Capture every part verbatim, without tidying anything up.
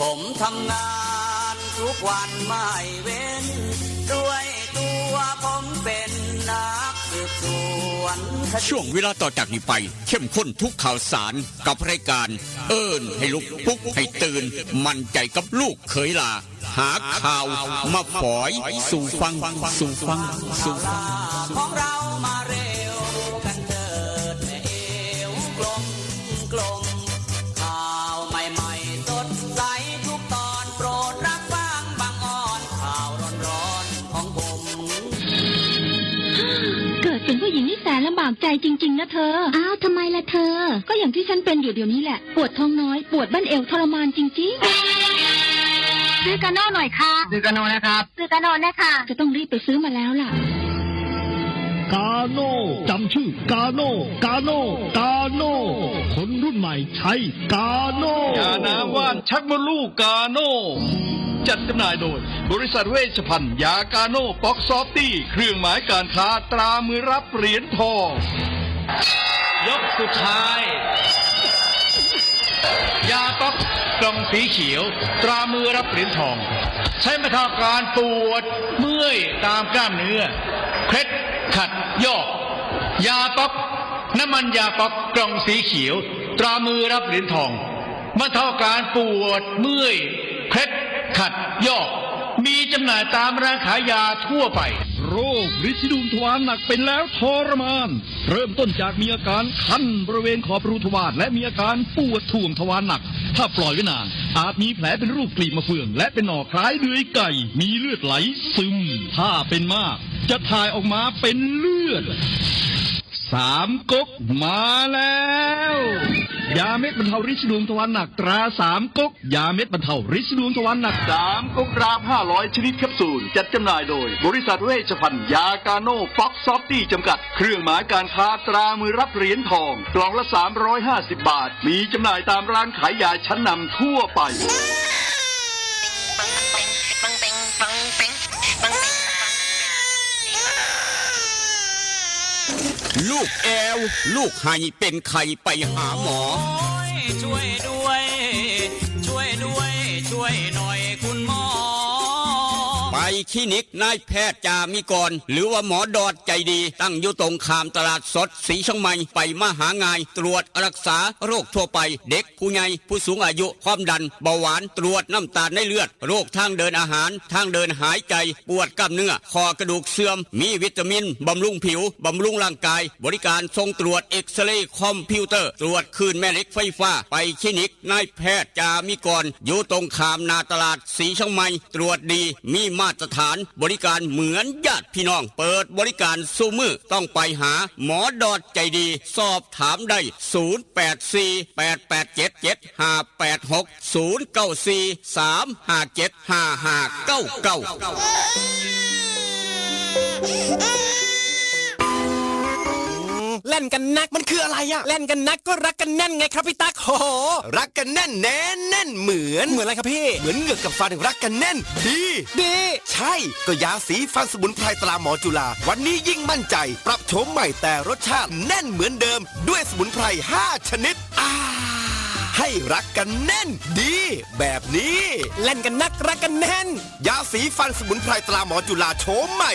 ผมทำงานทุกวันไม่เว้น ด้วยตัวผมเป็นนักสืบสวนคดี ช่วงเวลาต่อจากนี้ไป เข้มข้นทุกข่าวสารกับรายการ เอิ้นให้ลุก ปลุกให้ตื่น มั่นใจกับลูกเขยหล่า หาข่าวมาฝอยสู่ฟัง สู่ฟัง สู่ฟัง ของเรามาเร็วกันเถิดแม่เอวกลมกลม ข่าวใหม่ๆสดใสทุกตอน โปรดรับฟังบางออน ข่าวร้อนๆของผม เกิดเป็นผู้หญิงนี่แสนลำบากใจจริงๆนะเธอ อ้าว ทำไมล่ะเธอ ก็อย่างที่ฉันเป็นอยู่เดี๋ยวนี้แหละ ปวดท้องน้อย ปวดบั้นเอวทรมานจริงๆ ซื้อกาโน่หน่อยค่ะ ซื้อกาโน่นะครับ ซื้อกาโน่นะคะ จะต้องรีบไปซื้อมาแล้วล่ะ กาโน่ จำชื่อกาโน่ กาโน่ กาโน่ คนรุ่นใหม่ใช้กาโน่ ยาน้ำว่านชักมดลูกกาโน่ จัดจำหน่ายโดย บริษัทเวชภัณฑ์ยากาโน่ ป๊อกซอฟตี้ เครื่องหมายการค้าตรามือรับเหรียญทอง ยกสุดท้าย ยาป๊อกกล่องสีเขียว ตรามือรับเหรียญทอง ใช้บรรเทาอาการปวดเมื่อยตามกล้ามเนื้อ เคล็ดขัดยอก ยาป๊อก น้ำมันยาป๊อกกล่องสีเขียว ตรามือรับเหรียญทอง บรรเทาอาการปวดเมื่อย เคล็ดขัดยอก มีจำหน่ายตามร้านขายยาทั่วไป โรคริดสีดวงทวารหนักเป็นแล้วทรมาน เริ่มต้นจากมีอาการคันบริเวณขอบรูทวารและมีอาการปวดถ่วงทวารหนัก ถ้าปล่อยไว้นาน อาจมีแผลเป็นรูปกลีบมะเฟือง และเป็นหนองคล้ายเดือยไก่ มีเลือดไหลซึม ถ้าเป็นมาก จะถ่ายออกมาเป็นเลือด สามก๊กมาแล้ว ยาเม็ดบรรเทาริดสีดวงทวารหนักตราสามก๊ก ยาเม็ดบรรเทาริดสีดวงทวารหนัก สามก๊กรามห้าร้อยชนิดแคปซูล จัดจำหน่ายโดย บริษัทเวชภัณฑ์ยากาโน่ ป๊อกซอฟตี้ จำกัด เครื่องหมายการค้าตรามือรับเหรียญทอง กล่องละสามร้อยห้าสิบบาท มีจำหน่ายตามร้านขายยาชั้นนำทั่วไป ลูกแอว ลูกไห้เป็นไข้ไปหาหมอ โอ้ย ช่วยด้วย ช่วยด้วย ช่วยหน่อยคุณหมอ ไปคลินิกนายแพทย์จามิกร หรือว่าหมอดอดใจดี ตั้งอยู่ตรงข้ามตลาดสดสีเชียงใหม่ ไปมาหาง่าย ตรวจรักษาโรคทั่วไป เด็ก ผู้ใหญ่ ผู้สูงอายุ ความดัน เบาหวาน ตรวจน้ำตาลในเลือด โรคทางเดินอาหาร ทางเดินหายใจ ปวดกล้ามเนื้อ ข้อกระดูกเสื่อม มีวิตามิน บำรุงผิว บำรุงร่างกาย บริการส่งตรวจเอ็กซเรย์คอมพิวเตอร์ ตรวจคลื่นแม่เหล็กไฟฟ้า ไปคลินิกนายแพทย์จามิกร อยู่ตรงข้ามหน้าตลาดสีเชียงใหม่ ตรวจดี มีมาตรฐาน บริการเหมือนญาติพี่น้อง เปิดบริการซุมื้อ ต้องไปหาหมอดอดใจดี สอบถามได้ ศูนย์แปดสี่ แปดแปดเจ็ด เจ็ดห้าแปดหก ศูนย์เก้าสี่ สามห้าเจ็ด ห้าห้าเก้าเก้า แล่นกันนักมันคืออะไรอะ แล่นกันนักก็รักกันแน่นไงครับพี่ตั๊ก โห รักกันแน่นแน่นแน่นเหมือน เหมือนอะไรครับพี่ เหมือนเหงือกกับฟันรักกันแน่น ดี ดี ใช่ ก็ยาสีฟันสมุนไพรตราหมอจุฬา วันนี้ยิ่งมั่นใจ ปรับโฉมใหม่แต่รสชาติแน่นเหมือนเดิม ด้วยสมุนไพรห้าชนิด อ่า ให้รักกันแน่น ดี แบบนี้ แล่นกันนักรักกันแน่น ยาสีฟันสมุนไพรตราหมอจุฬาโฉมใหม่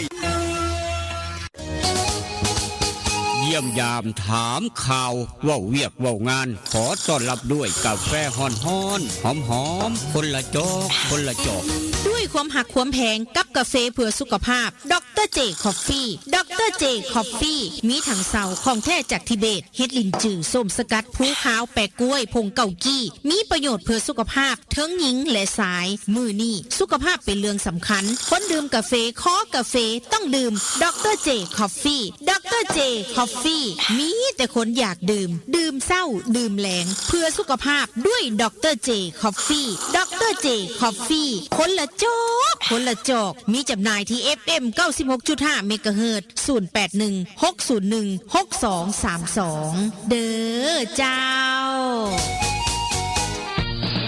เยี่ยมยามถามข่าว เว้าเวียกเว้างาน ขอต้อนรับด้วยกาแฟฮ้อนๆ หอมๆ คนละจอก คนละจอก ด้วยความหักความแพงกับกาแฟเพื่อสุขภาพ ดอกเตอร์เจ คอฟฟี่ ดอกเตอร์เจ คอฟฟี่ มีถังเซาของแท้จากทิเบต เห็ดหลินจือ ส้มสกัด ภูขาว แปะกล้วย ผงเกากี้ มีประโยชน์เพื่อสุขภาพ เทิงหญิงและชาย มื้อนี้สุขภาพเป็นเรื่องสำคัญ คนดื่มกาแฟ คอกาแฟ ต้องดื่ม ดอกเตอร์เจ คอฟฟี่ ดอกเตอร์เจ คอฟฟี่ มีแต่คนอยากดื่ม ดื่มเช้า ดื่มแลง เพื่อสุขภาพด้วย ดอกเตอร์เจ คอฟฟี่ ดอกเตอร์เจ คอฟฟี่ คนละจอก คนละจอก มีจำหน่ายที่ เอฟเอ็ม เก้าสิบหกจุดห้า เมกะเฮิรตซ์ ศูนย์แปดหนึ่ง หกศูนย์หนึ่ง หกสองสามสอง เด้อเจ้า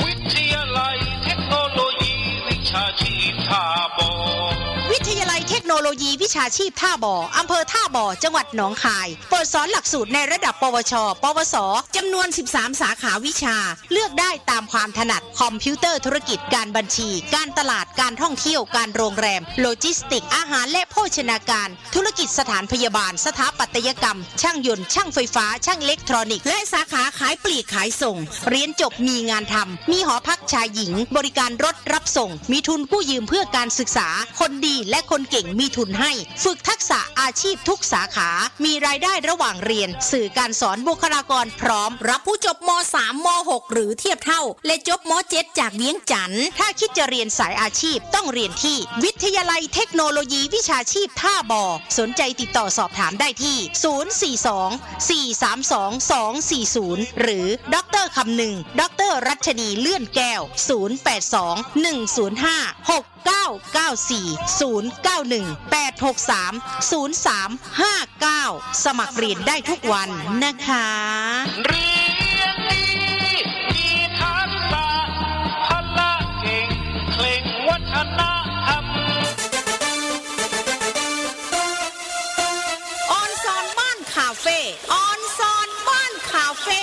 วิทยาลัยเทคโนโลยีวิชาชีพท่าบ่อ วิทย ลัยเทคโนโลยีวิชาชีพท่าบ่อ อำเภอท่าบ่อ จังหวัดหนองคาย เปิดสอนหลักสูตรในระดับ ปวช ปวส จำนวน สิบสาม สาขาวิชา เลือกได้ตามความถนัด คอมพิวเตอร์ธุรกิจ การบัญชี การตลาด การท่องเที่ยว การโรงแรม โลจิสติกส์ อาหารและโภชนาการ ธุรกิจสถานพยาบาล สถาปัตยกรรม ช่างยนต์ ช่างไฟฟ้า ช่างอิเล็กทรอนิกส์ และสาขาขายปลีกขายส่ง เรียนจบมีงานทำ มีหอพักชายหญิง บริการรถรับส่ง มีทุนกู้ยืมเพื่อการศึกษา คนดีและคนเก่งมีทุนให้ ฝึกทักษะอาชีพทุกสาขา มีรายได้ระหว่างเรียน สื่อการสอนบุคลากรพร้อม รับผู้จบ ม.สาม ม.หก หรือเทียบเท่า และจบ ม.เจ็ด จากเวียงจันทน์ ถ้าคิดจะเรียนสายอาชีพต้องเรียนที่วิทยาลัยเทคโนโลยีวิชาชีพท่าบ่อ สนใจติดต่อสอบถามได้ที่ ศูนย์สี่สอง สี่สามสอง สองสี่ศูนย์ หรือ ดอกเตอร์คำนึง ดอกเตอร์รัชนีเลื่อนแก้ว ศูนย์แปดสอง หนึ่งศูนย์ห้า หกเก้าเก้าสี่ ศูนย์เก้าหนึ่ง แปดหกสาม ศูนย์สามห้าเก้า สมัครเรียนได้ทุกวันนะคะ เรียนดี มีทักษะ พละเก่ง เคร่งวัฒนธรรม ออนซอนบ้านคาเฟ่ ออนซอนบ้านคาเฟ่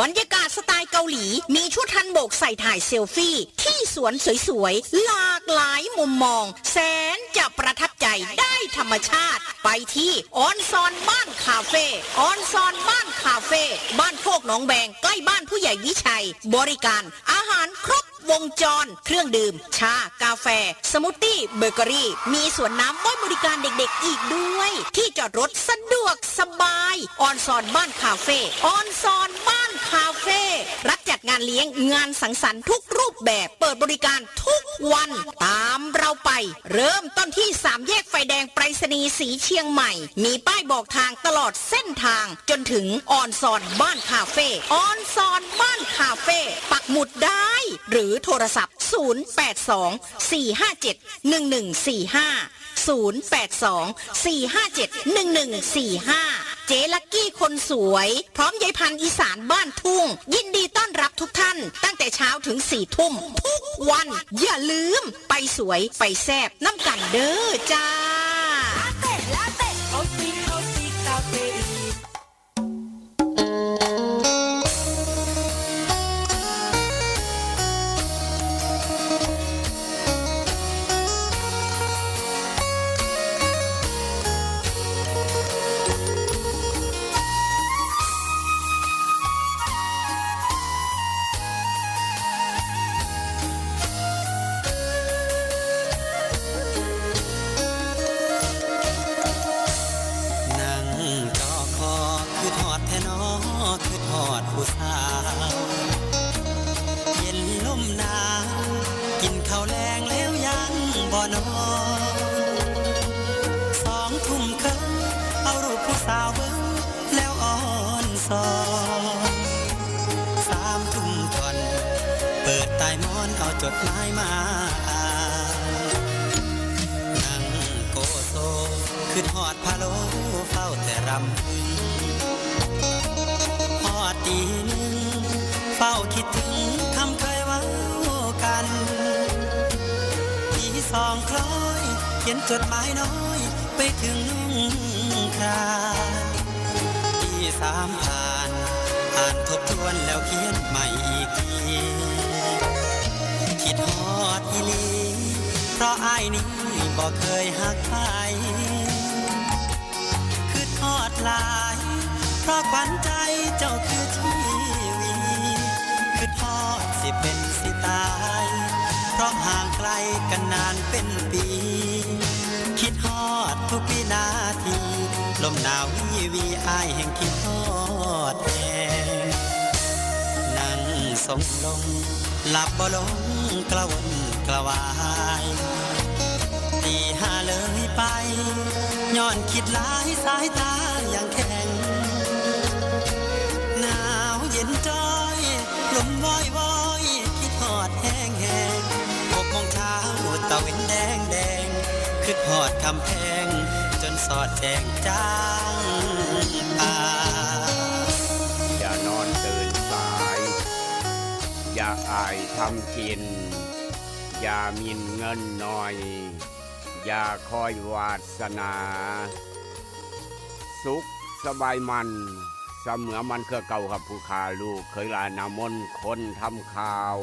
บรรยากาศสไตล์เกาหลี มีชุดฮันบกใส่ถ่ายเซลฟี่ ที่สวนสวยๆ หลากหลายมุมมอง แสนจะประทับใจ ได้ธรรมชาติ ไปที่ออนซอนบ้านคาเฟ่ ออนซอนบ้านคาเฟ่ บ้านโคกหนองแบง ใกล้บ้านผู้ใหญ่วิชัย บริการอาหารครบวงจร เครื่องดื่ม ชา กาแฟ สมูทตี้ เบเกอรี่ มีสวนน้ำไว้บริการเด็กๆ อีกด้วย ที่จอดรถสะดวกสบาย ออนซอนบ้านคาเฟ่ ออนซอนบ้านคาเฟ่ รับจัดงานเลี้ยง งานสังสรรค์ทุกรูปแบบ เปิดบริการทุกวัน ตามเราไป เริ่มต้นที่สามแยกไฟแดงไปรษณีย์สีเชียงใหม่ มีป้ายบอกทางตลอดเส้นทาง จนถึงออนซอนบ้านคาเฟ่ ออนซอนบ้านคาเฟ่ ปักหมุดได้ หรือโทรศัพท์ ศูนย์แปดสอง สี่ห้าเจ็ด หนึ่งหนึ่งสี่ห้า ศูนย์แปดสอง สี่ห้าเจ็ด หนึ่งหนึ่งสี่ห้า เจ๊ลักกี้คนสวย พร้อมยายพันธุ์อีสานบ้านทุ่ง ยินดีต้อนรับทุกท่าน ตั้งแต่เช้าถึงสี่ทุ่ม ทุกวัน อย่าลืม ไปสวย ไปแซ่บ นำกันเด้อจ้า นั่งจอคอ คิดฮอดแท้น้อ คิดฮอดผู้สาว เย็นลมหนาว กินข้าวแลงแล้วยังบ่นอน สองทุ่มครึ่ง เอารูปผู้สาวเบิ่ง แล้วอ่อนซอน สามทุ่มท่อน เปิดใต้หมอนเอาจดหมายมาอ่าน นั่งโกโซ คิดฮอดพะโล้ เฝ้าแต่รำพึง ฮอดตีหนึ่ง เฝ้าคิดถึงคำเคยเว้ากัน ตีสองคล้อย เขียนจดหมายน้อย ไปถึงลุงคราน ตีสามผ่าน อ่านทบทวนแล้วเขียนใหม่อีกที คิดฮอดอีหลี เพราะอ้ายนี้บ่เคยฮักใคร คิดฮอดหลาย เพราะขวัญใจเจ้าคือทีวี คิดฮอดสิเป็นสิตาย เพราะห่างไกลกันนานเป็นปี คิดฮอดทุกวินาที ลมหนาววีวี อ้ายแห่งคิดฮอดแฮง นั่งทรงลง หลับบ่ลง กระวนกระวาย ตีห้าเลยไป ย้อนคิดหลาย สายตายังแข็ง หนาวเย็นจ้อย ลมวอยวอย คิดฮอดแฮงแฮง หกโมงเช้า ตะเว็นแดงแดง คิดฮอดคำแพง จนสอดแจ้งจางป่า อย่านอนตื่นสาย อย่าอายทำกิน อย่าหมิ่นเงินหน่อย อย่าคอยวาสนา สุขสบายมัน เสมอมันคือเก่าครับ ผู้ข้าลูกเขยหลานนามน คนทำข่าว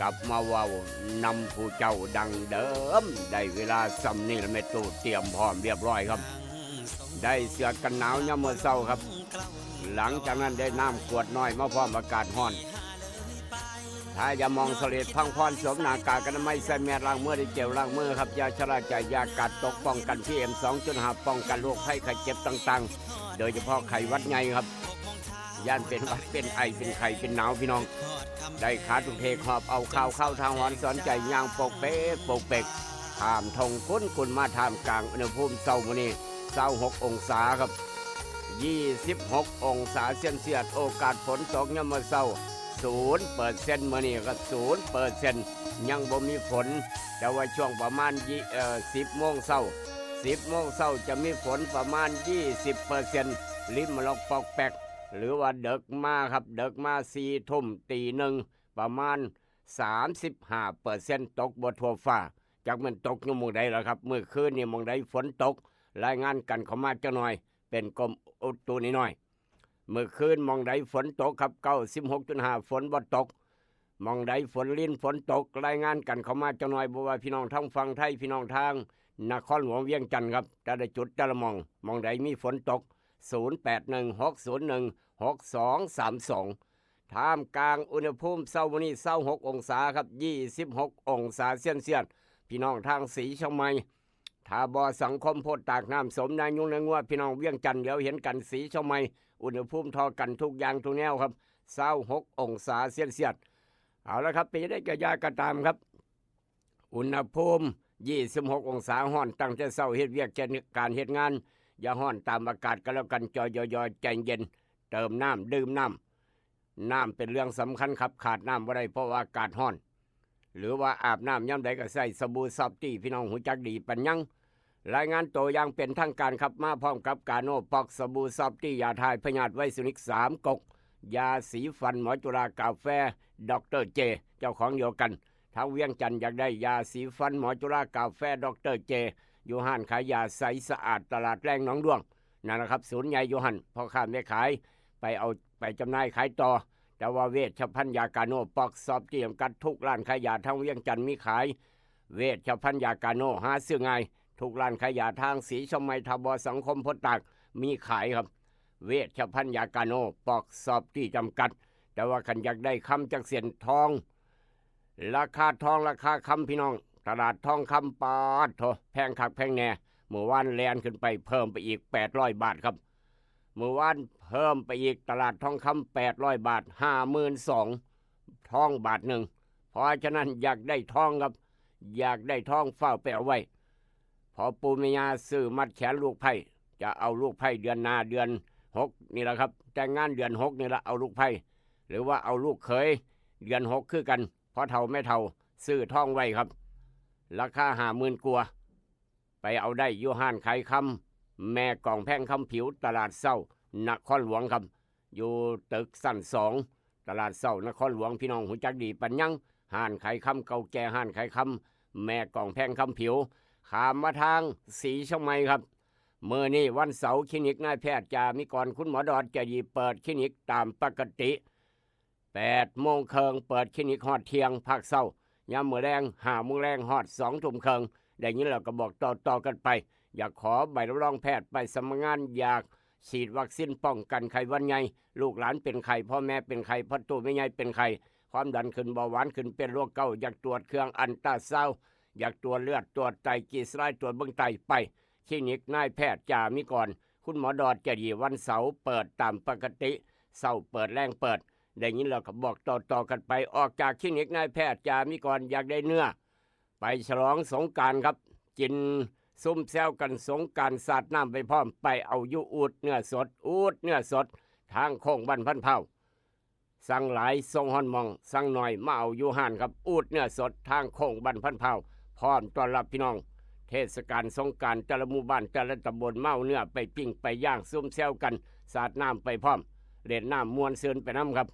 กลับมาเว้านำผู้เจ้าดังเดิม ได้เวลาส่ำนี้ละแม่ตู้เตรียมพร้อมเรียบร้อยครับ ได้เสื้อกันหนาวยามมื้อเช้าครับ หลังจากนั้นได้น้ำขวดน้อยมาพร้อม อากาศร้อน ถ้าอย่ามองสเลดพังพรสวมหน้ากากอนามัย ใส่แมสล้างมือด้วยเจลล้างมือครับ อย่าชะล่าใจ อย่ากาดตก ป้องกัน พีเอ็ม สองจุดห้า ป้องกันโรคภัยไข้เจ็บต่างๆ โดยเฉพาะไข้หวัดใหญ่ครับ ย่านเป็นหวัดเป็นไอเป็นไข้เป็นหนาวพี่น้อง ได้ขาทุกเทขอบเอาข่าวเข้าทางหอนสอนใจย่างปกเปกปกเปก ข้ามทงคุ้นกุนมาท่ามกลางอุณหภูมิเช้ามื้อนี้ ซาวหกองศาครับ ยี่สิบหกองศาเซลเซียส โอกาสฝนตกยามมื้อเช้า ศูนย์เปอร์เซ็นต์ มื้อนี้ก็ ศูนย์เปอร์เซ็นต์ ยังบ่มีฝน แต่ว่าช่วงประมาณยี่ เอ่อ สิบโมงเช้า สิบโมงเช้าจะมีฝนประมาณ ยี่สิบเปอร์เซ็นต์ ริมมะลอกปอกแปก หรือว่าเดิกมาครับ เดิกมา สี่ทุ่ม ตีหนึ่ง ประมาณ สามสิบห้าเปอร์เซ็นต์ ตกบ่ทั่วฟ้า จักแม่นตกอยู่หม่องใดล่ะครับ มื้อคืนนี่หม่องใดฝนตก รายงานกันเข้ามาจักหน่อย เป็นกรมอุตุน้อยๆ มื้อคืนหม่องใดฝนตกครับ เก้าสิบหกจุดห้า ฝนบ่ตก หม่องใดฝนรินฝนตก รายงานกันเข้ามาจักหน่อย บ่ว่าพี่น้องทางฝั่งไทย พี่น้องทางนครหลวงเวียงจันทน์ครับ แต่ละจุดแต่ละหม่อง หม่องใดมีฝนตก ศูนย์แปดหนึ่ง หกศูนย์หนึ่ง หกสองสามสอง ท่ามกลางอุณหภูมิเช้ามื้อนี้ ซาวหกองศาครับ ยี่สิบหกองศาเซลเซียส พี่น้องทางสีเชียงใหม่ ท่าบ่อ สังคมโพธิ์ตาก น้ำสม นายุงนางัว พี่น้องเวียงจันทน์ เหลียวเห็นกัน สีเชียงใหม่ อุณหภูมิเท่ากันทุกอย่างทุกแนวครับ ซาวหกองศาเซลเซียส เอาละครับ เป็นจั่งใดก็อย่าก็ตามครับ อุณหภูมิ ยี่สิบหกองศา ฮ้อนตั้งแต่เช้า เฮ็ดเวียกเฮ็ดการเฮ็ดงาน อย่าฮ้อนตามอากาศก็แล้วกัน จอยๆ ใจเย็น เติมน้ำ ดื่มน้ำ น้ำเป็นเรื่องสำคัญครับ ขาดน้ำบ่ได้ เพราะว่าอากาศฮ้อน หรือว่าอาบน้ำยามใดก็ใช้สบู่ซอฟตี้ พี่น้องฮู้จักดีปานหยัง รายงานตัวอย่างเป็นทางการครับ มาพร้อมกับกาโน่ป๊อก สบู่ซอฟตี้ ยาถ่ายพยาธิไวสนิกสามก๊ก ยาสีฟันหมอจุฬากาแฟ ด็อกเตอร์เจ เจ้าของเดียวกัน ทางเวียงจันทน์อยากได้ยาสีฟันหมอจุฬากาแฟ ด็อกเตอร์เจ อยู่ห้านขายยาใสสะอาด ตลาดแลงหนองด้วง นั่นล่ะครับ ศูนย์ใหญ่อยู่หั่น พ่อค้าแม่ขาย ไปเอา ไปจำหน่ายขายต่อ แต่ว่าเวชภัณฑ์ยากาโน่ป๊อก ซอฟตี้ จำกัด ทุกร้านขายยาทางเวียงจันทน์มีขาย เวชภัณฑ์ยากาโน่ หาซื้อง่าย ทุกร้านขายยาทางสีเชียงใหม่ ท่าบ่อ สังคมโพธิ์ตาก มีขายครับ เวชภัณฑ์ยากาโน่ป๊อก ซอฟตี้ จำกัด แต่ว่าคันอยากได้คำจักเส้น ทอง ราคาทองราคาคำพี่น้อง ตลาดทองคำ ปาดโถ แพงคักแพงแน่ มื้อวานแล่นขึ้นไปเพิ่มไปอีก แปดร้อยบาทครับ มื้อวานเพิ่มไปอีก ตลาดทองคำ แปดร้อยบาท ห้าหมื่นสอง ทองบาทหนึ่ง เพราะฉะนั้นอยากได้ทองครับ อยากได้ทอง ฟ้าวไปเอาไว้ พ่อปู่แม่ย่าซื้อมัดแขนลูกไผ่ จะเอาลูกไผ่เดือนหน้า เดือนหกนี่ล่ะครับ แต่งงานเดือนหกนี่ล่ะ เอาลูกไผ่ หรือว่าเอาลูกเขย เดือนหกคือกัน พ่อเฒ่าแม่เฒ่า ซื้อทองไว้ครับ ราคาห้าหมื่นกว่า ไปเอาได้อยู่ห้านขายคำ แม่กองแพงคำผิว ตลาดเช้า นครหลวงครับ อยู่ตึกชั้นสอง ตลาดเช้านครหลวง พี่น้องฮู้จักดีปานหยัง ห้านขายคำเก่าแก่ ห้านขายคำ แม่กองแพงคำผิว ข้ามมาทางสีเชียงใหม่ครับ มื้อนี้วันเสาร์ คลินิกนายแพทย์จามิกร คุณหมอดอดใจดี เปิดคลินิกตามปกติ แปดโมงครึ่ง เปิดคลินิกฮอดเที่ยง พักเช้า ยามมื้อแลง ห้าโมงแลง ฮอดสองทุ่มครึ่ง ได้ยินแล้วก็บอกต่อๆกันไป อยากขอใบรับรองแพทย์ ไปสมัครงาน อยากฉีดวัคซีนป้องกันไข้หวัดใหญ่ ลูกหลานเป็นไข้ พ่อแม่เป็นไข้ พ่อตู้แม่ใหญ่เป็นไข้ ความดันขึ้น เบาหวานขึ้น เป็นโรคเกาต์ อยากตรวจเครื่องอัลตราซาวด์ อยากตรวจเลือด ตรวจไต กรีซไลด์ ตรวจเบิ่งไต ไปคลินิกนายแพทย์จามิกร คุณหมอดอดใจดี วันเสาร์เปิดตามปกติ เช้าเปิด แลงเปิด ได้ยินแล้วก็บอกต่อๆกันไป ออกจากคลินิกนายแพทย์จามิกร อยากได้เนื้อ ไปฉลองสงกรานต์ครับ กินซุ่มแซวกันสงกรานต์ สาดน้ำไปพร้อม ไปเอาอยู่อูดเนื้อสด อูดเนื้อสด ทางโค้งบ้านพันเผ่า สั่งหลายส่งฮอดหม่อง สั่งน้อยมาเอาอยู่ห้านครับ อูดเนื้อสด ทางโค้งบ้านพันเผ่า พร้อมต้อนรับพี่น้อง เทศกาลสงกรานต์ แต่ละหมู่บ้าน แต่ละตำบล มาเอาเนื้อไปปิ้งไปย่าง ซุ่มแซวกัน สาดน้ำไปพร้อม เล่นน้ำม่วนซื่นไปนำครับ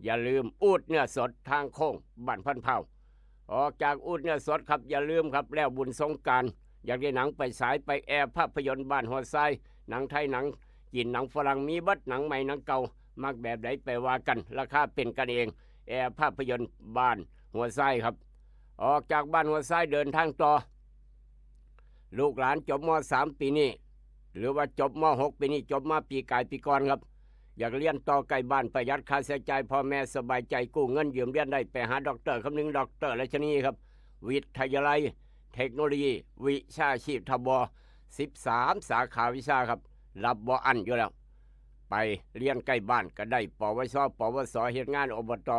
อย่าลืม อูดเนื้อสด ทางโค้งบ้านพันเผ่า ออกจากอูดเนื้อสดครับ อย่าลืมครับ แล้วบุญสงกรานต์ อยากได้หนังไปฉายไปแอภาพยนตร์บ้านหัวทราย หนังไทย หนังจีน หนังฝรั่ง มีเบิด หนังใหม่หนังเก่า มักแบบใดไปว่ากัน ราคาเป็นกันเอง แอภาพยนตร์บ้านหัวทรายครับ ออกจากบ้านหัวทรายเดินทางต่อ ลูกหลานจบม.สาม ปีนี้ หรือว่าจบม.หก ปีนี้ จบมาปีกายปีก่อนครับ อยากเรียนต่อใกล้บ้าน ประหยัดค่าใช้จ่าย พ่อแม่สบายใจ กู้เงินยืมเรียนได้ ไปหาด็อกเตอร์คำนึง ด็อกเตอร์ราชนีครับ วิทยาลัยเทคโนโลยีวิชาชีพ ทบ สิบสาม สาขาวิชาครับ รับบ่อั้นอยู่แล้ว ไปเรียนใกล้บ้านก็ได้ ปวช ปวส เฮ็ดงาน อบต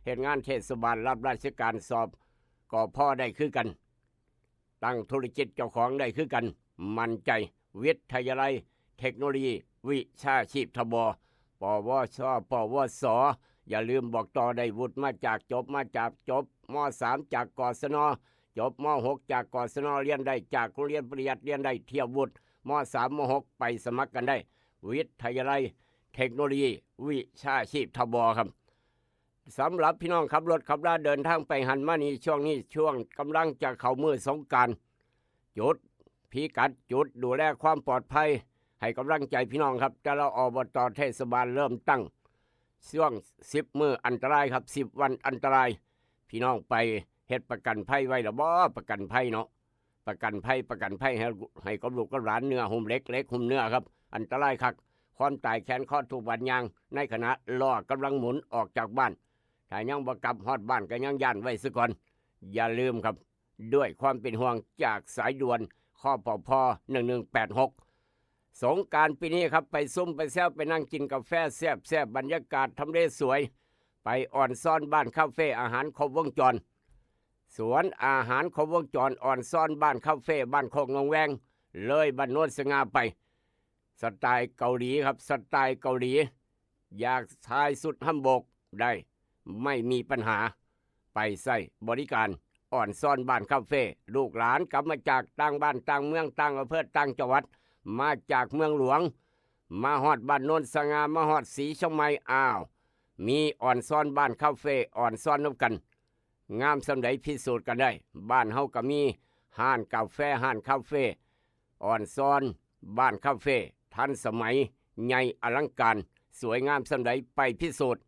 เฮ็ดงานเทศบาล รับราชการ สอบ กพ ได้คือกัน ตั้งธุรกิจเจ้าของได้คือกัน มั่นใจ วิทยาลัยเทคโนโลยีวิชาชีพ ทบ ปวช ปวส อย่าลืมบอกต่อ ได้วุฒิมาจาก จบมาจาก จบม.สาม จาก กศน จบม.หก จาก กศน เรียนได้จากโรงเรียนปริยัติ เรียนได้เทียบวุฒิ ม.สาม ม.หก ไปสมัครกันได้ วิทยาลัยเทคโนโลยีวิชาชีพ ทบ ครับ สำหรับพี่น้องขับรถขับลาเดินทางไปหันมานี่ ช่วงนี้ช่วงกำลังจะเข้ามื้อสงกรานต์ จุดพิกัด จุดดูแลความปลอดภัย ให้กำลังใจพี่น้องครับ แต่ละ อบต เทศบาลเริ่มตั้ง ช่วง สิบ มื้ออันตรายครับ สิบ วันอันตราย พี่น้องไปเฮ็ดประกันภัยไว้หรือบ่ ประกันภัยเนาะ ประกันภัย ประกันภัยให้ ให้กับลูกกับหลาน เนื้อหุ้มเหล็ก เหล็กหุ้มเนื้อครับ อันตรายคัก ความตายแขนคอทุกวันยาง ในขณะล้อกำลังหมุนออกจากบ้าน ถ้ายังบ่กลับฮอดบ้านก็ยังย้านไว้ซะก่อน อย่าลืมครับ ด้วยความเป็นห่วงจากสายด่วน คปภ หนึ่งหนึ่งแปดหก สงกรานต์ปีนี้ครับ ไปซุ่มไปแซว ไปนั่งกินกาแฟแซ่บๆ บรรยากาศทำเลสวย ไปออนซอนบ้านคาเฟ่ อาหารครบวงจร สวนอาหารครบวงจร ออนซอนบ้านคาเฟ่ บ้านโคกหนองแวง เลยบ้านโนนสง่าไป สไตล์เกาหลีครับ สไตล์เกาหลี อยากถ่ายสุดฮัมบกได้ ไม่มีปัญหา ไปใช้บริการ ออนซอนบ้านคาเฟ่ ลูกหลานกลับมาจากต่างบ้านต่างเมือง ต่างอำเภอต่างจังหวัด มาจากเมืองหลวง มาฮอดบ้านโนนสง่า มาฮอดสีเชียงใหม่ อ้าว มีออนซอนบ้านคาเฟ่ ออนซอนนำกัน งามส่ำใดพิสูจน์กันได้ บ้านเฮาก็มีร้านกาแฟ ร้านคาเฟ่ ออนซอนบ้านคาเฟ่ ทันสมัย ใหญ่อลังการ สวยงามส่ำใด ไปพิสูจน์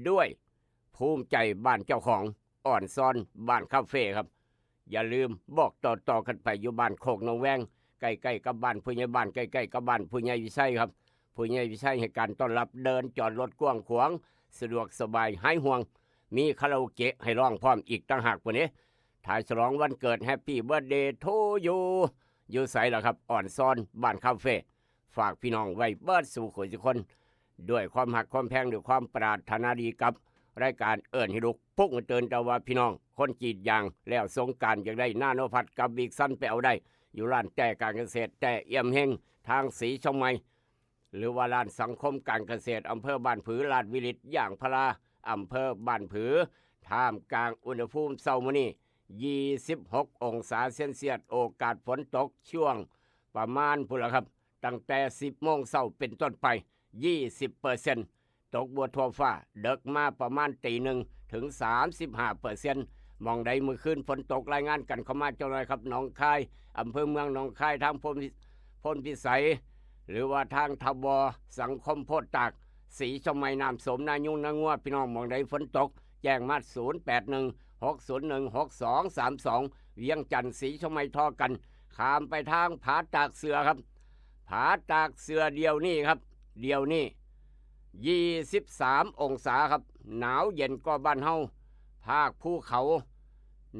ด้วยภูมิใจบ้านเจ้าของ ออนซอนบ้านคาเฟ่ครับ อย่าลืมบอกต่อๆกันไป อยู่บ้านโคกหนองแวง ใกล้ๆกับบ้านผู้ใหญ่บ้าน ใกล้ๆกับบ้านผู้ใหญ่วิชัยครับ ผู้ใหญ่วิชัยให้การต้อนรับ เดินจอดรถกว้างขวาง สะดวกสบาย หายห่วง มีคาราโอเกะให้ร้องพร้อมอีกต่างหาก พุ้นเด้ ถ่ายฉลองวันเกิด Happy Birthday to you อยู่ไสล่ะครับ ออนซอนบ้านคาเฟ่ ฝากพี่น้องไว้เบิดสู่คนสู่คน ด้วยความฮักความแพง ด้วยความปรารถนาดีกับรายการเอิ้นให้ลูกปลุกมาเตือน แต่ว่าพี่น้องคนกรีดยาง แล้วสงกรานต์อยากได้นาโนพัดกับวิกซัน ไปเอาได้ อยู่ร้านแต้การเกษตร แต้เอี่ยมเฮง ทางสีเชียงใหม่ หรือว่าร้านสังคมการเกษตร อำเภอบ้านผือ ลาดวิริต ยางพารา อำเภอบ้านผือ ท่ามกลางอุณหภูมิเช้ามื้อนี้ ยี่สิบหกองศาเซลเซียส โอกาสฝนตกช่วงประมาณพุ้นล่ะครับ ตั้งแต่ สิบโมงเช้าเป็นต้นไป ยี่สิบเปอร์เซ็นต์ ตกบ่ทั่วฟ้า เดิกมาประมาณตีหนึ่งถึง สามสิบห้าเปอร์เซ็นต์ หม่องใดมื้อคืนฝนตก รายงานกันเข้ามาจักหน่อยครับ หนองคาย อำเภอเมืองหนองคาย ทางโพนพิ โพนพิสัย หรือว่าทาง ทบ สังคมโพธิ์ตาก สีเชียงใหม่ น้ำโสม นายุง นางัว พี่น้องหม่องใดฝนตก แจ้งมา ศูนย์แปดหนึ่ง หกศูนย์หนึ่ง หกสองสามสอง เวียงจันทน์ สีเชียงใหม่ ท่อกัน ข้ามไปทางผาตากเสือครับ ผาตากเสือเดี๋ยวนี้ครับ เดี๋ยวนี้ ยี่สิบสามองศาครับ หนาวเย็นกว่าบ้านเฮา ภาคภูเขา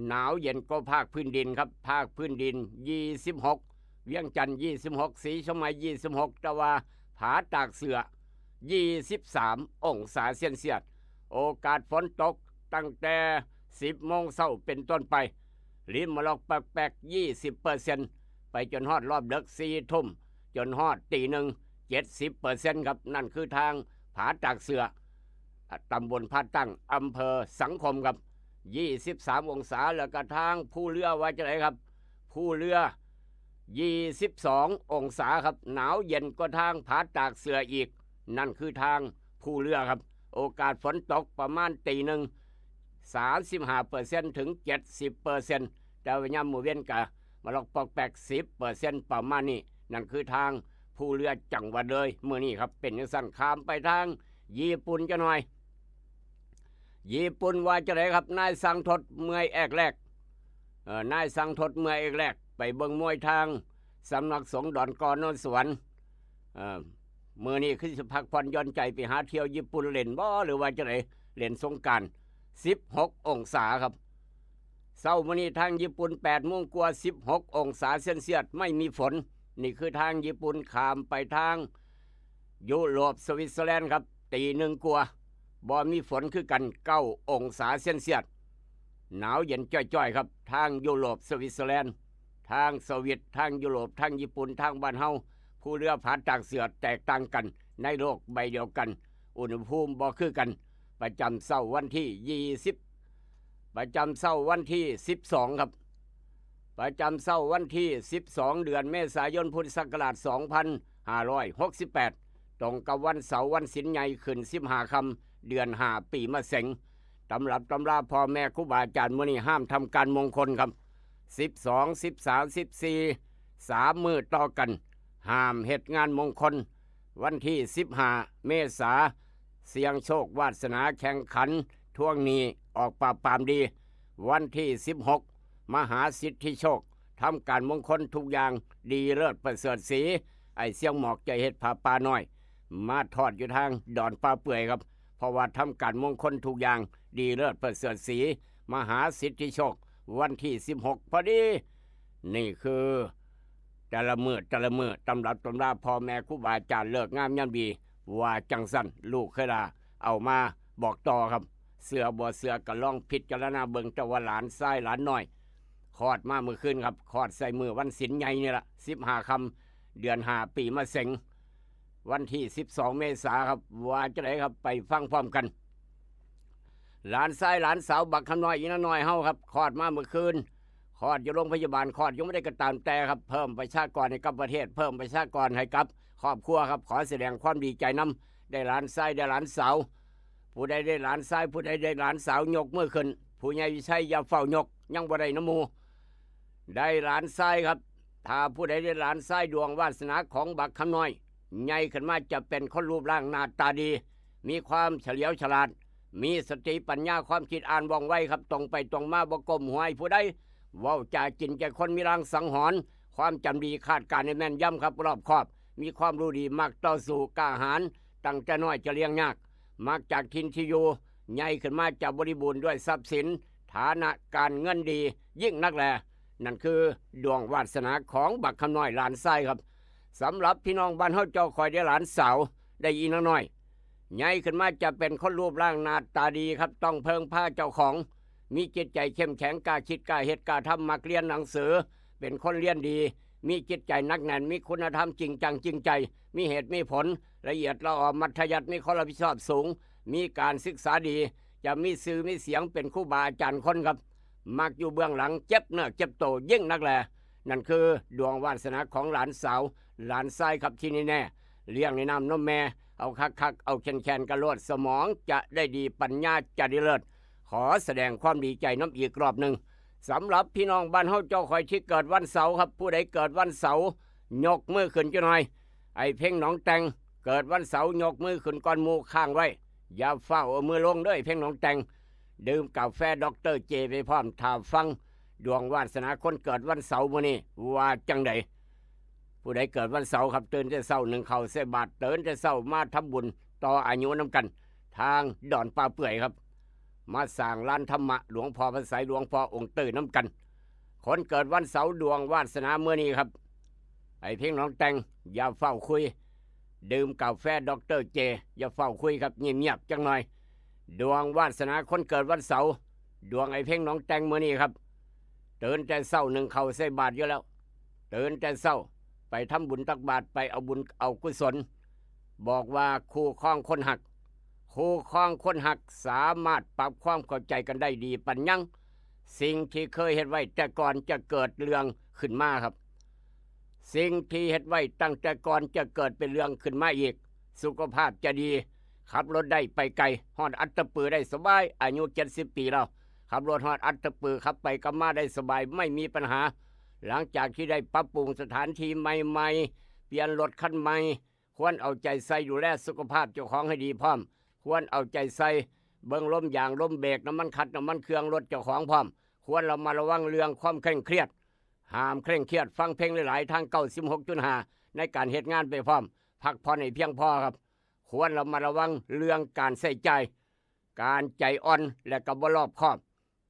หนาวเย็นกว่าภาคพื้นดินครับ ภาคพื้นดิน ยี่สิบหก เวียงจันทน์ ยี่สิบหก สีเชียงใหม่ ยี่สิบหก แต่ว่าผาตากเสือ ยี่สิบสามองศาเซลเซียส โอกาสฝนตกตั้งแต่ สิบโมงเช้าเป็นต้นไป ริมมะลอกแปกๆ ยี่สิบเปอร์เซ็นต์ ไปจนฮอดรอบดึก สี่ทุ่ม จนฮอดตีหนึ่ง เจ็ดสิบเปอร์เซ็นต์ ครับ นั่นคือทางผาตากเสือ ตำบลผาตั้ง อำเภอสังคมครับ ยี่สิบสามองศา แล้วก็ทางภูเรือว่าจั่งใดครับ ภูเรือ ยี่สิบสององศาครับ หนาวเย็นกว่าทางผาตากเสืออีก นั่นคือทางภูเรือครับ โอกาสฝนตกประมาณตีหนึ่ง สามสิบห้าเปอร์เซ็นต์ ถึง เจ็ดสิบเปอร์เซ็นต์ แต่ว่ายามมื้อเว็นกะ ปลอกปอกแปกสิบเปอร์เซ็นต์ประมาณนี้ นั่นคือทางภูเรือจังหวัดเลยมื้อนี้ครับ เป็นจังซั่น ข้ามไปทางญี่ปุ่นจักหน่อย ญี่ปุ่นว่าจั่งใดครับ นายสังทดเมื่อยแอกแลก เอ่อ นายสังทดเมื่อยแอกแลก ไปเบิ่งมวยทางสำนักสงฆ์ดอนกอโนนสวรรค์ เอ่อ มื้อนี้คือสิพักผ่อนหย่อนใจไปหาเที่ยวญี่ปุ่นเล่นบ่ หรือว่าจั่งใด เล่นสงกรานต์ สิบหกองศาครับ เช้ามื้อนี้ทางญี่ปุ่น แปดโมงกว่า สิบหกองศาเซลเซียส ไม่มีฝน นี่คือทางญี่ปุ่น ข้ามไปทางยุโรป สวิตเซอร์แลนด์ครับ ตีหนึ่งกว่า บ่มีฝนคือกัน เก้าองศาเซลเซียส หนาวเย็นจ้อยๆครับ ทางยุโรป สวิตเซอร์แลนด์ ทางสวิต ทางยุโรป ทางญี่ปุ่น ทางบ้านเฮา ภูเรือผาตากเสื้อแตกต่างกัน ในโลกใบเดียวกัน อุณหภูมิบ่คือกัน ประจำเช้าวันที่ยี่สิบ ประจำเช้าวันที่สิบสองครับ ประจำเช้าวันที่สิบสอง เดือนเมษายน พุทธศักราช สองพันห้าร้อยหกสิบแปด ตรงกับวันเสาร์วันศีลใหญ่ขึ้น สิบห้าค่ำ เดือนห้า ปีมะเสง ตำรับตำราพ่อแม่ครูบาอาจารย์มื้อนี้ห้ามทำการมงคลครับ สิบสอง สิบสาม สิบสี่ สามมื้อต่อกัน ห้ามเฮ็ดงานมงคล วันที่สิบห้า เมษา เสี่ยงโชควาสนาแข่งขันทวงหนี้ออกปราบปรามดี วันที่สิบหก มหาสิทธิโชค ทำการมงคลทุกอย่างดีเลิศประเสริฐศรี ไอ้เสี่ยงหมอกใจเฮ็ดผ้าป่าน้อย มาทอดอยู่ทางดอนป่าเปื่อยครับ เพราะว่าทำการมงคลทุกอย่างดีเลิศประเสริฐศรี มหาสิทธิโชค วันที่สิบหก พอดี นี่คือ แต่ละมื้อแต่ละมื้อ ตำรับตำราพ่อแม่ครูบาอาจารย์ เลิกงามยามดี ว่าจั่งซั่น ลูกเคยลาเอามาบอกต่อครับ เชื่อบ่เชื่อก็ลองพิจารณาเบิ่ง แต่ว่าหลานชายหลานน้อย คลอดมามื้อคืนครับ คลอดใส่มื้อวันศีลใหญ่นี่ละ สิบห้าค่ำ เดือนห้า ปีมะเสง วันที่สิบสอง เมษาครับ ว่าจั่งใดครับ ไปฟังพร้อมกัน หลานชายหลานสาวบักคำน้อยอีนางน้อยเฮาครับ คลอดมามื้อคืน คลอดอยู่โรงพยาบาล คลอดอยู่บ่อนใดก็ตามแต่ครับ เพิ่มประชากรให้กับประเทศ เพิ่มประชากรให้กับครอบครัวครับ ขอแสดงความดีใจนำ ได้หลานชายได้หลานสาว ผู้ใดได้หลานชาย ผู้ใดได้หลานสาว ยกมือขึ้น ผู้ใหญ่วิชัยอย่าเฝ้ายก ยังบ่ได้นำหมู่ ได้หลานชายครับ ถ้าผู้ใดได้หลานชาย ดวงวาสนาของบักคำน้อย ใหญ่ขึ้นมาจะเป็นคนรูปร่างหน้าตาดี มีความเฉลียวฉลาด มีสติปัญญาความคิดอ่านว่องไวครับ ตรงไปตรงมา บ่ก้มหัวให้ผู้ใด เว้าจาจริงใจคน มีลางสังหรณ์ ความจำดี คาดการณ์ได้แม่นยำครับ รอบคอบ มีความรู้ดี มักต่อสู้ กล้าหาญ ตั้งแต่น้อยจะเลี้ยงยาก มักจากถิ่นที่อยู่ ใหญ่ขึ้นมาจะบริบูรณ์ด้วยทรัพย์สิน ฐานะการเงินดียิ่งนักแล นั่นคือดวงวาสนาของบักคำน้อยหลานชายครับ สำหรับพี่น้องบ้านเฮา เจ้าข่อยได้หลานสาว ได้อีนางน้อย ใหญ่ขึ้นมาจะเป็นคนรูปร่างหน้าตาดีครับ ต้องเพิ่งพาเจ้าของ มีจิตใจเข้มแข็ง กล้าคิดกล้าเฮ็ดกล้าทำ มักเรียนหนังสือ เป็นคนเรียนดี มีจิตใจหนักแน่น มีคุณธรรมจริงจังจริงใจ มีเหตุมีผล ละเอียดละออ มัธยัสถ์ มีความรับผิดชอบสูง มีการศึกษาดี จะมีชื่อมีเสียงเป็นครูบาอาจารย์คนครับ มักอยู่เบื้องหลัง เจ็บเนื้อเจ็บตัวยิ่งนักแล นั่นคือดวงวาสนาของหลานสาว หลานชายครับ ที่แน่ๆ เลี้ยงในน้ำนมแม่ เอาคักๆ เอาแค้นๆ กะโลด สมองจะได้ดี ปัญญาจะได้เลิศ ขอแสดงความดีใจนำอีกรอบหนึ่ง สำหรับพี่น้องบ้านเฮา เจ้าข่อยที่เกิดวันเสาร์ครับ ผู้ใดเกิดวันเสาร์ ยกมือขึ้นจักหน่อย ไอ้เพ็งหนองแตง เกิดวันเสาร์ ยกมือขึ้นก่อนหมู่ ค้างไว้ อย่าฟ้าวเอามือลงเด้อ ไอ้เพ็งหนองแตง ดื่มกาแฟด็อกเตอร์เจไปพร้อม ถ้าฟังดวงวาสนาคนเกิดวันเสาร์มื้อนี้ ว่าจั่งใด ผู้ใดเกิดวันเสาร์ครับ ตื่นแต่เช้า นึ่งข้าวใส่บาตร ตื่นแต่เช้ามาทำบุญต่ออายุนำกัน ทางดอนป่าเปื่อยครับ มาสร้างลานธรรมะ หลวงพ่อพระไสย หลวงพ่อองค์ตื้อนำกัน คนเกิดวันเสาร์ ดวงวาสนามื้อนี้ครับ ไอ้เพ็งหนองแตง อย่าฟ้าวคุย ดื่มกาแฟด็อกเตอร์เจ อย่าฟ้าวคุยครับ เงียบๆ จักหน่อย ดวงวาสนาคนเกิดวันเสาร์ ดวงไอ้เพ็งหนองแตงมื้อนี้ครับ ตื่นแต่เช้า นึ่งข้าวใส่บาตรอยู่แล้ว ตื่นแต่เช้า ไปทำบุญตักบาตร ไปเอาบุญเอากุศล บอกว่าคู่ครองคนฮัก คู่ครองคนฮักสามารถปรับความเข้าใจกันได้ดีปานยัง สิ่งที่เคยเฮ็ดไว้แต่ก่อนจะเกิดเรื่องขึ้นมาครับ สิ่งที่เฮ็ดไว้ตั้งแต่ก่อนจะเกิดเป็นเรื่องขึ้นมาอีก สุขภาพจะดี ขับรถได้ไปไกล ฮอดอัตตปือได้สบาย อายุเจ็ดสิบปีแล้ว ขับรถฮอดอัตตปือ ขับไปขับมาได้สบาย ไม่มีปัญหา หลังจากที่ได้ปรับปรุงสถานที่ใหม่ๆ เปลี่ยนรถคันใหม่ ควรเอาใจใส่ดูแลสุขภาพเจ้าของให้ดีพร้อม ควรเอาใจใส่เบิ่งลมยางลมเบรกน้ำมันขัดน้ำมันเครื่องรถเจ้าของพร้อม ควรระมัดระวังเรื่องความเคร่งเครียด ห้ามเคร่งเครียดฟังเพลงหลายๆทางเก้าสิบหกจุดห้าในการเฮ็ดงานไปพร้อม พักผ่อนให้เพียงพอครับ ควรระมัดระวังเรื่องการใช้จ่าย การใจอ่อนและก็บ่รอบคอบ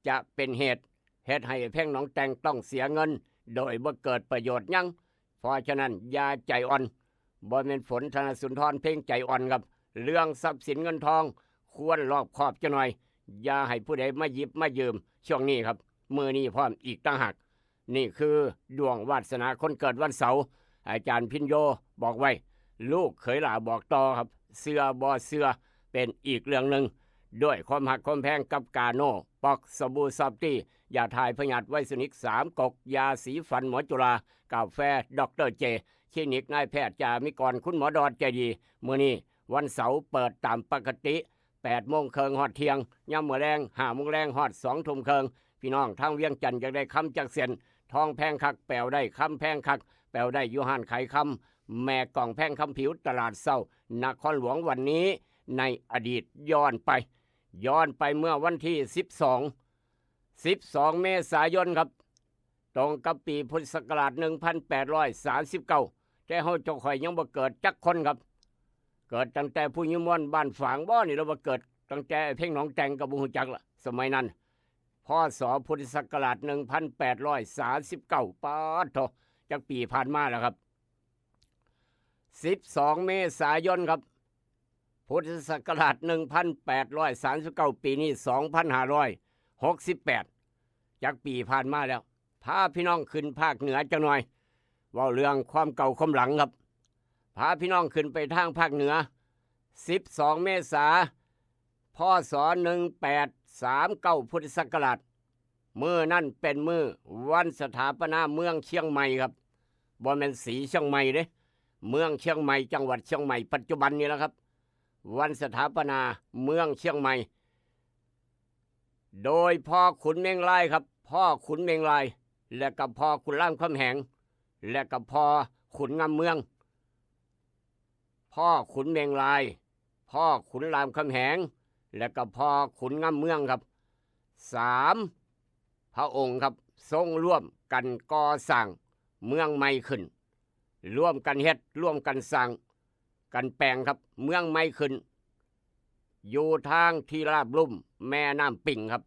จะเป็นเหตุเฮ็ดให้เพลงหนองแตงต้องเสียเงิน โดยบ่เกิดประโยชน์หยัง เพราะฉะนั้นอย่าใจอ่อน บ่แม่นฝนธนสุนทรเพลงใจอ่อนครับ เรื่องทรัพย์สินเงินทอง ควรรอบคอบจักหน่อย อย่าให้ผู้ใดมาหยิบมายืมช่วงนี้ครับ มื้อนี้พร้อมอีกต่างหาก นี่คือดวงวาสนาคนเกิดวันเสาร์ อาจารย์พินโยบอกไว้ ลูกเขยหล่าบอกต่อครับ เชื่อบ่เชื่อเป็นอีกเรื่องหนึ่ง ด้วยความฮักความแพงกับกาโน่ ป๊อก สบู่ซอฟตี้ ยาถ่ายพยาธิไวสนิกสามก๊ก ยาสีฟันหมอจุฬา กาแฟด็อกเตอร์เจ คลินิกนายแพทย์จามิกร คุณหมอดอดใจดี มื้อนี้วันเสาร์เปิดตามปกติ แปดโมงครึ่งฮอดเที่ยง ยามมื้อแลงห้าโมงแลงฮอดสองทุ่มครึ่ง พี่น้องทางเวียงจันทน์อยากได้คำจักเส้น ทองแพงคักแปลวได้ คำแพงคักแปลวได้ อยู่ร้านขายคำ แม่กองแพงคำผิว ตลาดเช้า นครหลวงวันนี้ ในอดีตย้อนไป ย้อนไปเมื่อวันที่สิบสอง สิบสองเมษายนครับ ตรงกับปีพุทธศักราชหนึ่งพันแปดร้อยสามสิบเก้า แต่เฮาเจ้าข่อยยังบ่เกิดจักคนครับ เกิดตั้งแต่ผู้ยิมม่วนบ้านฝางบ่นี่ เราบ่เกิดตั้งแต่เพลงหนองแตงก็บ่ฮู้จักละ สมัยนั้น พ.ศ. พุทธศักราชหนึ่งพันแปดร้อยสามสิบเก้า ป๊าดโธ่ จักปีผ่านมาแล้วครับ สิบสองเมษายนครับ พุทธศักราชหนึ่งพันแปดร้อยสามสิบเก้า ปีนี้สองพันห้าร้อยหกสิบแปด จักปีผ่านมาแล้ว พาพี่น้องขึ้นภาคเหนือจักหน่อย เว้าเรื่องความเก่าความหลังครับ พาพี่น้องขึ้นไปทางภาคเหนือ สิบสองเมษา พ.ศ. หนึ่งแปดสามเก้า พุทธศักราช มื้อนั้นเป็นมื้อวันสถาปนาเมืองเชียงใหม่ครับ บ่แม่นศรีเชียงใหม่เด้ เมืองเชียงใหม่ จังหวัดเชียงใหม่ปัจจุบันนี้แหละครับ วันสถาปนาเมืองเชียงใหม่ โดยพ่อขุนเมงรายครับ พ่อขุนเมงราย และกับพ่อขุนรามคำแหง และกับพ่อขุนงามเมือง พ่อขุนเมงราย พ่อขุนรามคำแหง และกับพ่อขุนงามเมืองครับ สามพระองค์ครับ ทรงร่วมกันก่อสร้างเมืองใหม่ขึ้น ร่วมกันเฮ็ด ร่วมกันสร้าง กันแปลงครับ เมืองใหม่ขึ้น อยู่ทางที่ราบลุ่มแม่น้ำปิงครับ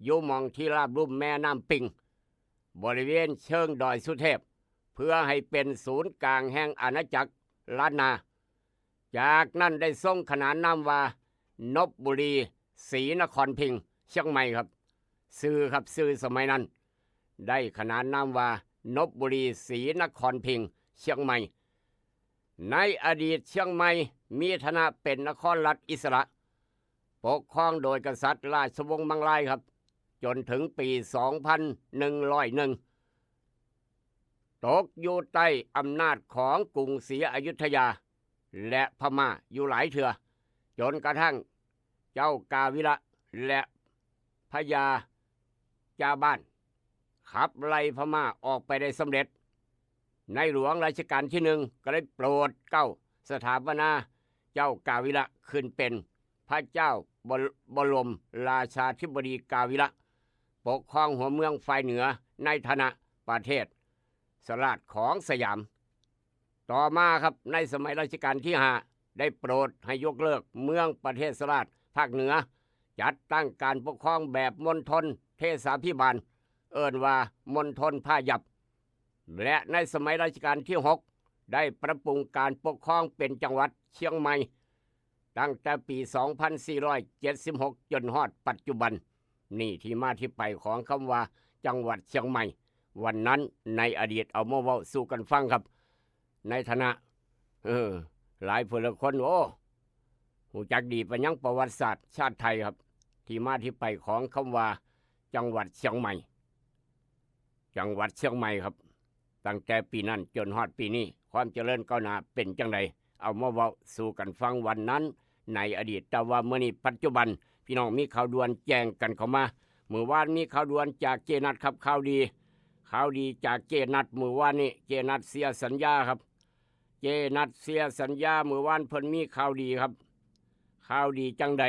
อยู่หม่องที่ราบลุ่มแม่น้ำปิง บริเวณเชิงดอยสุเทพ เพื่อให้เป็นศูนย์กลางแห่งอาณาจักรล้านนา จากนั้นได้ทรงขนานนามว่านบบุรีศรีนครพิงค์เชียงใหม่ครับ ชื่อครับ ชื่อสมัยนั้น ได้ขนานนามว่านบบุรีศรีนครพิงค์เชียงใหม่ ในอดีตเชียงใหม่มีฐานะเป็นนครรัฐอิสระ ปกครองโดยกษัตริย์ราชวงศ์มังรายครับ จนถึงปีสองพันหนึ่งร้อยหนึ่ง ตกอยู่ใต้อำนาจของกรุงศรีอยุธยา และพม่าอยู่หลายเทื่อ จนกระทั่งเจ้ากาวิละและพญาจาบ้าน ขับไล่พม่าออกไปได้สำเร็จ ในหลวงรัชกาลที่หนึ่งก็เลยโปรดเกล้าสถาปนาเจ้ากาวิละขึ้นเป็นพระเจ้าบรบรมราชาธิบดีกาวิละ ปกครองหัวเมืองฝ่ายเหนือในฐานะประเทศสราชของสยาม ต่อมาครับ ในสมัยรัชกาลที่ห้าได้โปรดให้ยกเลิกเมืองประเทศสราชภาคเหนือ จัดตั้งการปกครองแบบมณฑลเทศาภิบาล เอิ้นว่ามณฑลผ้ายับ และในสมัยรัชกาลที่หกได้ปรับปรุงการปกครองเป็นจังหวัดเชียงใหม่ ตั้งแต่ปีสองพันสี่ร้อยเจ็ดสิบหก จนฮอดปัจจุบัน นี่ที่มาที่ไปของคำว่าจังหวัดเชียงใหม่ วันนั้นในอดีตเอามาเว้าสู่กันฟังครับ ในฐานะ เออ หลายผู้หลายคน โอ้ ฮู้จักดีปานหยังประวัติศาสตร์ชาติไทยครับ ที่มาที่ไปของคำว่าจังหวัดเชียงใหม่ จังหวัดเชียงใหม่ครับ ตั้งแต่ปีนั้นจนฮอดปีนี้ ความเจริญก้าวหน้าเป็นจั่งใด เอามาเว้าสู่กันฟังวันนั้นในอดีต แต่ว่ามื้อนี้ปัจจุบัน พี่น้องมีข่าวด่วนแจ้งกันเข้ามา มื้อวานมีข่าวด่วนจากเจนัทครับ ข่าวดี ข่าวดีจากเจนัทมื้อวานนี้ เจนัทเสียสัญญาครับ เจนัทเสียสัญญามื้อวานเพิ่นมีข่าวดีครับ ข่าวดีจั่งใด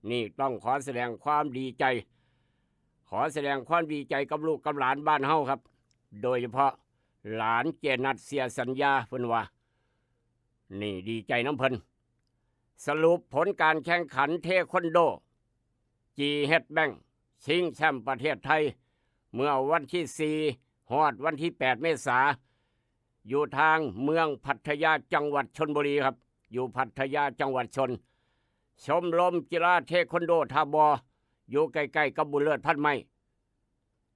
นี่ต้องขอแสดงความดีใจ ขอแสดงความดีใจกับลูกกับหลานบ้านเฮาครับ โดยเฉพาะหลานเจนัทเสียสัญญาเพิ่นว่า นี่ดีใจนำเพิ่น สรุปผลการแข่งขันเทควันโด จีเฮดแบงค์ ชิงแชมป์ประเทศไทย เมื่อวันที่สี่ฮอดวันที่แปดเมษา อยู่ทางเมืองพัทยาจังหวัดชลบุรีครับ อยู่พัทยาจังหวัดชล ชมรมกีฬาเทควันโดท่าบ่อ อยู่ใกล้ๆกับบุญเลิศพันไม้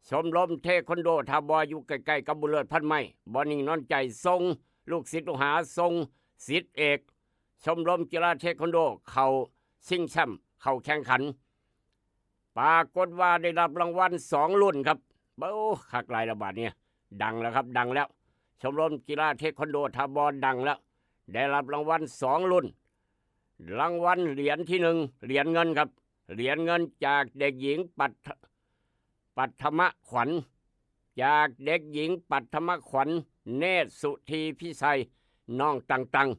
ชมรมเทควันโดท่าบ่อ อยู่ใกล้ๆกับบุญเลิศพันไม้ บ่นิ่งนอนใจ ส่งลูกศิษย์ลูกหา ส่งศิษย์เอก ชมรมกีฬาเทควันโดเข้าชิงแชมป์ เข้าแข่งขัน ปรากฏว่าได้รับรางวัลสองรุ่นครับ โอ้ คักหลายละบาดเนี่ย ดังแล้วครับ ดังแล้ว ชมรมกีฬาเทควันโดท่าบ่อดังแล้ว ได้รับรางวัลสองรุ่น รางวัลเหรียญที่หนึ่ง เหรียญเงินครับ เหรียญเงินจากเด็กหญิงปัท ปัทมขวัญ จากเด็กหญิงปัทมขวัญ เนตรสุธีพิชัย น้องตังตัง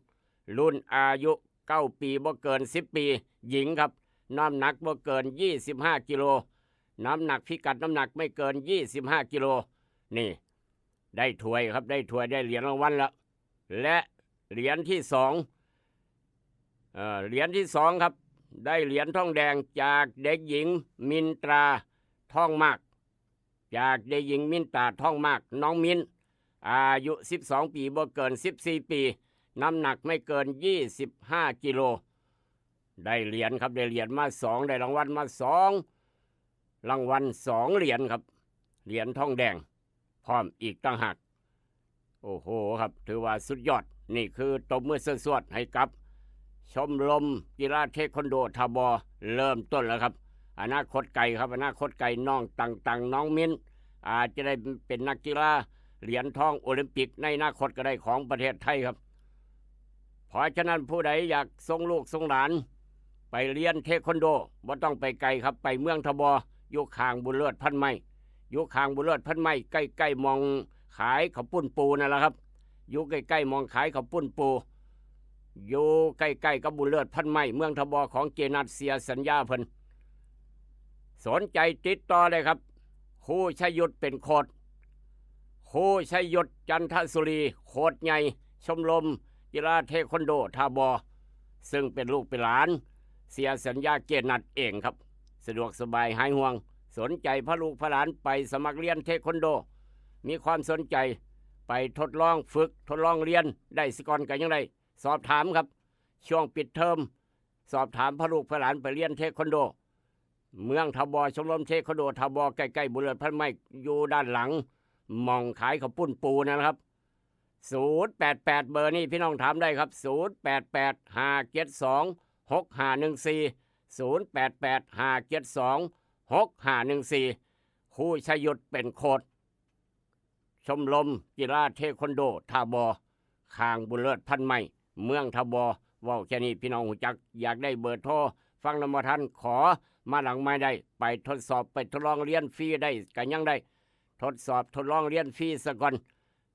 รุ่นอายุเก้าปีบ่เกินสิบปี หญิงครับ น้ำหนักบ่เกินยี่สิบห้ากิโล น้ำหนักพิกัดน้ำหนักไม่เกินยี่สิบห้ากิโล นี่ ได้ถ้วยครับ ได้ถ้วย ได้เหรียญรางวัลแล้ว และเหรียญที่สอง เอ่อ เหรียญที่สองครับ ได้เหรียญทองแดงจากเด็กหญิงมินตราทองมาก จากเด็กหญิงมินตราทองมาก น้องมิน อายุสิบสองปีบ่เกินสิบสี่ปี น้ำหนักไม่เกินยี่สิบห้ากิโล ได้เหรียญครับ ได้เหรียญมาสอง ได้รางวัลมาสอง รางวัลสองเหรียญครับ เหรียญทองแดง พร้อมอีกต่างหาก โอ้โหครับ ถือว่าสุดยอด นี่คือตบมือสวดๆให้กับ ชมรมกีฬาเทควันโดท่าบ่อ เริ่มต้นแล้วครับ อนาคตไกลครับ อนาคตไกล น้องตังตัง น้องมิน อาจจะได้เป็นนักกีฬาเหรียญทองโอลิมปิกในอนาคตก็ได้ของประเทศไทยครับ เพราะฉะนั้นผู้ใดอยากส่งลูกส่งหลาน ไปเรียนเทควันโด บ่ต้องไปไกลครับ ไปเมืองท่าบ่อ อยู่ข้างบุญเลิศพันไม้ อยู่ข้างบุญเลิศพันไม้ ใกล้ๆหม่องขายข้าวปุ้นปูนั่นแหละครับ อยู่ใกล้ๆหม่องขายข้าวปุ้นปู อยู่ใกล้ๆกับบุญเลิศพันไม้ เมืองท่าบ่อ ของเจนัทเสียสัญญาเพิ่น สนใจติดต่อได้ครับ ครูชยุทธเป็นโค้ช ครูชยุทธ จันทสุรี โค้ชใหญ่ชมรมกีฬาเทควันโดท่าบ่อ ซึ่งเป็นลูกเป็นหลานเสียสัญญาเจนัทเองครับ สะดวกสบายหายห่วง สนใจพาลูกพาหลานไปสมัครเรียนเทควันโด มีความสนใจไปทดลองฝึกทดลองเรียนได้ซะก่อนก็ยังได้ สอบถามครับ ช่วงปิดเทอม สอบถามพาลูกพาหลานไปเรียนเทควันโด เมืองท่าบ่อ ชมรมเทควันโดท่าบ่อ ใกล้ๆบุญเลิศพันไม้ อยู่ด้านหลังหม่องขายข้าวปุ้นปูนั่นนะครับ ศูนย์แปดแปด เบอร์นี้พี่น้องถามได้ครับ ศูนย์แปดแปด ห้าเจ็ดสอง หกห้าหนึ่งสี่ ศูนย์แปดแปด ห้าเจ็ดสอง หกห้าหนึ่งสี่ ครูชยุทธเป็นโค้ช ชมรมกีฬาเทควันโดท่าบ่อ ข้างบุญเลิศพันไม้ เมืองท่าบ่อ เว้าแค่นี้พี่น้องฮู้จัก อยากได้เบอร์โทร ฟังนำบ่ทัน ขอมาหลังไม้ได้ ไปทดสอบ ไปทดลองเรียนฟรีได้ก็ยังได้ ทดสอบทดลองเรียนฟรีซะก่อน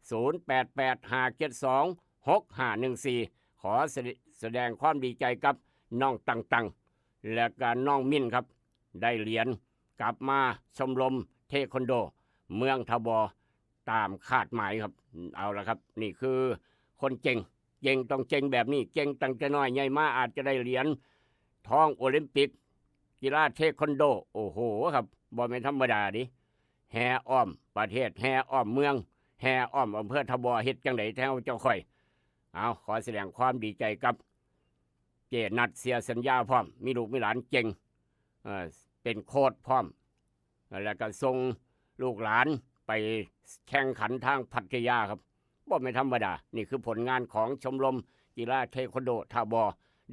ศูนย์แปดแปด ห้าเจ็ดสอง หกห้าหนึ่งสี่ ขอแสด- แสดงความดีใจกับน้องตังตัง และก็น้องมินครับ ได้เหรียญกลับมาชมรมเทควันโด เมืองท่าบ่อ ตามคาดหมายครับ เอาละครับ นี่คือคนเจ๋ง เจ๋งต้องเจ๋งแบบนี้ เจ๋งตั้งแต่น้อยใหญ่มา อาจจะได้เหรียญทองโอลิมปิก กีฬาเทควันโด โอ้โหครับ บ่แม่นธรรมดาเด้ แห่อ้อมประเทศ แห่อ้อมเมือง แห่อ้อมอำเภอท่าบ่อ เฮ็ดจั่งใดแท้เจ้าข้อย เอา ขอแสดงความดีใจกับเจนัทเสียสัญญาพร้อม มีลูกมีหลานเจ๋ง เอ่อ เป็นโค้ชพร้อม แล้วก็ส่งลูกหลานไปแข่งขันทางพัทยาครับ บ่แม่นธรรมดา นี่คือผลงานของชมรมกีฬาเทควันโดท่าบ่อ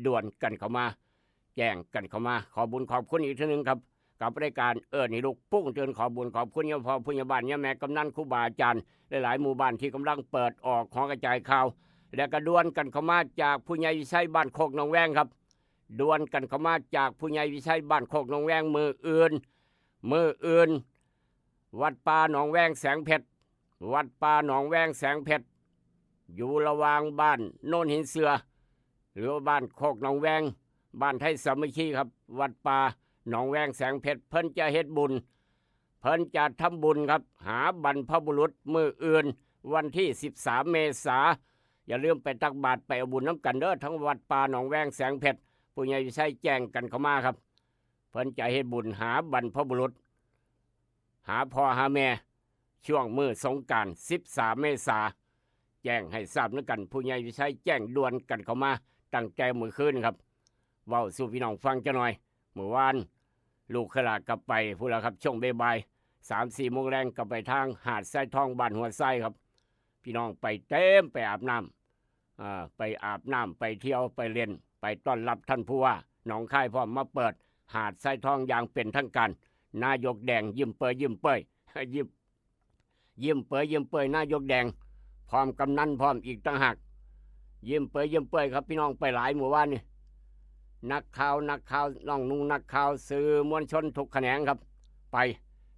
ด่วนกันเข้ามา แจ้งกันเข้ามา ขอบุญขอบคุณอีกเทื่อนึงครับ กับรายการเอิ้นให้ลูกปลุกตื่น ขอบุญขอบคุณยาพ่อผู้ใหญ่บ้านยาแม่กำนันครูบาอาจารย์ หลายๆหมู่บ้านที่กำลังเปิดออกหอกระจายข่าว และก็ด่วนกันเข้ามาจากผู้ใหญ่วิชัยบ้านโคกหนองแวงครับ ด่วนกันเข้ามาจากผู้ใหญ่วิชัยบ้านโคกหนองแวง มื้ออื่น มื้ออื่น วัดป่าหนองแวงแสงเพชร วัดป่าหนองแวงแสงเพชร อยู่ระหว่างบ้านโนนหินเสือ หรือว่าบ้านโคกหนองแวง บ้านไทยสามัคคีครับ วัดป่าหนองแวงแสงเพชร เพิ่นจะเฮ็ดบุญ เพิ่นจะทำบุญครับ หาบรรพบุรุษมื้ออื่น วันที่สิบสามเมษา อย่าลืมไปตักบาตรไปเอาบุญน้ำกันเด้อ ทั้งวัดป่าหนองแวงแสงเพชร ผู้ใหญ่วิชัยแจ้งกันเข้ามาครับ เพิ่นจะเฮ็ดบุญหาบรรพบุรุษ หาพ่อหาแม่ ช่วงมื้อสงกรานต์ สิบสามเมษา แจ้งให้ทราบนำกัน ผู้ใหญ่วิชัยแจ้งด่วนกันเข้ามาตั้งแต่มื้อคืนครับ เว้าสู่พี่น้องฟังจักหน่อย มื้อวานลูกเคยหลาก็ไปพู้นล่ะครับ ช่วงบ่ายๆ สามสี่โมงแลงก็ไปทางหาดทรายทองบ้านหัวทรายครับ พี่น้องไปเต็ม ไปอาบน้ำ อ่า ไปอาบน้ำ ไปเที่ยว ไปเล่น ไปต้อนรับท่านผู้ว่าหนองคายพร้อม มาเปิดหาดทรายทองอย่างเป็นทางการ นายกแดงยิ้มเปยยิ้มเปย ยิ้ม ยิ้มเปยยิ้มเปย นายกแดง พร้อมกำนันพร้อมอีกต่างหาก ยิ้มเปยยิ้มเปยครับ พี่น้องไปหลายหมู่บ้านนี่ นักข่าว นักข่าว น้องนุ่ง นักข่าว สื่อมวลชนทุกแขนงครับ ไป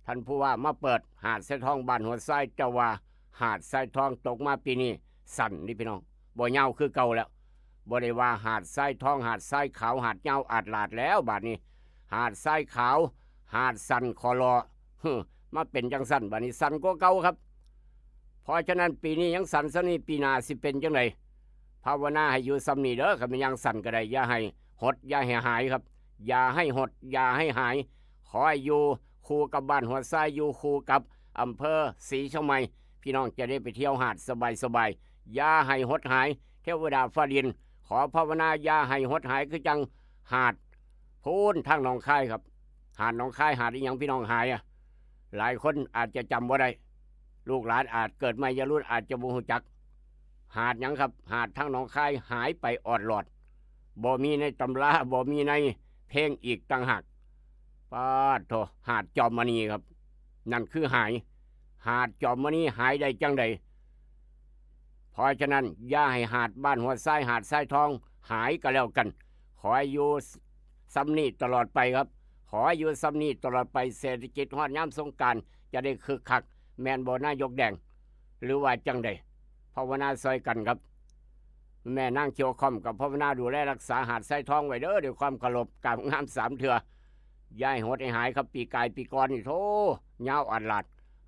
ท่านผู้ว่ามาเปิดหาดทรายทองบ้านหัวทราย เจ้าว่าหาดทรายทองตกมาปีนี้สั่นนี่พี่น้อง บ่ยาวคือเก่าแล้ว บ่ได้ว่าหาดทรายทอง หาดทรายขาว หาดยาวอาดลาดแล้ว บาดนี้ หาดทรายขาว หาดสั่นขอรอ ฮึ มาเป็นจังสั่น บาดนี้สั่นกว่าเก่าครับ เพราะฉะนั้นปีนี้ยังสั่นซะนี่ ปีหน้าสิเป็นจังได ภาวนาให้อยู่ส่ำนี้เด้อ คันแม่นยังสั่นก็ได้ อย่าให้หด อย่าให้หายครับ อย่าให้หด อย่าให้หาย ขอให้อยู่คู่กับบ้านหัวทราย อยู่คู่กับอำเภอศรีเชียงใหม่ พี่น้องจะได้ไปเที่ยวหาดสบายๆ อย่าให้หดหาย เทวดาฟ้าดิน ขอภาวนาอย่าให้หดหาย คือจังหาดพู้นทางหนองคายครับ หาดหนองคาย หาดอีหยังพี่น้อง หายอะ หลายคนอาจจะจำบ่ได้ ลูกหลานอาจเกิดใหม่ อย่ารุ่นอาจจะบ่ฮู้จัก หาดหยังครับ หาดทางหนองคาย หายไปออดลอด บ่มีในตำรา บ่มีในเพลงอีกต่างหาก ปาดโธ่ หาดจอมมณีครับ นั่นคือหาย หาดจอมมณีหายได้จังใด เพราะฉะนั้นอย่าให้หาดบ้านหัวทราย หาดทรายทองหายก็แล้วกัน ขอให้อยู่ส่ำนี้ตลอดไปครับ ขอให้อยู่ส่ำนี้ตลอดไป เศรษฐกิจฮอดยามสงกรานต์จะได้คึกคัก แม่นบ่นายกแดง หรือว่าจังใด ภาวนาซอยกันครับ แม่นางเขียวค่อมก็ภาวนาดูแลรักษาหาดทรายทองไว้เด้อ ด้วยความเคารพ กราบงามสามเทื่อ อย่าให้หดให้หายครับ ปีกายปีก่อนนี่โธ่ ยาวอาดลาด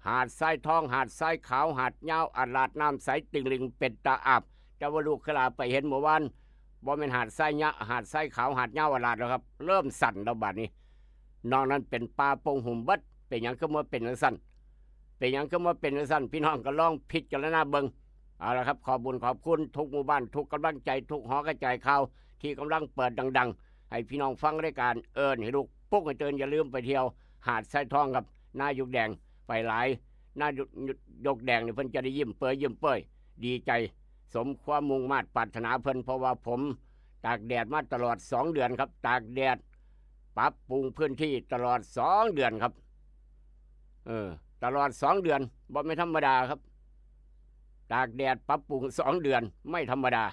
หาดทรายทอง หาดทรายขาว หาดยาวอาดลาด น้ำใสติ่งหลิงเป็นตาอาบ แต่ว่าลูกเคยหลาไปเห็นเมื่อวาน บ่แม่นหาดทรายยะ หาดทรายขาว หาดยาวอาดลาดแล้วครับ เริ่มสั่นแล้วบาดนี้ นอกนั้นเป็นป่าปงหุ่มเบิด เป็นหยังคือมาเป็นจังซั่น เป็นหยังคือมาเป็นจังซั่น พี่น้องก็ลองพิจารณาเบิ่ง เอาละครับ ขอบบุญขอบคุณทุกหมู่บ้าน ทุกกำลังใจ ทุกหอกระจายข่าว ที่กำลังเปิดดังๆ ให้พี่น้องฟังรายการ เอิ้นให้ลูกปลุกให้ตื่น อย่าลืมไปเที่ยวหาดทรายทองครับ นายกแดงไปหลาย นายกแดงนี่เพิ่นจะได้ยิ้มเปยยิ้มเปย ดีใจ สมความมุ่งมาดปรารถนาเพิ่น เพราะว่าผมตากแดดมาตลอดสองเดือนครับ ตากแดด ปรับปรุงพื้นที่ตลอดสองเดือนครับ เออ ตลอดสองเดือน บ่แม่นธรรมดาครับ ตากแดดปรับปรุงสองเดือน ไม่ธรรมดา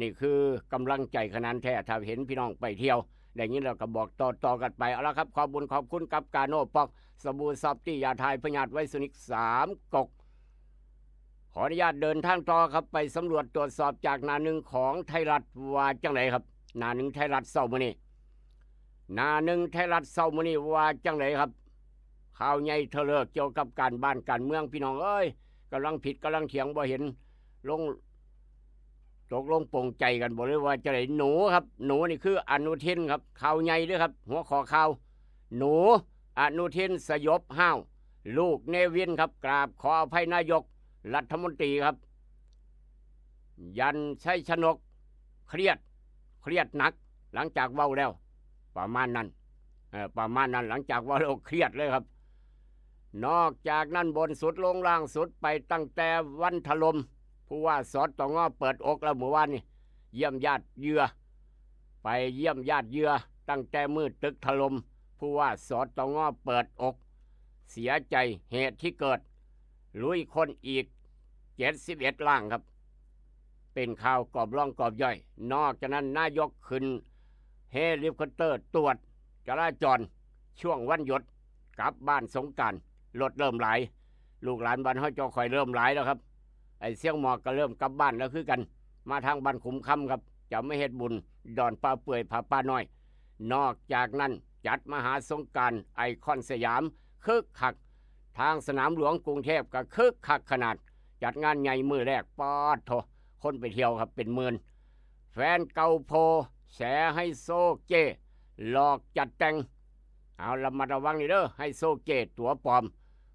นี่คือกำลังใจขนาดแท้ ถ้าเห็นพี่น้องไปเที่ยว ได้ยินแล้วก็บอกต่อๆกันไป เอาละครับ ขอบบุญขอบคุณกับกาโน่ปอก สบู่ซอฟตี้ ยาทายพยาธิไวรัสนิกสามก๊ก ขออนุญาตเดินทางต่อครับ ไปสำรวจตรวจสอบจากหน้าหนึ่งของไทยรัฐว่าจังไดครับ หน้าหนึ่งไทยรัฐเช้ามื้อนี้ หน้าหนึ่งไทยรัฐเช้ามื้อนี้ว่าจังไดครับ ข่าวใหญ่เถลิงเกี่ยวกับการบ้านการเมือง พี่น้องเอ้ย กำลังผิดกำลังเถียง บ่เห็นลง ตกลงปลงใจกันบ่ หรือว่าจังได หนูครับ หนูนี่คืออนุทินครับ ข่าวใหญ่เด้อครับ หัวข้อข่าว หนูอนุทินสยบห้าว ลูกเนวินครับ กราบขออภัยนายกรัฐมนตรีครับ ยันชัยชนกเครียด เครียดหนัก หลังจากเว้าแล้ว ประมาณนั้น เอ่อ ประมาณนั้น หลังจากเว้าแล้วเครียดเลยครับ นอกจากนั้นบนสุดลงล่างสุดไปตั้งแต่วันถล่ม ผู้ว่า สตง เปิดอกแล้วเมื่อวานนี้ เยี่ยมญาติเหยื่อ ไปเยี่ยมญาติเหยื่อ ตั้งแต่มื้อตึกถล่ม ผู้ว่า สตง เปิดอก เสียใจเหตุที่เกิด ลุยคนอีกเจ็ดสิบเอ็ดร่างครับ เป็นข่าวกอบร่องกอบย่อย นอกจากนั้นนายกขึ้นเฮลิคอปเตอร์ตรวจจราจร ช่วงวันหยุดกลับบ้านสงกรานต์ รถเริ่มหลาย ลูกหลานบ้านเฮาเจ้าข่อยเริ่มหลายแล้วครับ ไอ้เสียงหมอกก็เริ่มกลับบ้านแล้วคือกัน มาทางบ้านขุมคำครับ จะไม่เฮ็ดบุญดอนป่าเปื่อยผาป่าน้อย นอกจากนั้นจัดมหาสงกรานต์ไอคอนสยาม คึกคัก ทางสนามหลวงกรุงเทพก็คึกคักขนาด จัดงานใหญ่มื้อแรก ปาดโถ คนไปเที่ยวครับเป็นหมื่น แฟนเก่าโพ แฉไฮโซเจ้ หลอกจัดแต่ง เอาระมัดระวังนี่เด้อ ไฮโซเจ้ตั๋วปลอม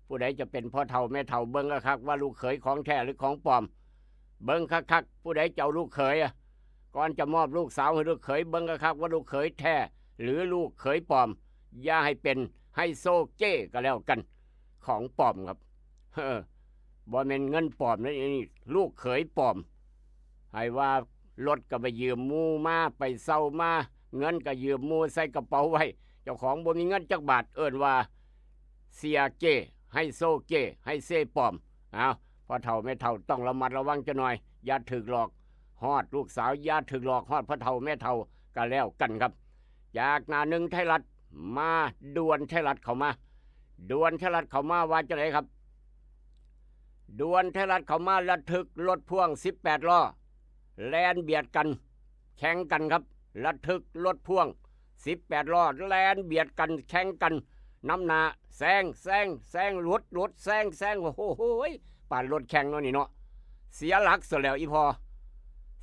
ผู้ใดจะเป็นพ่อเฒ่าแม่เฒ่า เบิ่งคักๆว่าลูกเขยของแท้หรือของปลอม เบิ่งคักๆผู้ใดจะเอาลูกเขยอะ ก่อนจะมอบลูกสาวให้ลูกเขย เบิ่งคักๆว่าลูกเขยแท้หรือลูกเขยปลอม อย่าให้เป็นไฮโซเจ้ก็แล้วกัน ของปลอมครับ เออ บ่แม่นเงินปลอมนะนี่ ลูกเขยปลอม ให้ว่ารถก็ไปยืมหมู่มา ไปเช่ามา เงินก็ยืมหมู่ใส่กระเป๋าไว้ เจ้าของบ่มีเงินจักบาท เอิ้นว่าเสียเจ้ ไฮโซเจ้ ไฮเซปลอม เอา พ่อเฒ่าแม่เฒ่าต้องระมัดระวังจักหน่อย อย่าถืกหลอก ฮอดลูกสาว อย่าถืกหลอก ฮอดพ่อเฒ่าแม่เฒ่าก็แล้วกันครับ จากหน้าหนึ่งไทยรัฐ มาด่วนไทยรัฐเข้ามา ด่วนไทยรัฐเข้ามาว่าจังไดครับ ด่วนไทยรัฐเข้ามา ระทึกรถพ่วงสิบแปดล้อ แล่นเบียดกัน แข่งกันครับ ระทึกรถพ่วงสิบแปดล้อ แล่นเบียดกัน แข่งกัน นำหน้า แซง แซง แซง หลุด หลุด แซง แซง โอ้โหย ปานรถแข่งเนาะนี่เนาะ เสียหลักซะแล้วอีพ่อ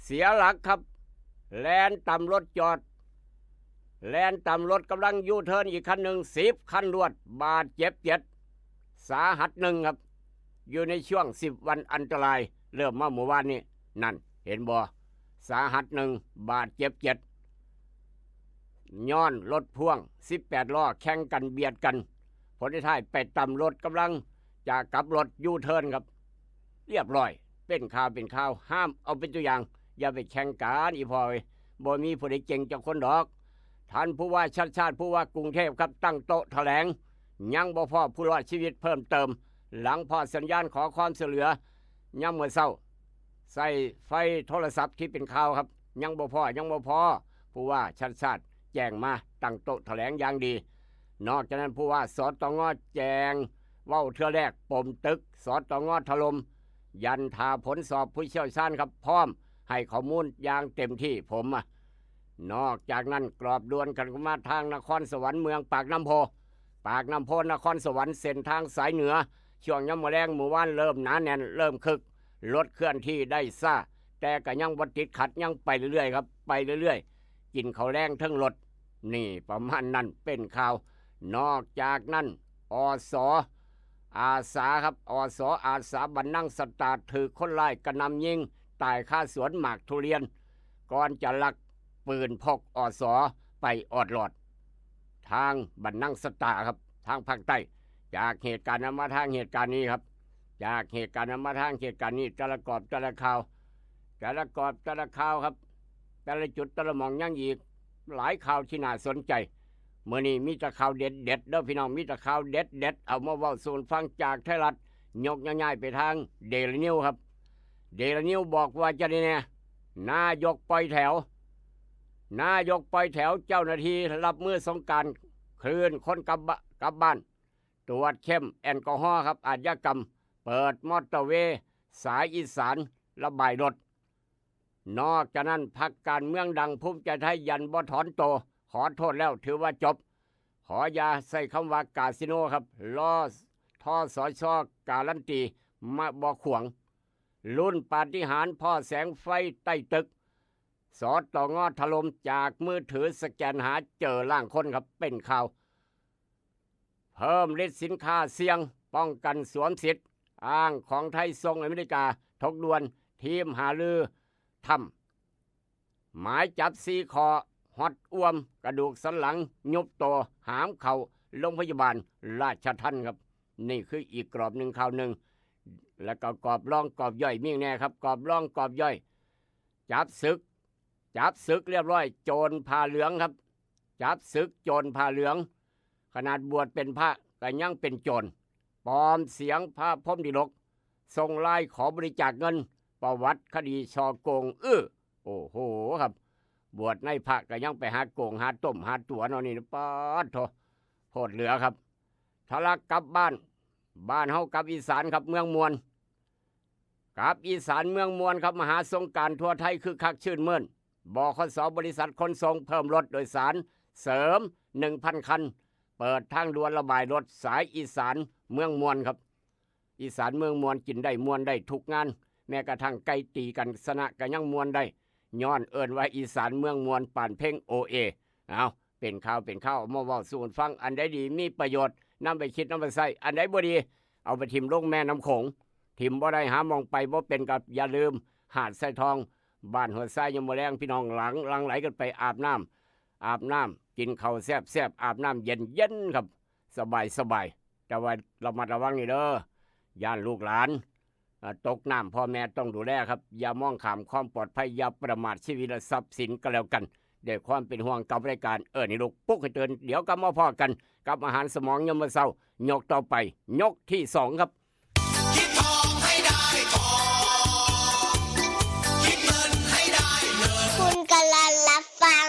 เสียหลักครับ แล่นตำรถจอด แล่นตำรถกำลังยูเทิร์นอีกคันหนึ่ง สิบคันรวด บาดเจ็บเจ็ด สาหัสหนึ่งครับ อยู่ในช่วงสิบวันอันตราย เริ่มมาเมื่อวานนี้ นั่น เห็นบ่ สาหัสหนึ่ง บาดเจ็บเจ็ด ย้อนรถพ่วงสิบแปดล้อแข่งกันเบียดกัน ผลท้ายไปตำรถกำลังจะกลับรถยูเทิร์นครับ เรียบร้อย เป็นข่าวเป็นข่าว ห้ามเอาเป็นตัวอย่าง อย่าไปแข่งกันอีพ่อเอ้ย บ่มีผู้ใดเก่งจักคนดอก ท่านผู้ว่าชาติชาติ ผู้ว่ากรุงเทพครับ ตั้งโต๊ะแถลง ยังบ่พ้อผู้รอดชีวิตเพิ่มเติม หลังพ้อสัญญาณขอความช่วยเหลือยามมื้อเช้า ใส่ไฟโทรศัพท์ที่เป็นข่าวครับ ยังบ่พ้อ ยังบ่พ้อ ผู้ว่าชาติชาติแจ้งมา ตั้งโต๊ะแถลงอย่างดี นอกจากนั้นผู้ว่า สตง แจ้ง เว้าเทื่อแรก ปมตึก สตง ถล่ม ยันท่าผลสอบผู้เชี่ยวชาญครับ พร้อมให้ข้อมูลอย่างเต็มที่ ผมอะ นอกจากนั้นกรอบด่วนกันมาทางนครสวรรค์ เมืองปากน้ำโพ ปากน้ำโพ นครสวรรค์ เส้นทางสายเหนือ ช่วงยามมื้อแลงมื้อวานเริ่มหนาแน่น เริ่มคึก รถเคลื่อนที่ได้ช้า แต่ก็ยังบ่ติดขัด ยังไปเรื่อยๆครับ ไปเรื่อยๆ กินข้าวแลงเทิงรถ นี่ประมาณนั้น เป็นข่าว นอกจากนั้น อส อาสาครับ อส อาสาบันนังสตราด ถืกคนร้ายกระหน่ำยิงตายคาสวนหมากทุเรียน ก่อนจะลักปืนพก อส ไปออดลอด ทางบันนังสตราครับ ทางภาคใต้ จากเหตุการณ์นั้นมาทางเหตุการณ์นี้ครับ จากเหตุการณ์นั้นมาทางเหตุการณ์นี้ แต่ละกอบแต่ละข่าว แต่ละกอบแต่ละข่าวครับ แต่ละจุดแต่ละหม่องยังอีกหลายข่าวที่น่าสนใจ มื้อนี้มีแต่ข่าวเด็ดๆเด้อพี่น้อง มีแต่ข่าวเด็ดๆ เอามาเว้าสู่ฟังจากไทยรัฐ ยกย้ายๆไปทางเดลีนิวครับ เดลีนิวบอกว่าจะได้แน่ นายกปล่อยแถว นายกปล่อยแถว เจ้าหน้าที่รับมือสงกรานต์ คลื่นคนกลับบ้าน กลับบ้าน ตรวจเข้มแอลกอฮอล์ครับ อาชญากรรม เปิดมอเตอร์เวย์สายอีสาน ระบายรถ นอกจากนั้นพรรคการเมืองดังภูมิใจไทยยันบ่ถอนโต ขอโทษแล้วถือว่าจบ ขออย่าใช้คำว่ากาสิโนครับ รอ ทสช การันตี มาบ่ขวาง ลุ้นปาฏิหาริย์พ้อแสงไฟใต้ตึก สตง ถล่ม จากมือถือสแกนหาเจอร่างคนครับ เป็นข่าว เพิ่มลิสต์สินค้าเสี่ยง ป้องกันสวมสิทธิ์ อ้างของไทยส่งอเมริกา ถกด่วน ทีมหารือทำ หมายจับสี่ข้อ ฮอตอ่วม กระดูกสันหลัง ยุบโต หามเข้าโรงพยาบาลราชทัณฑ์ครับ นี่คืออีกกรอบหนึ่งข่าวหนึ่ง แล้วก็กรอบรองกรอบย่อยมีแน่ครับ กรอบรองกรอบย่อย จับศึก จับศึกเรียบร้อย โจรผ้าเหลืองครับ จับศึกโจรผ้าเหลือง ขนาดบวชเป็นพระก็ยังเป็นโจร ปลอมเสียงพระพรหมดิลก ส่งไลน์ขอบริจาคเงิน ประวัติคดีฉ้อโกง อื้อ โอ้โหครับ บวชในพระก็ยังไปหาโกง หาต้ม หาตั๋วเนาะนี่ ป๊าดโถ โพดเหลือครับ ทะลักกลับบ้าน บ้านเฮากลับอีสานครับ เมืองม่วน กลับอีสานเมืองม่วนครับ มหาสงกรานต์ทั่วไทย คึกคักชื่นมื่น บขส บริษัทขนส่ง เพิ่มรถโดยสารเสริม หนึ่งพัน คัน เปิดทางด่วนระบายรถสายอีสานเมืองม่วนครับ อีสานเมืองม่วน กินได้ม่วนได้ทุกงาน แม้กระทั่งไก่ตีกันชนะก็ยังม่วนได้ ย้อนเอิ้นว่าอีสานเมืองม่วน ปานเพลง โอเอ เอา เป็นข่าวเป็นข่าวมาเว้าสู่กันฟัง อันใดดีมีประโยชน์ นำไปคิดนำไปใช้ อันใดบ่ดี เอาไปถิ่มลงแม่น้ำโขง ถิ่มบ่ได้ หาหม่องไปบ่เป็น ก็อย่าลืม หาดทรายทอง บ้านห้วยทราย ยามมื้อแลงพี่น้องหลั่ง หลั่งไหลกันไปอาบน้ำ อาบน้ำ กินข้าวแซ่บๆ อาบน้ำเย็นๆ ครับ สบายๆ แต่ว่าระมัดระวังนี่เด้อ ย้านลูกหลาน อ่า ตกน้ำ พ่อแม่ต้องดูแลครับ อย่ามองข้ามความปลอดภัย อย่าประมาทชีวิตและทรัพย์สินก็แล้วกัน ด้วยความเป็นห่วงกับรายการ เอิ้นให้ลุก ปลุกให้ตื่น เดี๋ยวกลับมาพ้อกันกับอาหารสมองยามมื้อเช้า ยกต่อไป ยกที่สองครับ คิดทองให้ได้ทอง คิดเงินให้ได้เงิน คุณกำลังรับฟัง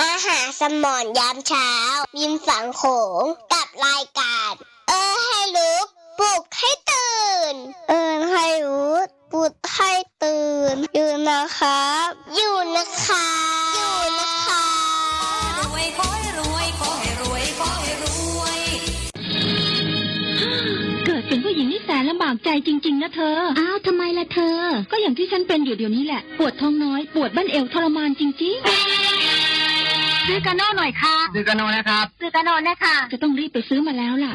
อาหารสมองยามเช้า ริมฝั่งโขง กับรายการ เอิ้นให้ลุก ปลุกให้ตื่น เอิ้นให้ลุก ปลุกให้ตื่น อยู่นะครับ อยู่นะครับ อยู่นะครับ รวย ขอให้รวย ขอให้รวย ขอให้รวย เกิดเป็นผู้หญิงนี่แสนลำบากใจจริงๆ นะเธอ อ้าว ทำไมล่ะเธอ ก็อย่างที่ฉันเป็นอยู่เดี๋ยวนี้แหละ ปวดท้องน้อย ปวดบั้นเอวทรมานจริงๆ ซื้อกาโน่หน่อยค่ะ ซื้อกาโน่นะครับ ซื้อกาโน่นะคะ จะต้องรีบไปซื้อมาแล้วล่ะ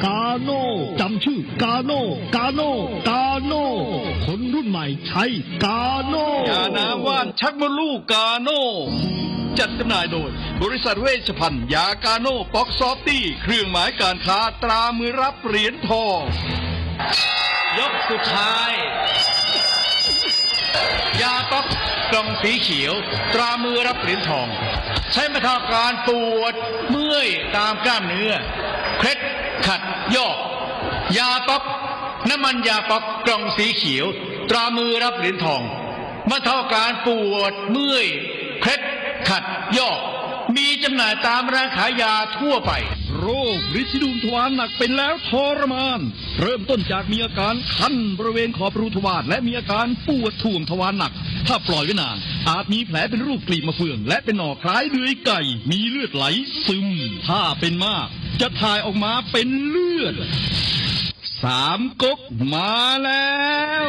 กาโน่ จำชื่อกาโน่ กาโน่ กาโน่ คนรุ่นใหม่ใช้กาโน่ ยาน้ำว่านชักมดลูกกาโน่ จัดจำหน่ายโดย บริษัทเวชภัณฑ์ยากาโน่ป๊อกซอฟตี้ เครื่องหมายการค้าตรามือรับเหรียญทอง ยกสุดท้าย ยาป๊อกกล่องสีเขียว ตรามือรับเหรียญทอง ใช้บรรเทาอาการปวดเมื่อยตามกล้ามเนื้อ เคล็ดขัดยอก ยาป๊อก น้ำมันยาป๊อกกล่องสีเขียว ตรามือรับเหรียญทอง บรรเทาอาการปวดเมื่อย เคล็ดขัดยอก มีจำหน่ายตามร้านขายยาทั่วไป โรคริดสีดวงทวารหนักเป็นแล้วทรมาน เริ่มต้นจากมีอาการคันบริเวณขอบรูทวาร และมีอาการปวดถ่วงทวารหนัก ถ้าปล่อยไว้นาน อาจมีแผลเป็นรูปกลีบมะเฟือง และเป็นหน่อคล้ายเดือยไก่ มีเลือดไหลซึม ถ้าเป็นมาก จะถ่ายออกมาเป็นเลือด สามก๊กมาแล้ว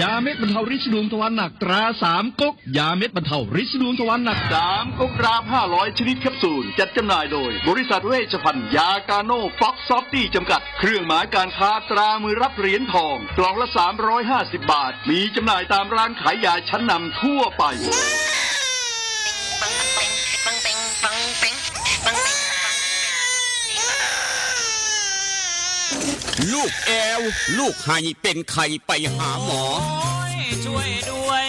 ยาเม็ดบรรเทาริดสีดวงทวารหนักตราสามก๊ก ยาเม็ดบรรเทาริดสีดวงทวารหนัก สามก๊กรามห้าร้อยชนิดแคปซูล จัดจำหน่ายโดย บริษัทเวชภัณฑ์ยากาโน่ป๊อกซอฟตี้จำกัด เครื่องหมายการค้าตรามือรับเหรียญทอง กล่องละสามร้อยห้าสิบบาท มีจำหน่ายตามร้านขายยาชั้นนำทั่วไป ลูกแอว ลูกไห้เป็นไข้ไปหาหมอ โอ้ย ช่วยด้วย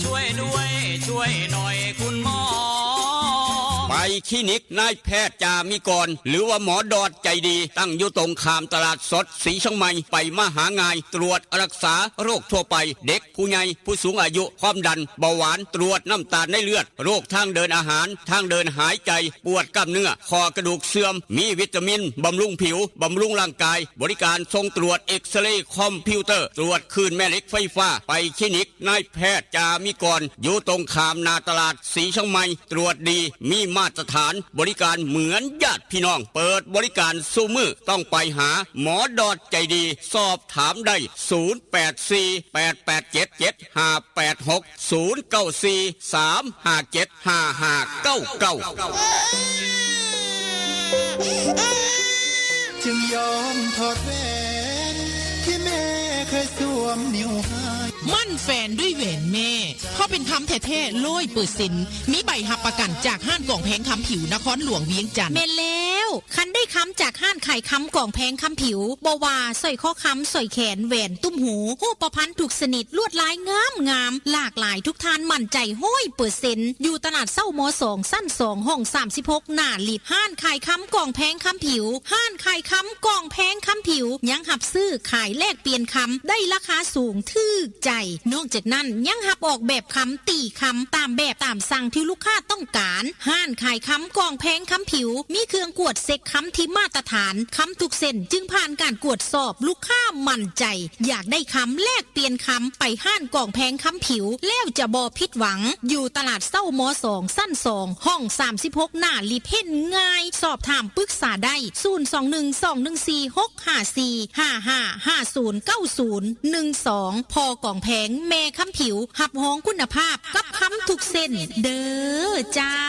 ช่วยด้วย ช่วยหน่อยคุณหมอ ไปคลินิกนายแพทย์จามิกร หรือว่าหมอดอดใจดี ตั้งอยู่ตรงข้ามตลาดสดสีเชียงใหม่ ไปมาหาง่าย ตรวจรักษาโรคทั่วไป เด็ก ผู้ใหญ่ ผู้สูงอายุ ความดัน เบาหวาน ตรวจน้ำตาลในเลือด โรคทางเดินอาหาร ทางเดินหายใจ ปวดกล้ามเนื้อ ข้อกระดูกเสื่อม มีวิตามิน บำรุงผิว บำรุงร่างกาย บริการส่งตรวจเอ็กซเรย์คอมพิวเตอร์ ตรวจคลื่นแม่เหล็กไฟฟ้า ไปคลินิกนายแพทย์จามิกร อยู่ตรงข้ามหน้าตลาดสีเชียงใหม่ ตรวจดี มีมาตรฐาน บริการเหมือนญาติพี่น้อง เปิดบริการซุมื้อ ต้องไปหาหมอดอดใจดี สอบถามได้ ศูนย์แปดสี่ แปดแปดเจ็ด เจ็ดห้าแปดหก ศูนย์เก้าสี่ สามห้าเจ็ด ห้าห้าเก้าเก้า จึงยอมถอดแหวนที่แม่เคยสวมนิ้วให้ มั่นแฟนด้วยแหวนแม่ เพราะเป็นคำแท้ๆ ร้อยเปอร์เซ็นต์ มีใบรับประกันจากห้านกองแพงคำผิวนครหลวงเวียงจันทน์ แม่นแล้ว คันได้คำจากห้านขายคำกองแพงคำผิว บ่ว่าสร้อยคอคำ สร้อยแขน แหวน ตุ้มหู ฮูปพรรณทุกชนิด ลวดลายงามงาม หลากหลาย ทุกท่านมั่นใจร้อยเปอร์เซ็นต์ อยู่ตลาดเช้า ม.สอง ชั้นสอง ห้องสามสิบหก หน้าลิฟต์ ห้านขายคำกองแพงคำผิว ห้านขายคำกองแพงคำผิว ยังรับซื้อขายแลกเปลี่ยนคำ ได้ราคาสูง ถืกใจ นอกจากนั้นยังรับออกแบบคำ ตีคำตามแบบตามสั่งที่ลูกค้าต้องการ ร้านขายคำกองแพงคำผิว มีเครื่องกวดเช็คคำที่มาตรฐาน คำทุกเส้นจึงผ่านการกวดสอบ ลูกค้ามั่นใจ อยากได้คำแลกเปลี่ยนคำไปร้านกองแพงคำผิว แล้วจะบ่ผิดหวัง อยู่ตลาดเซ้า ม.สอง ชั้น สอง ห้อง สามสิบหก หน้าลิฟต์ เห็นง่าย สอบถามปรึกษาได้ ศูนย์ สอง หนึ่ง สอง หนึ่ง สี่ หก ห้า สี่ ห้า ห้า ห้า ศูนย์ เก้า ศูนย์ หนึ่ง สอง พ.กองแพง แม่คำผิว รับรองคุณภาพกับคำทุกเส้น เด้อเจ้า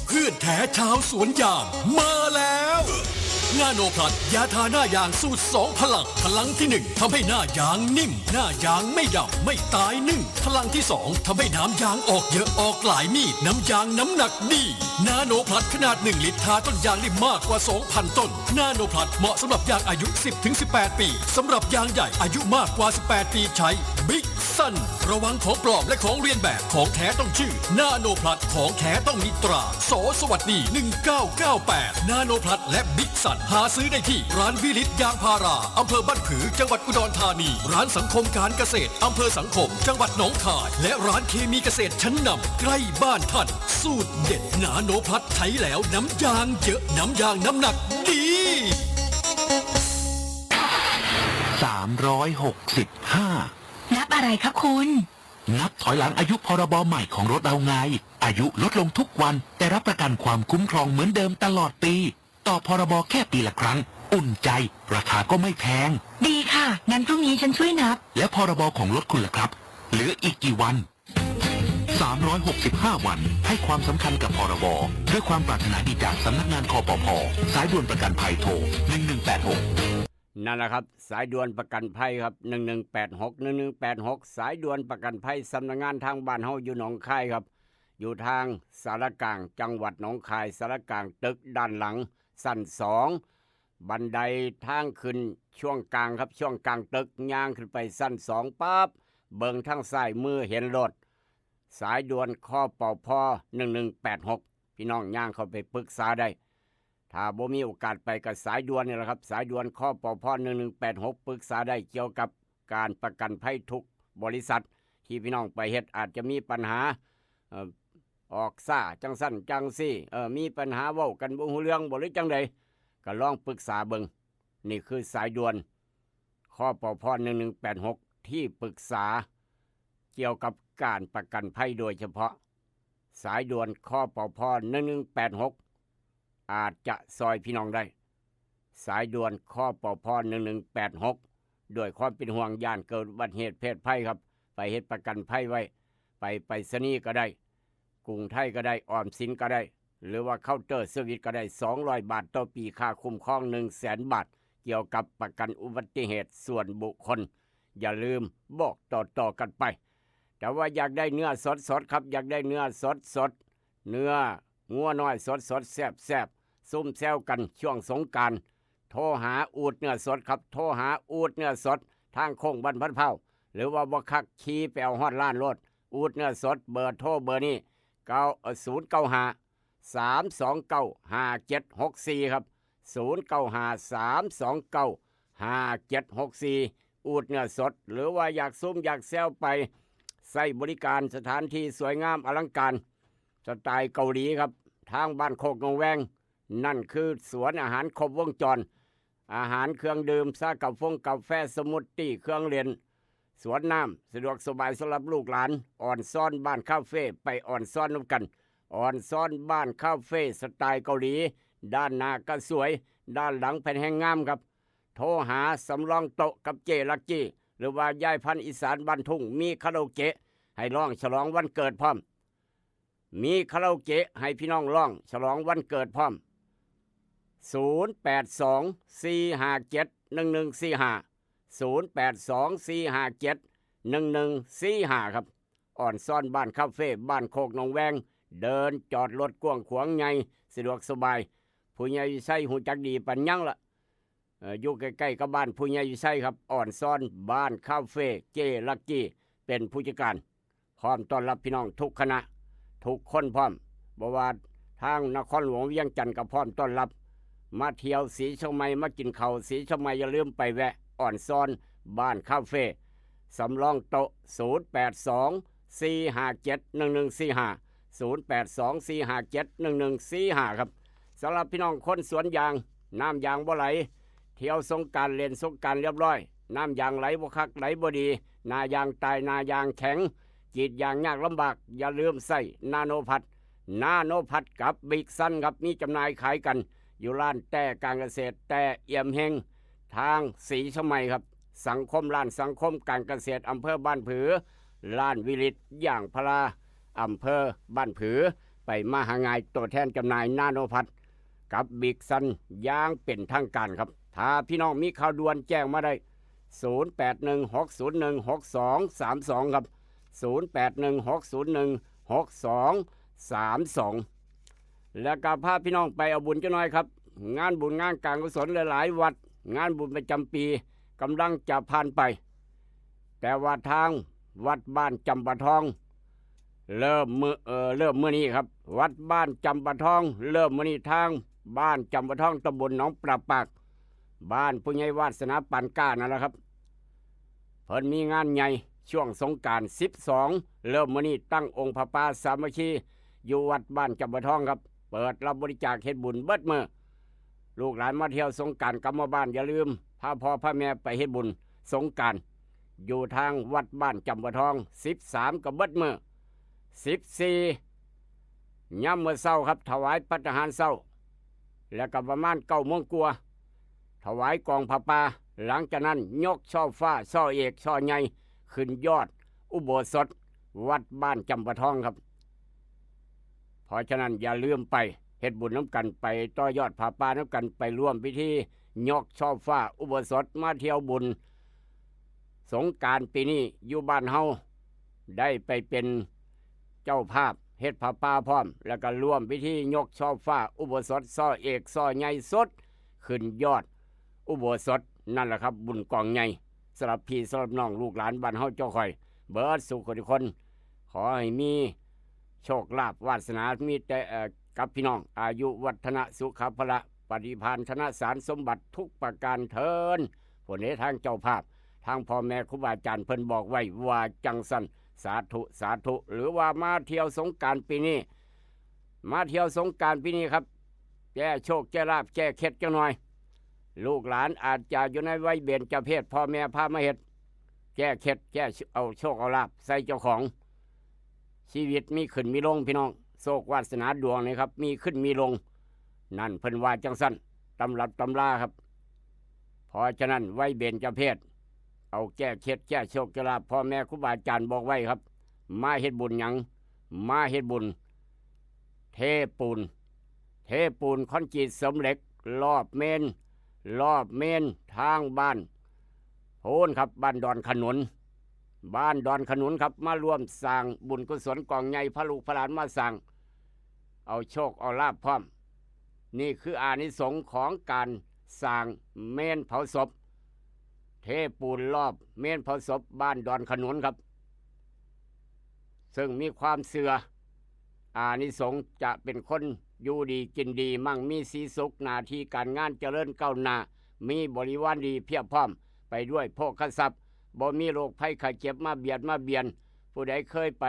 เพื่อนแท้ชาวสวนยางมาแล้ว นาโนพลัส ยาทาหน้ายางสูตรสองพลัง พลังที่หนึ่งทำให้หน้ายางนิ่ม หน้ายางไม่ดำไม่ตายนึ่ง พลังที่สองทำให้น้ำยางออกเยอะออกหลายมีด น้ำยางน้ำหนักดี นาโนพลัสขนาดหนึ่งลิตรทาต้นยางได้มากกว่าสองพันต้น นาโนพลัสเหมาะสำหรับยางอายุสิบถึงสิบแปดปี สำหรับยางใหญ่อายุมากกว่าสิบแปดปีใช้ Big Sun ระวังของปลอมและของเลียนแบบ ของแท้ต้องชื่อ นาโนพลัส ของแท้ต้องมีตรา ส.สวัสดี หนึ่งเก้าเก้าแปด นาโนพลัส และ Big Sun หาซื้อได้ที่ร้านวิลิตยางพารา อำเภอบ้านผือ จังหวัดอุดรธานี ร้านสังคมการเกษตร อำเภอสังคม จังหวัดหนองคาย และร้านเคมีเกษตรชั้นนำใกล้บ้านท่าน สูตรเด็ดนาโนพลัส ใช้แล้วน้ำยางเยอะ น้ำยางน้ำหนักดี สามร้อยหกสิบห้า นับอะไรคะคุณ นับถอยหลังอายุพรบใหม่ของรถเราไง อายุลดลงทุกวัน แต่รับประกันความคุ้มครองเหมือนเดิมตลอดปี ต่อพรบแค่ปีละครั้ง อุ่นใจ ราคาก็ไม่แพง ดีค่ะ งั้นพรุ่งนี้ฉันช่วยนับ และพรบของรถคุณล่ะครับ เหลืออีกกี่วัน สามร้อยหกสิบห้า วัน ให้ความสำคัญกับพรบ ด้วยความปรารถนาดีจากสำนักงาน คปภ. สายด่วนประกันภัยโทร หนึ่งหนึ่งแปดหก นั่นแหละครับ สายด่วนประกันภัยครับ หนึ่งหนึ่งแปดหก หนึ่งหนึ่งแปดหก สายด่วนประกันภัยสำนักงานทางบ้านเฮาอยู่หนองคายครับ อยู่ทางสารกลางจังหวัดหนองคาย สารกลางตึกด้านหลัง ชั้นสอง บันไดทางขึ้นช่วงกลางครับ ช่วงกลางตึก ย่างขึ้นไปชั้นสองปั๊บ เบิ่งทางซ้ายมือเห็นรถ สายด่วน คปภ. หนึ่งหนึ่งแปดหก พี่น้องย่างเข้าไปปรึกษาได้ ถ้าบ่มีโอกาสไปก็สายด่วนนี่แหละครับ สายด่วน คปภ. หนึ่งหนึ่งแปดหก ปรึกษาได้เกี่ยวกับการประกันภัยทุกบริษัท ที่พี่น้องไปเฮ็ดอาจจะมีปัญหา เอ่อ ออกซ้าจังซั่นจังซี่ เอ่อ มีปัญหาเว้ากันบ่ฮู้เรื่องบ่หรือจังใด ก็ลองปรึกษาเบิ่ง นี่คือสายด่วน คปภ. หนึ่งหนึ่งแปดหก ที่ปรึกษาเกี่ยวกับการประกันภัยโดยเฉพาะ สายด่วน คปภ. หนึ่งหนึ่งแปดหก อาจจะซอยพี่น้องได้ สายด่วน คปภ. หนึ่งหนึ่งแปดหก ด้วยความเป็นห่วง ย่านเกิดอุบัติเหตุเพศภัยครับ ไปเฮ็ดประกันภัยไว้ ไปไปรษณีย์ก็ได้ กรุงไทยก็ได้ ออมสินก็ได้ หรือว่าเคาน์เตอร์เซอร์วิสก็ได้ สองร้อยบาทต่อปี ค่าคุ้มครอง หนึ่งแสนบาท เกี่ยวกับประกันอุบัติเหตุส่วนบุคคล อย่าลืมบอกต่อๆกันไป แต่ว่าอยากได้เนื้อสดๆครับ อยากได้เนื้อสดๆ เนื้องัวน้อยสดๆ แซ่บๆ ซุ่มแซวกันช่วงสงกรานต์ โทรหาอูดเนื้อสดครับ โทรหาอูดเนื้อสด ทางโค้งบ้านพันเผ่า หรือว่าบ่คักขี่ไปเอาฮอดร้านโลด อูดเนื้อสด เบอร์โทรเบอร์นี้ เก้า เอ่อ ศูนย์เก้าห้า สามสองเก้า ห้าเจ็ดหกสี่ ครับ ศูนย์เก้าห้า สามสองเก้า ห้าเจ็ดหกสี่ อูดเนื้อสด หรือว่าอยากซุ่มอยากแซวไปใช้บริการสถานที่สวยงามอลังการ สไตล์เกาหลีครับ ทางบ้านโคกหนองแวง นั่นคือสวนอาหารครบวงจร อาหารเครื่องดื่ม ซาเกาฟงกาแฟ สมูทตี้ เครื่องเล่น สวนน้ำ สะดวกสบายสำหรับลูกหลาน ออนซอนบ้านคาเฟ่ ไปออนซอนนำกัน ออนซอนบ้านคาเฟ่สไตล์เกาหลี ด้านหน้าก็สวย ด้านหลังแผ่นแห่งงามครับ โทรหาสำรองโต๊ะกับเจลักกี้ หรือว่ายายพันธุ์อีสานบ้านทุ่ง มีคาราโอเกะให้ร้องฉลองวันเกิดพร้อม มีคาราโอเกะให้พี่น้องร้องฉลองวันเกิดพร้อม ศูนย์แปดสอง สี่ห้าเจ็ด หนึ่งหนึ่งสี่ห้า ศูนย์แปดสอง สี่ห้าเจ็ด หนึ่งหนึ่งสี่ห้า ครับ ออนซอนบ้านคาเฟ่ บ้านโคกหนองแวง เดินจอดรถกว้างขวางใหญ่ สะดวกสบาย ผู้ใหญ่วิชัยฮู้จักดีปานหยังละ เอ่อ อยู่ใกล้ๆกับบ้านผู้ใหญ่วิชัยครับ ออนซอนบ้านคาเฟ่ เจลักกี้ เป็นผู้จัดการ พร้อมต้อนรับพี่น้องทุกคณะ ทุกคนพร้อม บ่ว่าทางนครหลวงเวียงจันทน์ก็พร้อมต้อนรับ มาเที่ยวศรีเชียงใหม่ มากินข้าวศรีเชียงใหม่ อย่าลืมไปแวะ อ่อนซอน บ้านคาเฟ่ สำรองโต๊ะ ศูนย์แปดสอง สี่ห้าเจ็ด หนึ่งหนึ่งสี่ห้า ศูนย์แปดสอง สี่ห้าเจ็ด หนึ่งหนึ่งสี่ห้า ครับ สำหรับพี่น้องคนสวนยาง น้ำยางบ่ไหล เที่ยวสงกรานต์เล่นสงกรานต์เรียบร้อย น้ำยางไหลบ่คักไหลบ่ดี หน้ายางตายหน้ายางแข็ง กรีดยางยากลำบาก อย่าลืมใส่นาโนพัด นาโนพัดกับบิ๊กซันครับ มีจำหน่ายขายกัน อยู่ร้านแต้การเกษตร แต้เอี่ยมเฮง ทางสีสมัยครับ สังคม ร้านสังคมการเกษตร อำเภอบ้านผือ ร้านวิริตยางพารา อำเภอบ้านผือ ไปมาหาง่าย ตัวแทนจำหน่ายนาโนพัดกับบิ๊กซันอย่างเป็นทางการครับ ถ้าพี่น้องมีข่าวด่วนแจ้งมาได้ ศูนย์แปดหนึ่ง หกศูนย์หนึ่ง หกสองสามสอง ครับ ศูนย์แปดหนึ่ง หกศูนย์หนึ่ง หกสองสามสอง แล้วก็พาพี่น้องไปเอาบุญจักหน่อยครับ งานบุญงานการกุศลหลายๆวัด งานบุญประจำปีกำลังจะผ่านไป แต่ว่าทางวัดบ้านจำปาทอง เริ่มมื้อ เอ่อ เริ่มมื้อนี้ครับ วัดบ้านจำปาทอง เริ่มมื้อนี้ ทางบ้านจำปาทอง ตำบลหนองปลาปาก บ้านผู้ใหญ่วาสนาปานกล้านั่นแหละครับ เพิ่นมีงานใหญ่ช่วงสงกรานต์ สิบสอง เริ่มมื้อนี้ ตั้งองค์พระป่าสามัคคี อยู่วัดบ้านจำปาทองครับ เปิดรับบริจาคเฮ็ดบุญเบิดมื้อ ลูกหลานมาเที่ยวสงกรานต์กลับมาบ้าน อย่าลืมพาพ่อพาแม่ไปเฮ็ดบุญสงกรานต์ อยู่ทางวัดบ้านจำปาทอง สิบสาม ก็เบิดมื้อ สิบสี่ ยามมื้อเช้าครับ ถวายภัตตาหารเช้า แล้วก็ประมาณเก้าโมงกว่า ถวายกองผ้าป่า หลังจากนั้นยกช่อฟ้า ช่อเอก ช่อใหญ่ ขึ้นยอดอุโบสถวัดบ้านจำปาทองครับ เพราะฉะนั้นอย่าลืมไปเฮ็ดบุญนำกัน ไปต่อยอดผ้าป่านำกัน ไปร่วมพิธียกช่อฟ้าอุโบสถ มาเที่ยวบุญสงกรานต์ปีนี้ อยู่บ้านเฮาได้ไปเป็นเจ้าภาพเฮ็ดผ้าป่าพร้อม แล้วก็ร่วมพิธียกช่อฟ้าอุโบสถ ช่อเอก ช่อใหญ่สุด ขึ้นยอดอุโบสถ นั่นแหละครับ บุญกองใหญ่ สำหรับพี่สำหรับน้องลูกหลานบ้านเฮาเจ้าข่อย เบิดสู่คนทุกคน ขอให้มีโชคลาภวาสนา มีแต่ เอ่อ กับพี่น้อง อายุวัฒนะสุขะพละ ปฏิภาณธนสารสมบัติทุกประการเทิน ผลในทางเจ้าภาพ ทางพ่อแม่ครูบาอาจารย์เพิ่นบอกไว้ว่าจังซั่น สาธุ สาธุ หรือว่ามาเที่ยวสงกรานต์ปีนี้ มาเที่ยวสงกรานต์ปีนี้ครับ แก้โชคแก้ลาภแก้เคล็ดจักหน่อย ลูกหลานอาจจะอยู่ในวัยเบญจเพส พ่อแม่พามาเฮ็ด แก้เคล็ด แก้ เอาโชคเอาลาภใส่เจ้าของ ชีวิตมีขึ้นมีลงพี่น้อง โชควาสนาดวงนี่ครับ มีขึ้นมีลง นั่นเพิ่นว่าจังซั่น ตำรับตำราครับ เพราะฉะนั้นวัยเบญจเพส เอาแก้เคล็ดแก้โชคแก้ลาภ พ่อแม่ครูบาอาจารย์บอกไว้ครับ มาเฮ็ดบุญหยัง มาเฮ็ดบุญ เทปูน เทปูนคอนกรีตเสริมเหล็ก รอบเมน รอบเมนทางบ้าน โพ้นครับ บ้านดอนขนุน บ้านดอนขนุนครับ มาร่วมสร้างบุญกุศลกองใหญ่ พาลูกพาหลานมาสร้าง เอาโชคเอาลาภพร้อม นี่คืออานิสงส์ของการสร้างเมนเผาศพ เทปูนรอบเมนเผาศพบ้านดอนขนุนครับ ซึ่งมีความเชื่อ อานิสงส์จะเป็นคนอยู่ดีกินดี มั่งมีสีสุข หน้าที่การงานเจริญก้าวหน้า มีบริวารดีเพียบพร้อมไปด้วยโภคทรัพย์ บ่มีโรคภัยไข้เจ็บมาเบียดมาเบียน ผู้ใดเคยไป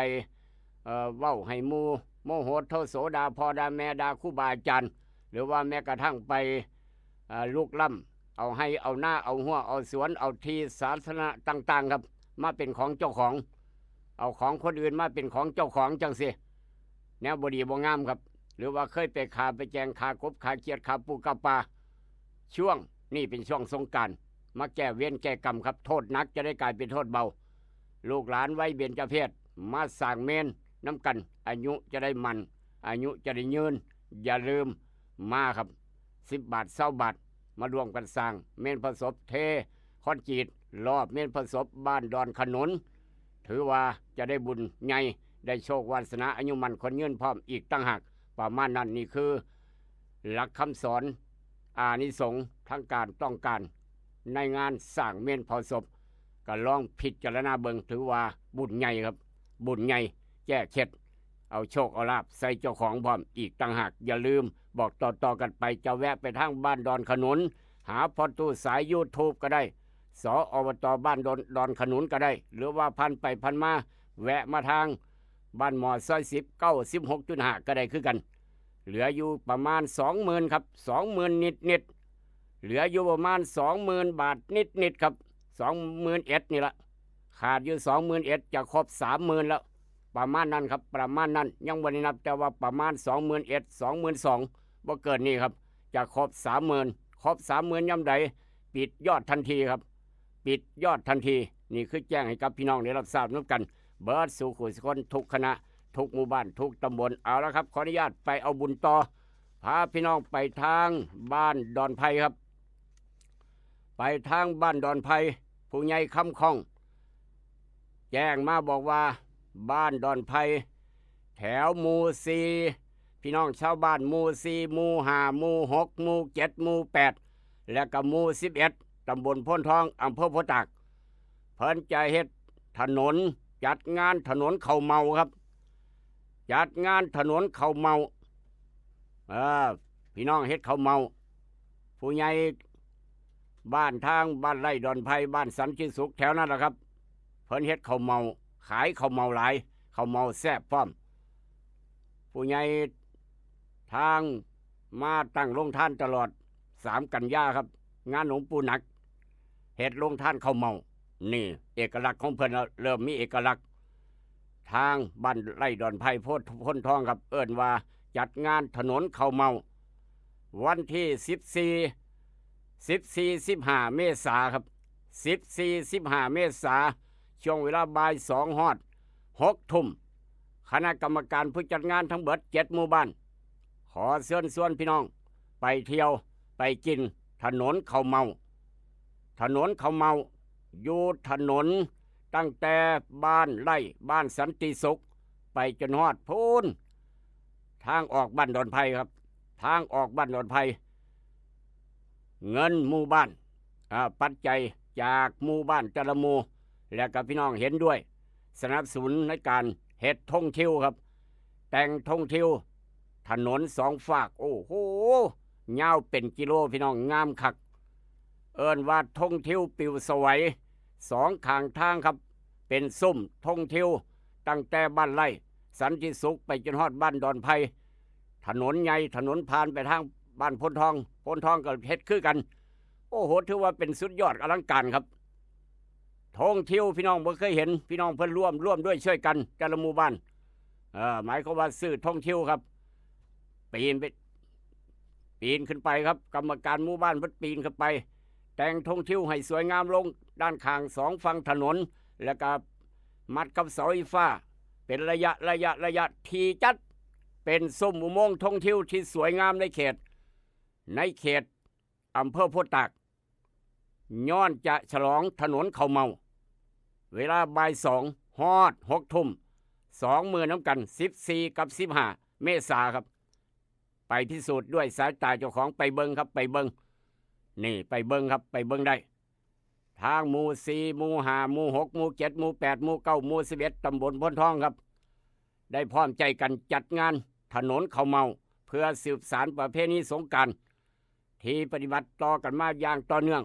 เอ่อ เว้าให้หมู่โมโหโทโสด่าพ่อด่าแม่ด่าครูบาอาจารย์ หรือว่าแม้กระทั่งไป เอ่อ ลุกล้ำ เอาไฮ่เอานา เอาฮั้วเอาสวน เอาที่สาธารณะต่างๆครับ มาเป็นของเจ้าของ เอาของคนอื่นมาเป็นของเจ้าของจังซี้ แนวบ่ดีบ่งามครับ หรือว่าเคยไปฆ่าไปแกล้ง ฆ่ากบฆ่าเขียด ฆ่าปูฆ่าปลา ช่วงนี้เป็นช่วงสงกรานต์ มาแก้เวรแก้กรรมครับ โทษหนักจะได้กลายเป็นโทษเบา ลูกหลานวัยเบญจเพส มาสร้างเมนนำกัน อายุจะได้มั่น อายุจะได้ยืน อย่าลืมมาครับ สิบบาท ซาวบาท มาร่วมกันสร้างเมนเผาศพ เทคอนกรีตรอบเมนเผาศพบ้านดอนขนุน ถือว่าจะได้บุญใหญ่ ได้โชควาสนา อายุมั่นขวัญยืนพร้อมอีกต่างหาก ประมาณนั้น นี่คือหลักคำสอน อานิสงส์ทั้งการต้องการในงานสร้างเมนเผาศพ ก็ลองพิจารณาเบิ่ง ถือว่าบุญใหญ่ครับ บุญใหญ่ แก้เคล็ด เอาโชคเอาลาภใส่เจ้าของพร้อมอีกต่างหาก อย่าลืม บอกต่อๆกันไป จะแวะไปทางบ้านดอนขนุน หาพ่อตู้สาย YouTube ก็ได้ สอบตบ้านดอนดอนขนุนก็ได้ หรือว่าผ่านไปผ่านมา แวะมาทางบ้านหมอซอยสิบ เก้าสิบหกจุดห้า ก็ได้คือกัน เหลืออยู่ประมาณ สองหมื่น ครับ สองหมื่น นิดๆ เหลืออยู่ประมาณ สองหมื่น บาทนิดๆ ครับ สองหมื่นเอ็ด นี่ละ ขาดอยู่ สองหมื่นเอ็ด จะครบ สามหมื่น แล้ว ประมาณนั้นครับ ประมาณนั้น ยังบ่ได้นับ แต่ว่าประมาณ สองหมื่นเอ็ด สองหมื่นสอง บ่เกินนี้ครับ จะครบ สามหมื่น ครบ สามหมื่น ยามใด ปิดยอดทันทีครับ ปิดยอดทันที นี่คือแจ้งให้กับพี่น้องได้รับทราบนำกัน เบิดสู่คู่สู่คน ทุกคณะ ทุกหมู่บ้าน ทุกตำบล เอาละครับ ขออนุญาตไปเอาบุญต่อ พาพี่น้องไปทางบ้านดอนไพครับ ไปทางบ้านดอนไพ ผู้ใหญ่คำคอง แจ้งมาบอกว่าบ้านดอนไพ แถวหมู่สี่ พี่น้องชาวบ้านหมู่สี่ หมู่ห้า หมู่หก หมู่เจ็ด หมู่แปด และก็หมู่สิบเอ็ด ตำบลโพนทอง อำเภอโพธิ์ตาก เพิ่นจะเฮ็ดถนน จัดงานถนนข้าวเม่าครับ จัดงานถนนข้าวเม่า เออ พี่น้องเฮ็ดข้าวเม่า ผู้ใหญ่บ้านทางบ้านไร่ดอนไพ บ้านสันติสุข แถวนั้นแหละครับ เพิ่นเฮ็ดข้าวเม่า ขายข้าวเม่าหลาย ข้าวเม่าแซ่บพร้อม ผู้ใหญ่ทางมาตั้งโรงทานตลอด สามกันยาครับ งานหลวงปู่หนัก เฮ็ดโรงทานข้าวเม่า นี่เอกลักษณ์ของเพิ่นแล้ว เริ่มมีเอกลักษณ์ ทางบ้านไร่ดอนไพ โพธิ์โพนทองครับ เอิ้นว่าจัดงานถนนข้าวเม่า วันที่ สิบสี่ สิบสี่ สิบห้า เมษาครับ สิบสี่ สิบห้า เมษา ช่วงเวลาบ่ายสองฮอดหกทุ่ม คณะกรรมการผู้จัดงานทั้งเบิดเจ็ดหมู่บ้าน ขอเชิญชวนพี่น้องไปเที่ยว ไปกินถนนข้าวเม่า ถนนข้าวเม่า อยู่ถนนตั้งแต่บ้านไร่ บ้านสันติสุข ไปจนฮอดพู้น ทางออกบ้านดอนไพครับ ทางออกบ้านดอนไพ เงินหมู่บ้าน อ่า ปัจจัยจากหมู่บ้านแต่ละหมู่ และกับพี่น้องเห็นด้วย สนับสนุนในการเฮ็ดธงทิวครับ แต่งธงทิว ถนนสองฟาก โอ้โห ยาวเป็นกิโลพี่น้อง งามคัก เอิ้นว่าธงทิวปิวสวัย สองข้างทางครับ เป็นซุมธงทิว ตั้งแต่บ้านไร่ สันติสุข ไปจนฮอดบ้านดอนไพ ถนนใหญ่ ถนนผ่านไปทางบ้านโพนทอง โพนทองก็เฮ็ดคือกัน โอ้โห ถือว่าเป็นสุดยอดอลังการครับ ธงทิวพี่น้องบ่เคยเห็น พี่น้องเพิ่นร่วม ร่วมด้วยช่วยกัน แต่ละหมู่บ้าน เอ่อ หมายความว่าซื้อธงทิวครับ ปีนไป ปีนขึ้นไปครับ กรรมการหมู่บ้านเพิ่นปีนขึ้นไป แต่งธงทิวให้สวยงามลงด้านข้างสองฝั่งถนน แล้วก็มัดกับเสาไฟฟ้า เป็นระยะ ระยะ ระยะ ที่จัดเป็นซุมอุโมงค์ธงทิวที่สวยงามในเขต ในเขตอำเภอโพธิ์ตาก ย้อนจะฉลองถนนข้าวเม่า เวลาบ่ายสองฮอดหกทุ่ม สองมื้อนำกัน สิบสี่ กับ สิบห้า เมษาครับ ไปพิสูจน์ด้วยสายตาเจ้าของ ไปเบิ่งครับ ไปเบิ่ง นี่ ไปเบิ่งครับ ไปเบิ่งได้ ทางหมู่สี่ หมู่ห้า หมู่หก หมู่เจ็ด หมู่แปด หมู่เก้า หมู่สิบเอ็ด ตำบลโพนทองครับ ได้พร้อมใจกันจัดงานถนนข้าวเม่า เพื่อสืบสานประเพณีสงกรานต์ ที่ปฏิบัติต่อกันมาอย่างต่อเนื่อง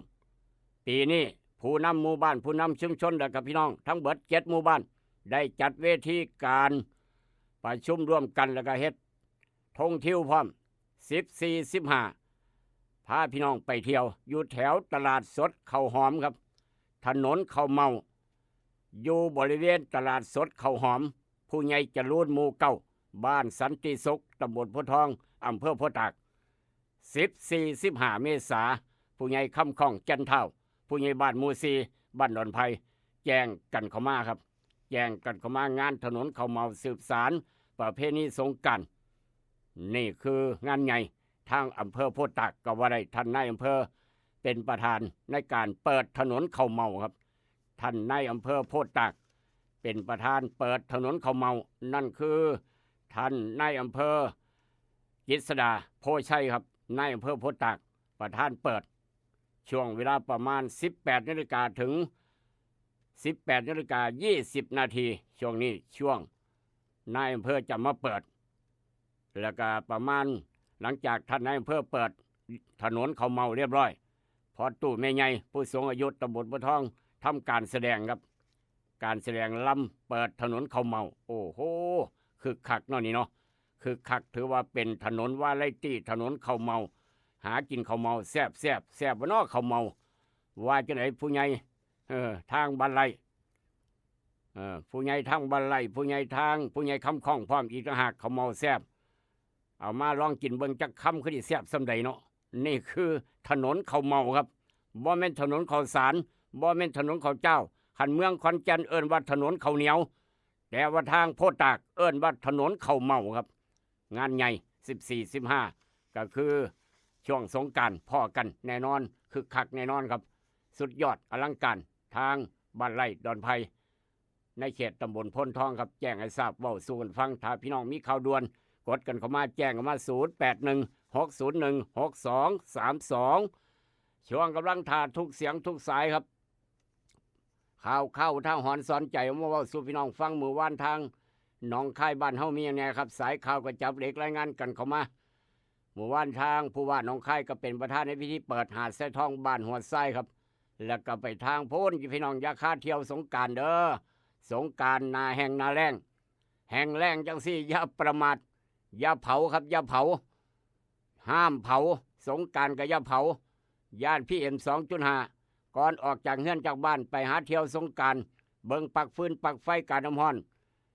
ปีนี้ผู้นำหมู่บ้าน ผู้นำชุมชน และกับพี่น้องทั้งเบิดเจ็ดหมู่บ้าน ได้จัดเวทีการประชุมร่วมกัน แล้วก็เฮ็ดธงทิวพร้อม สิบสี่ สิบห้า พาพี่น้องไปเที่ยว อยู่แถวตลาดสดข้าวหอมครับ ถนนข้าวเม่า อยู่บริเวณตลาดสดข้าวหอม ผู้ใหญ่จรูน หมู่เก้า บ้านสันติสุข ตำบลโพธิ์ทอง อำเภอโพธิ์ตาก สิบสี่ สิบห้า เมษา ผู้ใหญ่คำคอง จันทาว ผู้ใหญ่บ้านหมู่สี่ บ้านดอนไพ แจ้งกันเข้ามาครับ แจ้งกันเข้ามา งานถนนข้าวเม่าสืบสานประเพณีสงกรานต์ นี่คืองานใหญ่ ทางอำเภอโพธิ์ตากก็ว่าได้ ท่านนายอำเภอเป็นประธานในการเปิดถนนข้าวเม่าครับ ท่านนายอำเภอโพธิ์ตากเป็นประธานเปิดถนนข้าวเม่า นั่นคือท่านนายอำเภอ กฤษดา โพชัยครับ นายอำเภอโพธิ์ตาก ประธานเปิด ช่วงเวลาประมาณ สิบแปดนาฬิกา ถึง สิบแปดนาฬิกา ยี่สิบนาที ช่วงนี้ช่วงนายอำเภอจะมาเปิด แล้วก็ประมาณ หลังจากท่านนายอำเภอเปิดถนนข้าวเม่าเรียบร้อย พ่อตู้แม่ใหญ่ผู้สูงอายุตำบลโพธิ์ทองทำการแสดงครับ การแสดงลำเปิดถนนเข้าเมา โอ้โห คึกคักเนาะนี่เนาะ คึกคัก ถือว่าเป็นถนนวาไรตี้ ถนนเข้าเมา หากินเข้าเมา แซ่บแซ่บแซ่บบ่เนาะเข้าเมา ว่าจังได๋ผู้ใหญ่ เออ ทางบ้านไร่ เออ ผู้ใหญ่ทางบ้านไร่ ผู้ใหญ่ทาง ผู้ใหญ่คำข้องพร้อมอีกต่างหาก เข้าเมาแซ่บ เอามาลองกินเบิ่งจักคำ คือสิแซ่บส่ำใดเนาะ นี่คือถนนเข้าเมาครับ บ่แม่นถนนข้าวสาร บ่แม่นถนนข้าวเจ้า คันเมืองขอนแก่นเอิ้นว่าถนนข้าวเหนียว แต่ว่าทางโพธิ์ตากเอิ้นว่าถนนเข้าเมาครับ งานใหญ่ สิบสี่ สิบห้า ก็คือช่วงสงกรานต์ พ้อกันแน่นอน คึกคักแน่นอนครับ สุดยอดอลังการ ทางบ้านไร่ดอนไผ่ ในเขตตำบลโพธิ์ทองครับ แจ้งให้ทราบ เว้าสู่กันฟัง ถ้าพี่น้องมีข่าวด่วน กดกันเข้ามา แจ้งเข้ามา ศูนย์แปดหนึ่ง หกศูนย์หนึ่ง หกสองสามสอง ช่วงกำลังถ่าทุกเสียงทุกสายครับ ข่าวเข้าทางหอนสอนใจ มาเว้าสู่พี่น้องฟัง มื้อวานทางหนองคายบ้านเฮามีหยังแหน่ครับ สายข่าวก็จับเหล็กรายงานกันเข้ามา มื้อวานทางผู้ว่าหนองคายก็เป็นประธานในพิธีเปิดหาดทรายทองบ้านหัวทรายครับ แล้วก็ไปทางโพ้น พี่น้องอย่าคาเที่ยวสงกรานต์เด้อ สงกรานต์หน้าแห้งหน้าแล้ง แห้งแล้งจังซี่อย่าประมาท อย่าเผาครับ อย่าเผา ห้ามเผา สงกรานต์ก็อย่าเผา ย้าน PM สองจุดห้า ก่อนออกจากเฮือนจากบ้านไปหาเที่ยวสงกรานต์ เบิ่งปลั๊กฟืนปลั๊กไฟ กาน้ำร้อน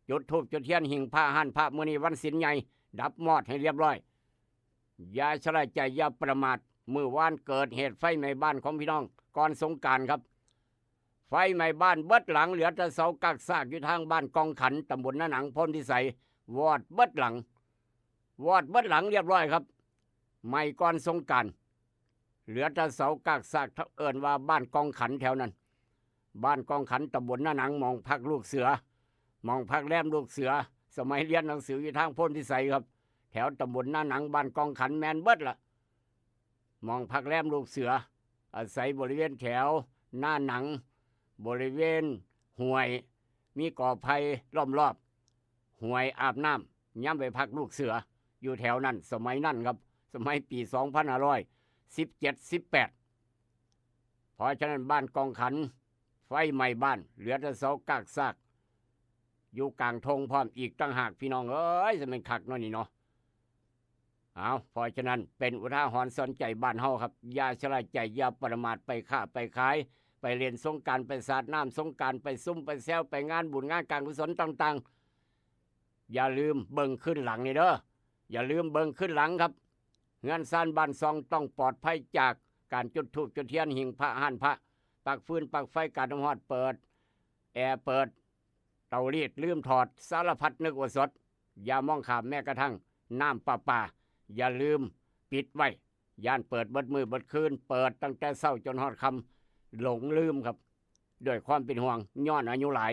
จุดธูปจุดเทียนหิ้งพระ ฮ้านพระ มื้อนี้วันศีลใหญ่ ดับมอดให้เรียบร้อย อย่าชะล่าใจ อย่าประมาท มื้อวานเกิดเหตุไฟไหม้บ้านของพี่น้อง ก่อนสงกรานต์ครับ ไฟไหม้บ้านเบิดหลัง เหลือแต่เสากักซากอยู่ทางบ้านกองขัน ตำบลนาหนัง โพนพิสัย วอดเบิดหลัง วอดเบิดหลังเรียบร้อยครับ ไหม้ก่อนสงกรานต์ เหลือแต่เสากักซาก เอิ้นว่าบ้านกองขันแถวนั้น บ้านกองขัน ตำบลนาหนัง หม่องพักลูกเสือ หม่องพักแรมลูกเสือ สมัยเรียนหนังสืออยู่ทางโพนพิสัยครับ แถวตำบลนาหนัง บ้านกองขัน แม่นเบิดละ หม่องพักแรมลูกเสือ อาศัยบริเวณแถวนาหนัง บริเวณห้วย มีกอไผ่ล้อมรอบ ห้วยอาบน้ำ ยามไปพักลูกเสือ อยู่แถวนั้น สมัยนั้นครับ สมัยปี สองพันห้าร้อยสิบเจ็ด สิบแปด เพราะฉะนั้นบ้านกองขัน ไฟไหม้บ้าน เหลือแต่เสากักซาก อยู่กลางทงพร้อมอีกต่างหาก พี่น้องเอ้ย จะแม่นคักเนาะนี่เนาะ เอา เพราะฉะนั้นเป็นอุทาหรณ์สอนใจบ้านเฮาครับ อย่าชะล่าใจ อย่าประมาท ไปค้าไปขาย ไปเล่นสงกรานต์ ไปสาดน้ำสงกรานต์ ไปซุ่มไปแซว ไปงานบุญงานการกุศลต่างๆ อย่าลืมเบิ่งคืนหลังนี่เด้อ อย่าลืมเบิ่งคืนหลังครับ เฮือนซานบ้านซองต้องปลอดภัยจากการจุดธูปจุดเทียน หิ้งพระ ฮ้านพระ ปลั๊กฟืนปลั๊กไฟ กาน้ำร้อนเปิด แอร์เปิด เตารีดลืมถอด สารพัดนึกว่าสด อย่ามองข้ามแม้กระทั่งน้ำประปา อย่าลืมปิดไว้ ย้านเปิดเบิดมื้อเบิดคืน เปิดตั้งแต่เช้าจนฮอดค่ำ หลงลืมครับ ด้วยความเป็นห่วง ย้อนอายุหลาย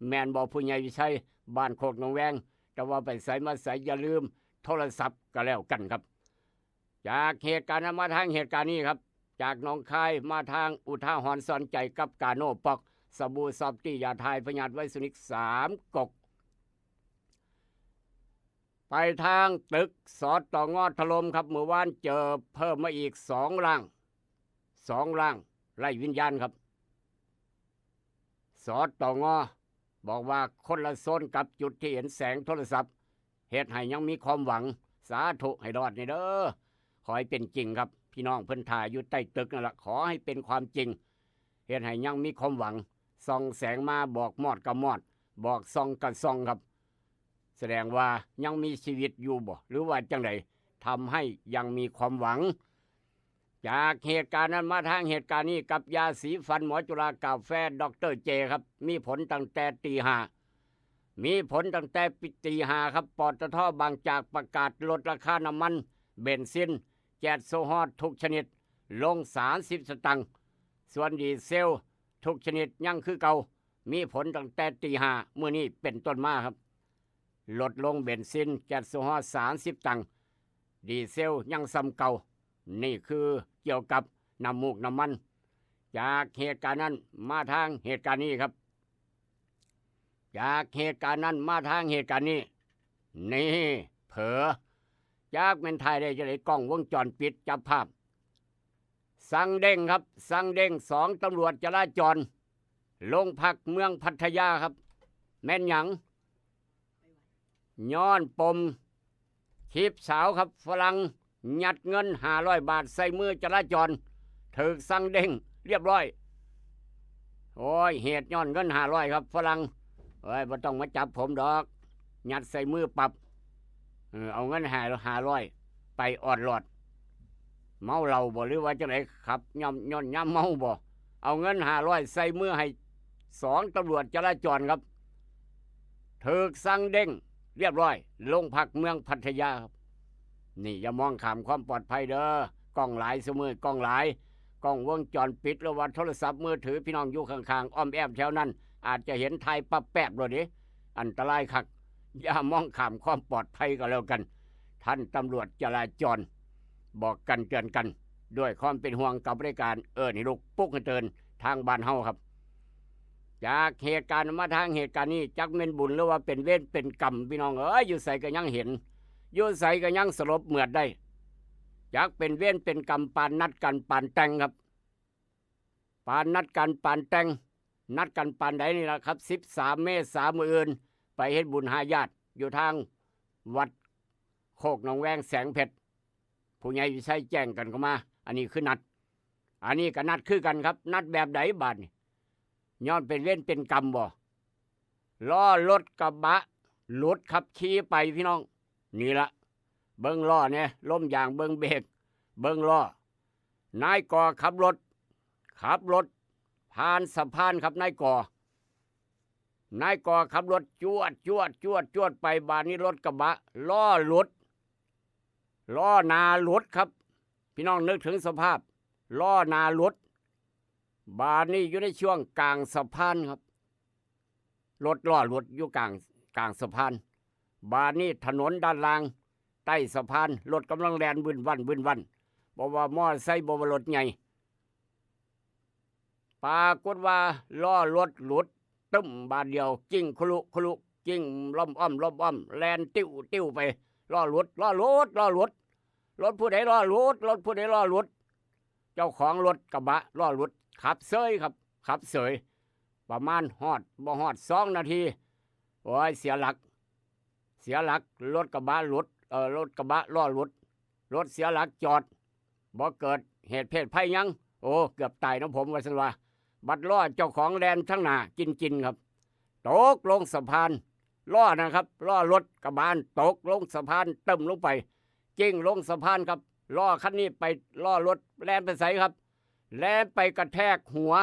แม่นบ่ผู้ใหญ่วิชัย บ้านโคกหนองแวง แต่ว่าไปไสมาไสอย่าลืมโทรศัพท์ก็แล้วกันครับ จากเหตุการณ์นั้นมาทางเหตุการณ์นี้ครับ จากหนองคายมาทางอุทาหรณ์สอนใจกับกาโน่ปอก สบู่ซอฟตี้ ยาถ่ายพยาธิไวรัสนิกสามก๊ก ไปทางตึก สตง ถล่มครับ มื้อวานเจอเพิ่มมาอีกสองร่าง สองร่างไร้วิญญาณครับ สตง บอกว่าคนละโซนกับจุดที่เห็นแสงโทรศัพท์ เฮ็ดให้ยังมีความหวัง สาธุให้รอดนี่เด้อ ขอให้เป็นจริงครับ พี่น้องเพิ่นถ่าอยู่ใต้ตึกนั่นละ ขอให้เป็นความจริง เฮ็ดให้ยังมีความหวัง ส่องแสงมา บอกมอดก็มอด บอกส่องก็ส่องครับ แสดงว่ายังมีชีวิตอยู่บ่ หรือว่าจังได๋ ทำให้ยังมีความหวัง จากเหตุการณ์นั้นมาทางเหตุการณ์นี้ กับยาสีฟันหมอจุฬากาแฟดอกเตอร์เจครับ มีผลตั้งแต่ตีห้า มีผลตั้งแต่ตีห้าครับ ปตท. บางจากประกาศลดราคาน้ำมันเบนซิน แก๊สโซฮอลทุกชนิด ลง สามสิบ สตางค์ ส่วนดีเซลทุกชนิดยังคือเก่า มีผลตั้งแต่ตีห้ามื้อนี้เป็นต้นมาครับ ลดลงเบนซิน แก๊สโซฮอล สามสิบ สตางค์ ดีเซลยังส่ำเก่า นี่คือเกี่ยวกับน้ำมูกน้ำมัน จากเหตุการณ์นั้นมาทางเหตุการณ์นี้ครับ จากเหตุการณ์นั้นมาทางเหตุการณ์นี้ นี่ เผลอ จักแม่นถ่ายได้จังได๋ กล้องวงจรปิดจับภาพ สั่งเด้งครับ สั่งเด้งสองตำรวจจราจร โรงพักเมืองพัทยาครับ แม่นหยัง ย้อนปมคลิปสาวครับ ฝรั่งยัดเงินห้าร้อยบาทใส่มือจราจร ถูกสั่งเด้งเรียบร้อย โอ้ย เหตุย้อนเงินห้าร้อยครับ ฝรั่ง เอ้ย บ่ต้องมาจับผมดอก ยัดใส่มือปรับ เออ เอาเงินห้าร้อยไปออดลอด เมาเหล้าบ่หรือว่าจังไดครับ ย้อน ย้อนยามเมาบ่ เอาเงินห้าร้อยใส่มือให้สองตำรวจจราจรครับ ถูกสั่งเด้งเรียบร้อย โรงพักเมืองพัทยาครับ นี่อย่ามองข้ามความปลอดภัยเด้อ กล้องหลายซุมื้อกล้องหลาย กล้องวงจรปิดหรือว่าโทรศัพท์มือถือพี่น้องอยู่ข้างๆ อ้อมแอมแถวนั้น อาจจะเห็นถ่ายปั๊บแป๊บโลดเด้ อันตรายคัก อย่ามองข้ามความปลอดภัยก็แล้วกัน ท่านตำรวจจราจร บอกกันเตือนกัน ด้วยความเป็นห่วงกับบริการ เอิ้นให้ลุกปลุกให้ตื่น ทางบ้านเฮาครับ จากเหตุการณ์มาทางเหตุการณ์นี้ จักแม่นบุญหรือว่าเป็นเวรเป็นกรรม พี่น้องเอ้ย อยู่ไสก็ยังเห็น อยู่ไสก็ยังสลบเหมือดได้ จักเป็นเวรเป็นกรรม ปานนัดกันปานแต่งครับ ปานนัดกันปานแต่ง นัดกันปานใดนี่ล่ะครับ สิบสามเมษา มื้ออื่น ไปเฮ็ดบุญหาญาติ อยู่ทางวัดโคกหนองแวงแสงเพชร ผู้ใหญ่วิชัยแจ้งกันเข้ามา อันนี้คือนัด อันนี้ก็นัดคือกันครับ นัดแบบใดบาดนี้ ย้อนเป็นเวรเป็นกรรมบ่ ล้อรถกระบะหลุดครับ ขี่ไปพี่น้อง นี่ละ เบิ่งล้อเนี่ย ลมยาง เบิ่งเบรก เบิ่งล้อ นายก่อขับรถ ขับรถ ผ่านสะพานครับ นายก่อ นายก่อขับรถจวด จวด จวด จวดไป บาดนี้รถกระบะ ล้อหลุด ล้อหน้าหลุดครับ พี่น้องนึกถึงสภาพ ล้อหน้าหลุด บาดนี้อยู่ในช่วงกลางสะพานครับ รถล้อหลุดอยู่กลาง กลางสะพาน บาดนี้ถนนด้านล่าง ใต้สะพาน รถกำลังแล่นบึนวันบึนวัน บ่ว่ามอไซค์ บ่ว่ารถใหญ่ ปรากฏว่าล้อรถหลุด ตึ้มบาดเดียว กิ้งคุลุคุลุ กิ้งล่อมอ้อมล่อมอ้อม แล่นติ้วติ้วไป ล้อหลุด ล้อหลุด ล้อหลุด รถผู้ใดล้อหลุด รถผู้ใดล้อหลุด เจ้าของรถกระบะล้อหลุด ขับเสยครับ ขับเสย ประมาณฮอด บ่ฮอดสองนาที โอ้ย เสียหลัก เสียหลัก รถกระบะหลุด เอ่อ รถกระบะล้อหลุด รถเสียหลักจอด บ่เกิดเหตุเพศภัยหยัง โอ้ เกือบตายเนาะผม ว่าซั่นว่า บัดล้อเจ้าของแล่นทางหน้า กินกินครับ ตกลงสะพาน ล้อนะครับ ล้อรถกระบะตกลงสะพาน ตึ้มลงไป กิ้งลงสะพานครับ ล้อคันนี้ไป ล้อรถแล่นไปไสครับ แล่นไปกระแทกหัว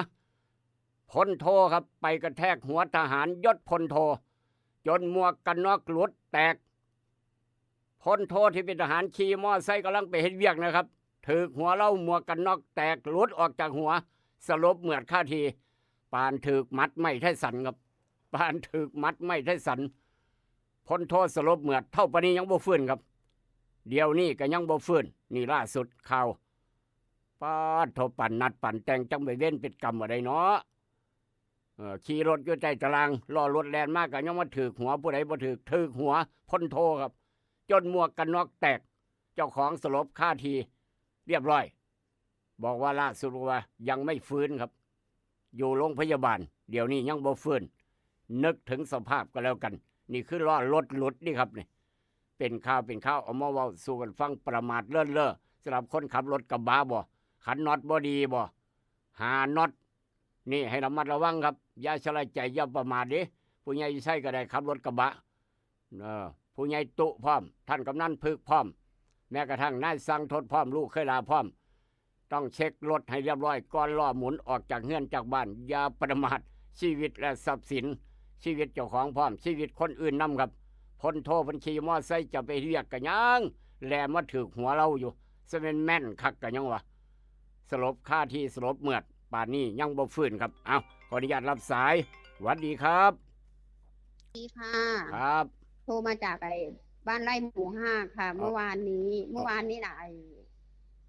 พลโทครับ ไปกระแทกหัวทหารยศพลโท จนหมวกกันน็อกหลุดแตก พลโทที่เป็นทหารขี่มอไซค์กำลังไปเฮ็ดเวียกนะครับ ถูกหัวลาว หมวกกันน็อกแตกหลุดออกจากหัว สลบเหมือดคาที่ ปานถูกมัดไม้ไทสันครับ ปานถูกมัดไม้ไทสัน พลโทสลบเหมือด เท่าปานนี้ยังบ่ฟื้นครับ เดี๋ยวนี้ก็ยังบ่ฟื้น นี่ล่าสุดข่าว ปาดโท ปานนัดปานแต่ง จังไปเวรเป็นกรรมบ่ได้เนาะ เออ ขี่รถอยู่ใต้ตาราง ล้อรถแล่นมาก็ยังมาถูกหัว ผู้ใดบ่ถูก ถูกหัวพลโทครับ จนหมวกกันน็อกแตก เจ้าของสลบคาที่เรียบร้อย บอกว่าล่าสุดว่ายังไม่ฟื้นครับ อยู่โรงพยาบาล เดี๋ยวนี้ยังบ่ฟื้น นึกถึงสภาพก็แล้วกัน นี่คือล้อรถหลุดนี่ครับนี่ เป็นข่าวเป็นข่าว เอามาเว้าสู่กันฟัง ประมาทเลินเล่อ สำหรับคนขับรถกระบะบ่ ขันน็อตบ่ดีบ่ หาน็อต นี่ให้ระมัดระวังครับ อย่าชะล่าใจ อย่าประมาทเด้ ผู้ใหญ่ไส้ก็ได้ขับรถกระบะ เออ ผู้ใหญ่ตุพร้อม ท่านกำนันพึกพร้อม แม้กระทั่งนายสังทดพร้อม ลูกเคยลาพร้อม ต้องเช็ครถให้เรียบร้อย ก่อนล้อหมุนออกจากเฮือนจากบ้าน อย่าประมาท ชีวิตและทรัพย์สิน ชีวิตเจ้าของพร้อม ชีวิตคนอื่นนำครับ พลโทเพิ่นขี่มอไซค์จะไปเฮ็ดเวียกกะยัง แล่นมาถูกหัวลาวอยู่ ซะแม่นแม่นคักกะยังวะ สลบคาที่ สลบเหมือด ป่านนี้ยังบ่ฟื้นครับ เอ้า ขออนุญาตรับสาย หวัดดีครับ ดีค่ะ ครับ โทรมาจากไอ้บ้านไร่หมู่ห้าค่ะ เมื่อวานนี้ เมื่อวานนี้นะไอ้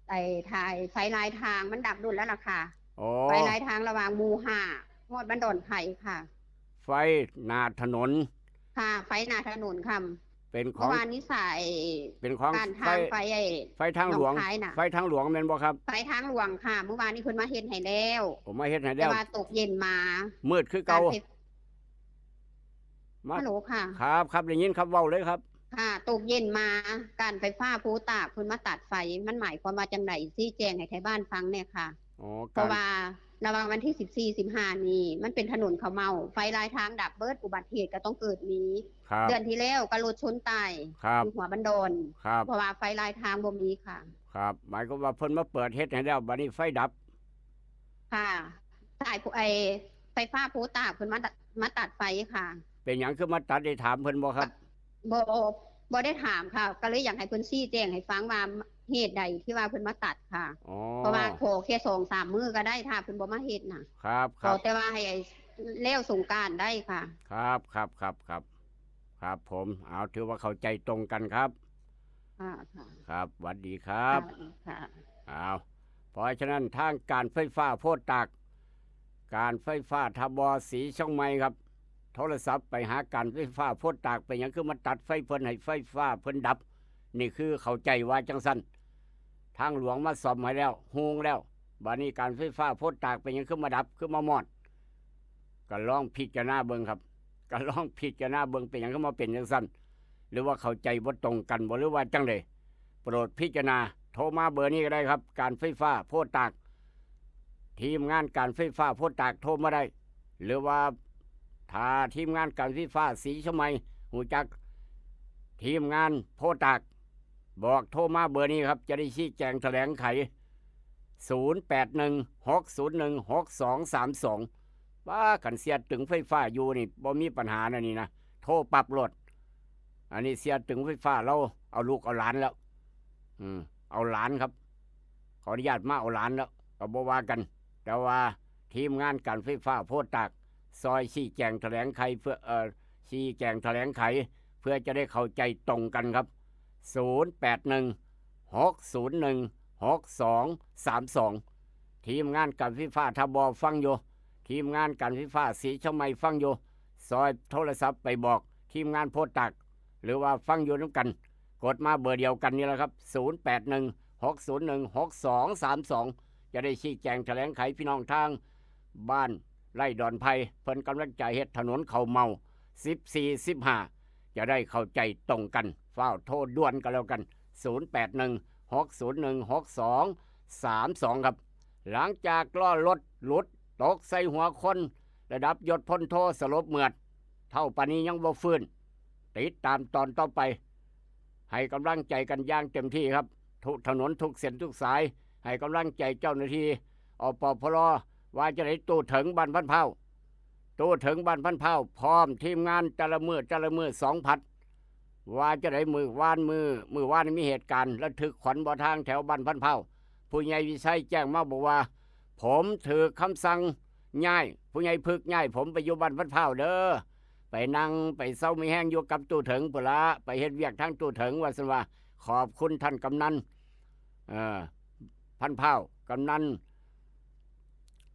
ไอ้ถ่ายไฟลายทางมันดับดุลแล้วล่ะค่ะ โอ้ ไฟลายทางระหว่างหมู่ห้าฮอดบ้านดอนไผ่ค่ะ ไฟหน้าถนน ค่ะ ไฟหน้าถนนค่ะ เป็นของ เมื่อวานนี้สาย เป็นของ การทาง ไฟ ไฟไอ้ ไฟทางหลวง หนองคายน่ะ ไฟทางหลวงแม่นบ่ครับ ไฟทางหลวงค่ะ เมื่อวานนี้เพิ่นมาเฮ็ดให้แล้ว ผมมาเฮ็ดให้แล้ว แต่ว่าตกเย็นมา มืดคือเก่า การไฟ มา ฮัลโหลค่ะ ครับ ครับ ได้ยินครับ เว้าเลยครับ ค่ะ ตกเย็นมา การไฟฟ้าภูตากเพิ่นมาตัดไฟ มันหมายความว่าจังใด ชี้แจงให้ไทบ้านฟังแน่ค่ะ อ๋อ เพราะ การ ว่าระหว่างวันที่สิบสี่ สิบห้า นี่ มันเป็นถนนเขาเมา ไฟลายทางดับเบิด อุบัติเหตุก็ต้องเกิดมี ครับ เดือนที่แล้วก็รถชนตาย ครับ อยู่หัวบันดอน ครับ เพราะว่าไฟลายทางบ่มีค่ะ ครับ หมายความว่าเพิ่นมาเปิดเฮ็ดให้แล้ว บัดนี้ไฟดับ ค่ะ สายผู้ ไอ้ ไฟฟ้าภูตากเพิ่นมาตัด มาตัดไฟค่ะ เป็นหยังคือมาตัด ได้ถามเพิ่นบ่ครับ บ่ บ่ได้ถามค่ะ ก็เลยอยากให้เพิ่นชี้แจงให้ฟังว่าเหตุใดที่ว่าเพิ่นมาตัดค่ะ อ๋อ เพราะว่าขอแค่สองสามมื้อก็ได้ ถ้าเพิ่นบ่มาเฮ็ดน่ะ ครับ ขอ ครับ แต่ว่าให้แล้วสงกรานต์ได้ค่ะ ครับ ครับ ครับ ครับ ครับผม เอา ถือว่าเข้าใจตรงกันครับ ค่ะ ค่ะ ครับ หวัดดีครับ ค่ะ ค่ะ เอา เพราะฉะนั้นทางการไฟฟ้าโพธิ์ตาก การไฟฟ้าทบสีเชียงใหม่ครับ โทรศัพท์ไปหาการไฟฟ้าโพธิ์ตาก เป็นหยังคือมาตัดไฟเพิ่น ให้ไฟฟ้าเพิ่นดับ นี่คือเข้าใจว่าจังซั่น ทางหลวงมาซ่อมให้แล้ว ฮูงแล้ว บัดนี้การไฟฟ้าโพธิ์ตากเป็นหยังคือมาดับ คือมามอด ก็ลองพิจารณาเบิ่งครับ ก็ลองพิจารณาเบิ่ง เป็นหยังคือมาเป็นจังซั่น หรือว่าเข้าใจบ่ตรงกันบ่ หรือว่าจังใด โปรดพิจารณา โทรมาเบอร์นี้ก็ได้ครับ การไฟฟ้าโพธิ์ตาก ทีมงานการไฟฟ้าโพธิ์ตากโทรมาได้ หรือว่าถ้าทีมงานการไฟฟ้าสีเชียงใหม่ ฮู้จักทีมงานโพธิ์ตาก บอกโทรมาเบอร์นี้ครับ จะได้ชี้แจงแถลงไข ศูนย์แปดหนึ่ง หกศูนย์หนึ่ง หกสองสามสอง ว่าคันเสียตึงไฟฟ้าอยู่นี่บ่มีปัญหานะนี่นะ โทรปรับโลด อันนี้เสียตึงไฟฟ้าลาวเอาลูกเอาหลานแล้ว อืม เอาหลานครับ ขออนุญาตมาเอาหลานแล้ว ก็บ่ว่ากัน แต่ว่าทีมงานการไฟฟ้าโพธิ์ตาก ซอยชี้แจงแถลงไขเพื่อ เอ่อ ชี้แจงแถลงไข เพื่อจะได้เข้าใจตรงกันครับ ศูนย์แปดหนึ่ง หกศูนย์หนึ่ง หกสองสามสอง ทีมงานการไฟฟ้าทบฟังอยู่ ทีมงานการไฟฟ้าสีเชียงใหม่ฟังอยู่ ซอยโทรศัพท์ไปบอกทีมงานโพธิ์ตาก หรือว่าฟังอยู่นำกัน กดมาเบอร์เดียวกันนี่แหละครับ ศูนย์แปดหนึ่ง หกศูนย์หนึ่ง หกสองสามสอง จะได้ชี้แจงแถลงไขพี่น้องทางบ้านไร่ดอนไผ่ เพิ่นกำลังจะเฮ็ดถนนเข้าเมา สิบสี่ สิบห้า จะได้เข้าใจตรงกัน ฟ้าวโทรด่วนก็แล้วกัน ศูนย์แปดหนึ่ง หกศูนย์หนึ่ง หกสองสามสอง ครับ หลังจากล้อรถหลุดตกใส่หัวคน ระดับยศพลโทสลบเหมือด เฒ่าปานนี้ยังบ่ฟื้น ติดตามตอนต่อไป ให้กำลังใจกันอย่างเต็มที่ครับ ทุกถนนทุกเส้นทุกสาย ให้กำลังใจเจ้าหน้าที่ อปพล ว่าจะได้ตู้เถิงบ้านพันเผ่า ตู้เถิงบ้านพันเผ่า พร้อมทีมงานแต่ละมื้อแต่ละมื้อสองผัด ว่าจะได้มื้อวานมื้อ มื้อวานมีเหตุการณ์ระทึกขวัญบ่ทางแถวบ้านพันเผ่า ผู้ใหญ่วิชัยแจ้งมาบอกว่า ผมถือคำสั่งย้าย ผู้ใหญ่พึกย้ายผมไปอยู่บ้านพันเผ่าเด้อ ไปนั่งไปเซามีแฮงอยู่กับตู้เถิงพุ้นละ ไปเฮ็ดเวียกทางตู้เถิง ว่าซั่นว่า ขอบคุณท่านกำนัน เอ่อ พันเผ่า กำนัน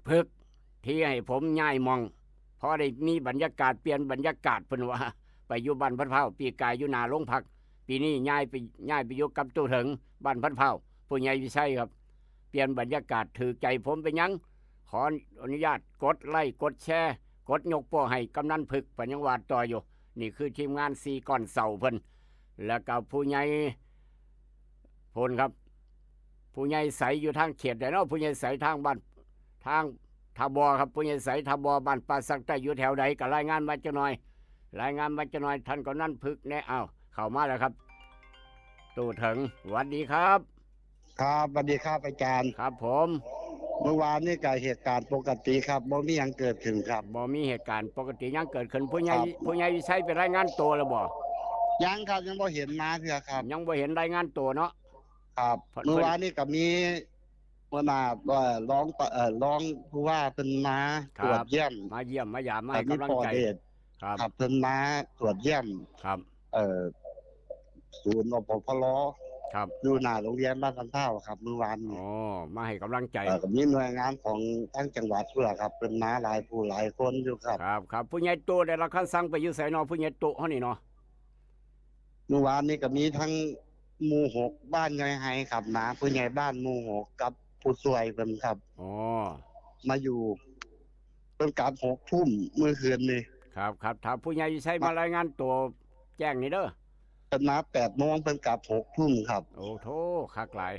พึก ที่ให้ผมย้ายหม่อง พอได้มีบรรยากาศ เปลี่ยนบรรยากาศ เพิ่นว่า ไปอยู่บ้านพันเผ่า ปีกายอยู่หน้าโรงพัก ปีนี้ย้ายไป ย้ายไปอยู่กับตู้เถิง บ้านพันเผ่า ผู้ใหญ่วิชัยครับ เปลี่ยนบรรยากาศ ถือใจผมเป็นหยัง ขออนุญาตกดไลค์กดแชร์ กดยกโป้ให้กำนันพึก เพิ่นยังว่าต่ออยู่ นี่คือทีมงานสี่ก้อนเสาเพิ่น แล้วก็ผู้ใหญ่ พู้นครับ ผู้ใหญ่ใสอยู่ทางเขตใดเนาะ ผู้ใหญ่ใสทางบ้าน ทางทบครับ ผู้ใหญ่ใสทบ บ้านป่าสักใต้ อยู่แถวใดก็รายงานมาจักหน่อย รายงานมาจักหน่อย ท่านกำนันพึกแน่ อ้าว เข้ามาแล้วครับ ตู้เถิง หวัดดีครับ ครับ สวัสดีครับอาจารย์ ครับผม เมื่อวานนี่ก็เหตุการณ์ปกติครับ บ่มีหยังเกิดขึ้นครับ บ่มีเหตุการณ์ปกติหยังเกิดขึ้น ผู้ใหญ่ ครับ ผู้ใหญ่วิชัยไปรายงานตัวแล้วบ่ ยังครับ ยังบ่เห็นมาเทื่อครับ ยังบ่เห็นรายงานตัวเนาะ ครับ เพิ่น เมื่อวานนี่ก็มีหัวหน้า เอ่อ รองปะ เอ่อ รองผู้ว่าเพิ่นมา ครับ ตรวจเยี่ยม มาเยี่ยมมายาม มาให้กำลังใจ ครับ ครับ เพิ่นมาตรวจเยี่ยม ครับ เอ่อ ศูนย์ อปพล ครับ อยู่หน้าโรงเรียนบ้านพันเผ่าครับ เมื่อวานนี้ อ๋อ มาให้กำลังใจ เอ่อ ก็มีหน่วยงานของทางจังหวัดพุ้นล่ะครับ เพิ่นมาหลายผู้หลายคนอยู่ครับ ครับ ครับ ผู้ใหญ่โตได้รับคำสั่งไปอยู่ไสเนาะ ผู้ใหญ่โตเฮานี่เนาะ เมื่อวานนี้ก็มีทั้งหมู่หกบ้านยายไฮครับนะ ผู้ใหญ่บ้านหมู่หกกับผู้ช่วยเพิ่นครับ อ๋อ มาอยู่ เพิ่นกลับหกทุ่มเมื่อคืนนี้ ครับครับถ้าผู้ใหญ่ใช้มารายงานตัวแจ้งนี่เด้อ เพิ่นมาแปดโมงเพิ่นกลับหกทุ่มครับ โอ้โถคักหลาย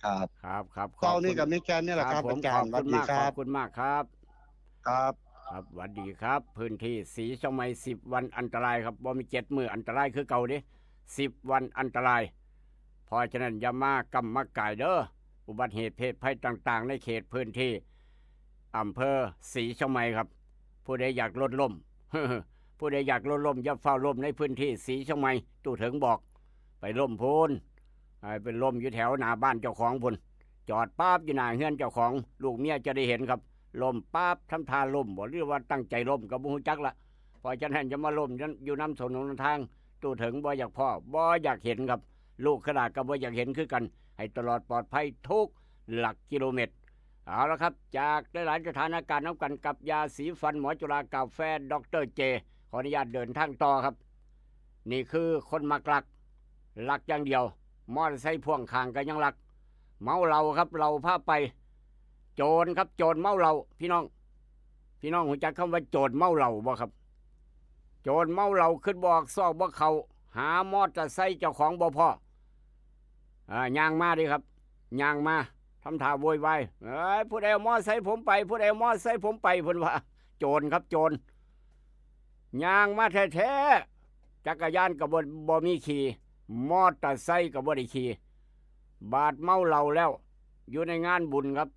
ครับ ครับครับ เช้านี้ก็มีแค่นี้แหละครับ ผม อาจารย์ ขอบคุณมาก สวัสดีครับ ขอบคุณมากครับ ครับ ครับสวัสดีครับ พื้นที่สีเชียงใหม่สิบวันอันตรายครับบ่มีเจ็ดมื้ออันตรายคือเก่าเด้สิบวันอันตราย เพราะฉะนั้นอย่ามากำมากายเด้ออุบัติเหตุเพศภัยต่างๆ ในเขตพื้นที่อำเภอสีเชียงใหม่ครับ ผู้ใดอยากลดล้ม ผู้ใดอยากลดล้มอย่าเฝ้าล้มในพื้นที่สีเชียงใหม่ ตู้เถิงบอก ไปล้มพูนไปล้มอยู่แถวหน้าบ้านเจ้าของพูนจอดปั๊บอยู่หน้าเฮือนเจ้าของ ลูกเมียจะได้เห็นครับล้มปั๊บทำท่าล้มบ่หรือว่าตั้งใจล้มก็บ่ฮู้จักละ เพราะฉะนั้นจะมาล้มอยู่น้ำถนนทาง ตู้เถิงบ่อยากพ้อบ่อยากเห็นครับ ลูกขนาดก็บ่อยากเห็นคือกัน ให้ตลอดปลอดภัยทุกหลักกิโลเมตร เอาละครับ จากหลายๆสถานการณ์นำกันกับยาสีฟันหมอจุฬากาแฟดอกเตอร์เจ ขออนุญาตเดินทางต่อครับ นี่คือคนมักลัก ลักอย่างเดียว มอเตอร์ไซค์พ่วงข้างก็ยังลัก เมาเหล้าครับเหล้าพาไป โจรครับโจรเมาเหล้าพี่น้อง พี่น้องรู้จักคำว่าโจรเมาเหล้าบ่ครับ โจรเมาเหล้าขึ้นบ่ออกซอกบ่เข้าหามอเตอร์ไซค์เจ้าของบ่พ้ออ่าย่างมาเด้ครับย่างมาทำท่าโวยวายเอ้ยผู้ใดเอามอไซค์ผมไป ผู้ใดเอามอไซค์ผมไปเพิ่นว่า โจรครับโจรย่างมาแท้ๆจักรยานก็บ่บ่มีขี่มอเตอร์ไซค์ก็บ่ได้ขี่บาดเมาเหล้าแล้ว อยู่ในงานบุญครับ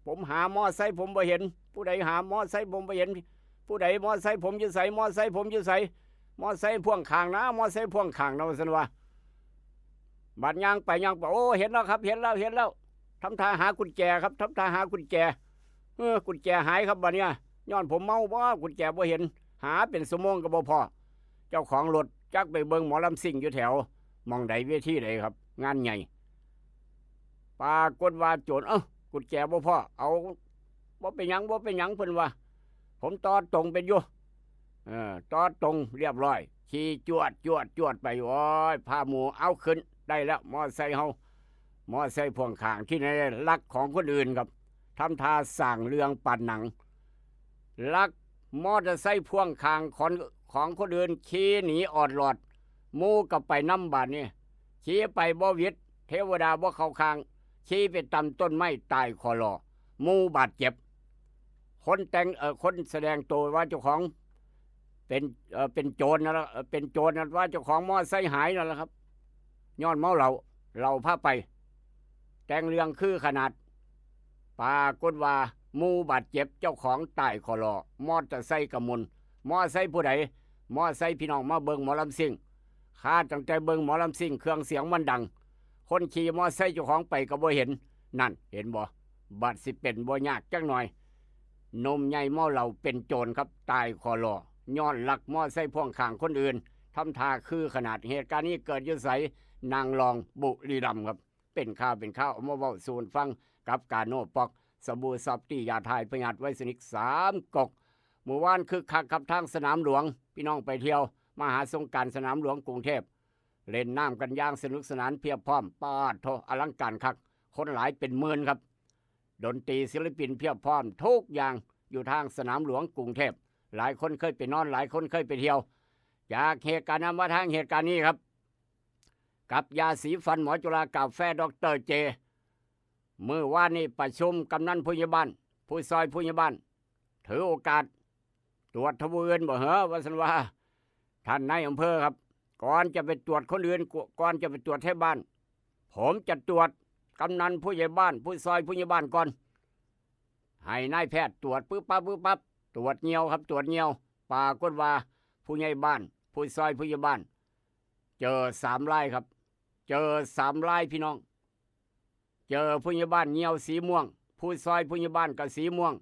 ผมหามอไซค์ผมบ่เห็น ผู้ใดหามอไซค์ผมบ่เห็น ผู้ใดมอไซค์ผมอยู่ไสมอไซค์ผมอยู่ไสมอไซค์พ่วงข้างนะมอไซค์พ่วงข้างนะว่าซั่นว่าบาดย่างไปย่างไปโอ้เห็นแล้วครับ เห็นแล้วเห็นแล้วทำท่าหากุญแจครับทำท่าหากุญแจเออกุญแจหายครับบัดเนี้ยย้อนผมเมาบ่กุญแจบ่เห็น หาเป็นชั่วโมงก็บ่พ้อเจ้าของรถจักไปเบิ่งหมอลำซิ่งอยู่แถวหม่องใดเวทีใดครับ งานใหญ่ปรากฏว่าโจรเอ้ากุญแจบ่พ้อเอาบ่เป็นหยังบ่เป็นหยังเพิ่นว่า ผมต่อตรงเป็นอยู่เออต่อตรงเรียบร้อย ขี่จวดจวดจวดไปโอ้ยพาหมู่เอาขึ้นได้แล้วมอไซค์เฮามอไซค์พ่วงข้างที่ไหนลักของคนอื่นครับทำท่าสร้างเรื่องปานหนัง ลักมอเตอร์ไซค์พ่วงข้างของของคนอื่นขี่หนีออดลอดหมู่ก็ไปนำบาดนี้ขี่ไปบ่หวิดเทวดาบ่เข้าข้างขี่ไปตำต้นไม้ตายคอลอหมู่บาดเจ็บ คนแต่งเอ่อคนแสดงตัวว่าเจ้าของเป็นเอ่อเป็นโจรนั่นละเอ่อเป็นโจรนั่นว่าเจ้าของมอไซค์หายนั่นแหละครับย้อนเมาเหล้าเหล้าพาไป แต่งเรื่องคือขนาดปรากฏว่าหมู่บาดเจ็บเจ้าของตายคอลอมอเตอร์ไซค์กะหมุนมอไซค์ผู้ใดมอไซค์พี่น้องมาเบิ่งหมอลำซิ่งคาดตั้งแต่เบิ่งหมอลำซิ่งเครื่องเสียงมันดัง คนขี่มอไซค์เจ้าของไปก็บ่เห็น นั่นเห็นบ่บัดสิเป็นบ่ยากจักหน่อยหนุ่มใหญ่เมาเหล้าเป็นโจรครับตายคอลอย้อนลักมอไซค์พ่วงข้างคนอื่นทำท่าคือขนาดเหตุการณ์นี้เกิดอยู่ไสนางรองบุรีรัมย์ครับ เป็นข่าวเป็นข่าวเอามาเว้าสู่กันฟังกับกาโนปอกสบู่ซอฟตี้ยาทายพยาธิไวรัสนิกสามก๊อกมื้อวานคึกคักครับทางสนามหลวง พี่น้องไปเที่ยวมหาสงกรานต์สนามหลวงกรุงเทพฯเล่นน้ำกันอย่างสนุกสนานเพียบพร้อมปาดโทอลังการคัก คนหลายเป็นหมื่นครับ ดนตรีศิลปินเพียบพร้อมทุกอย่างอยู่ทางสนามหลวงกรุงเทพฯหลายคนเคยไปนอนหลายคนเคยไปเที่ยว จากเหตุการณ์นั้นมาทางเหตุการณ์นี้ครับ กับยาสีฟันหมอจุฬากาแฟดอกเตอร์เจมื้อวานนี้ประชุมกำนันผู้ใหญ่บ้าน ผู้ซอยผู้ใหญ่บ้าน ถือโอกาส ตรวจทะเวือนบ่เหรอว่าซั่นว่าท่านนายอำเภอครับ ก่อนจะไปตรวจคนอื่นก่อนจะไปตรวจไทบ้าน ผมจะตรวจกำนันผู้ใหญ่บ้าน ผู้ซอยผู้ใหญ่บ้านก่อน ให้นายแพทย์ตรวจปึ๊บปั๊บปึ๊บปั๊บตรวจเยี่ยวครับ ตรวจเยี่ยวปรากฏว่าผู้ใหญ่บ้าน ผู้ซอยผู้ใหญ่บ้าน เจอสามรายครับ เจอสามรายพี่น้อง เจอผู้ใหญ่บ้านเยี่ยวสีม่วง ผู้ซอยผู้ใหญ่บ้านก็สีม่วง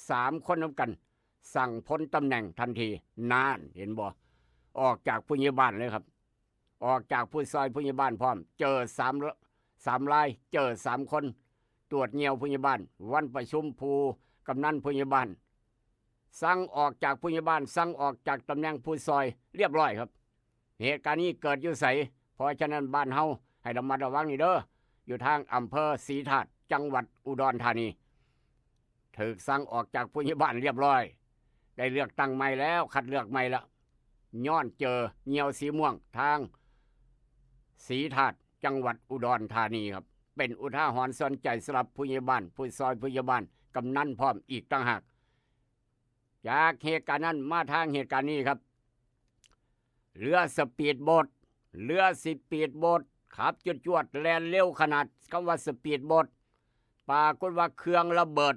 สามคนนำกัน สั่งพ้นตำแหน่งทันทีนานเห็นบ่ออกจากผู้ใหญ่บ้านเลยครับ ออกจากผู้ซอยผู้ใหญ่บ้านพร้อม เจอสามสามราย เจอสามคน ตรวจเยี่ยวผู้ใหญ่บ้าน วันประชุมผู้กำนันผู้ใหญ่บ้าน สั่งออกจากผู้ใหญ่บ้าน สั่งออกจากตำแหน่งผู้ซอยเรียบร้อยครับ เหตุการณ์นี้เกิดอยู่ไส เพราะฉะนั้นบ้านเฮาให้ระมัดระวังนี่เด้อ อยู่ทางอำเภอศรีธาตุ จังหวัดอุดรธานี ถูกสั่งออกจากผู้ใหญ่บ้านเรียบร้อย ได้เลือกตั้งใหม่แล้ว คัดเลือกใหม่แล้ว ย้อนเจอเหยี่ยวสีม่วงทางศรีธาตุ จังหวัดอุดรธานีครับ เป็นอุทาหรณ์สอนใจสำหรับผู้ใหญ่บ้าน ผู้ซอยผู้ใหญ่บ้าน กำนันพร้อมอีกต่างหาก จากเหตุการณ์นั้นมาทางเหตุการณ์นี้ครับ เรือสปีดโบ๊ท เรือสปีดโบ๊ท ขับจวดๆ แล่นเร็วขนาด คำว่าสปีดโบ๊ท ปรากฏว่าเครื่องระเบิด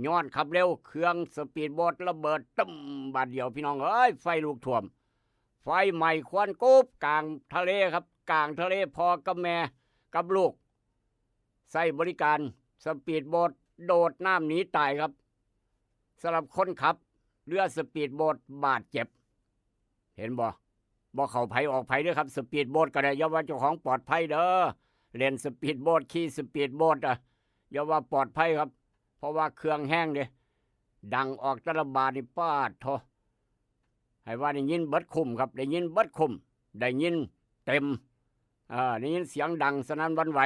ย้อนขับเร็ว เครื่องสปีดโบ๊ทระเบิด ตึ้ม บาดเดียวพี่น้องเอ้ย ไฟลุกท่วม ไฟไหม้ควันกรุบกลางทะเลครับ กลางทะเล พ่อกับแม่กับลูก ใช้บริการสปีดโบ๊ท โดดน้ำหนีตายครับ สำหรับคนขับเรือสปีดโบ๊ทบาดเจ็บ เห็นบ่ บ่เข้าไผออกไผเด้อครับ สปีดโบ๊ทก็ได้ อย่าว่าเจ้าของปลอดภัยเด้อ เล่นสปีดโบ๊ท ขี่สปีดโบ๊ทอะ อย่าว่าปลอดภัยครับ เพราะว่าเครื่องแฮงเด้ ดังออกแต่ละบาดนี่ ป๊าดโธ่ ให้ว่าได้ยินเบิดคุ้มครับ ได้ยินเบิดคุ้ม ได้ยินเต็ม เอ่อ ได้ยินเสียงดังสนั่นหวั่นไหว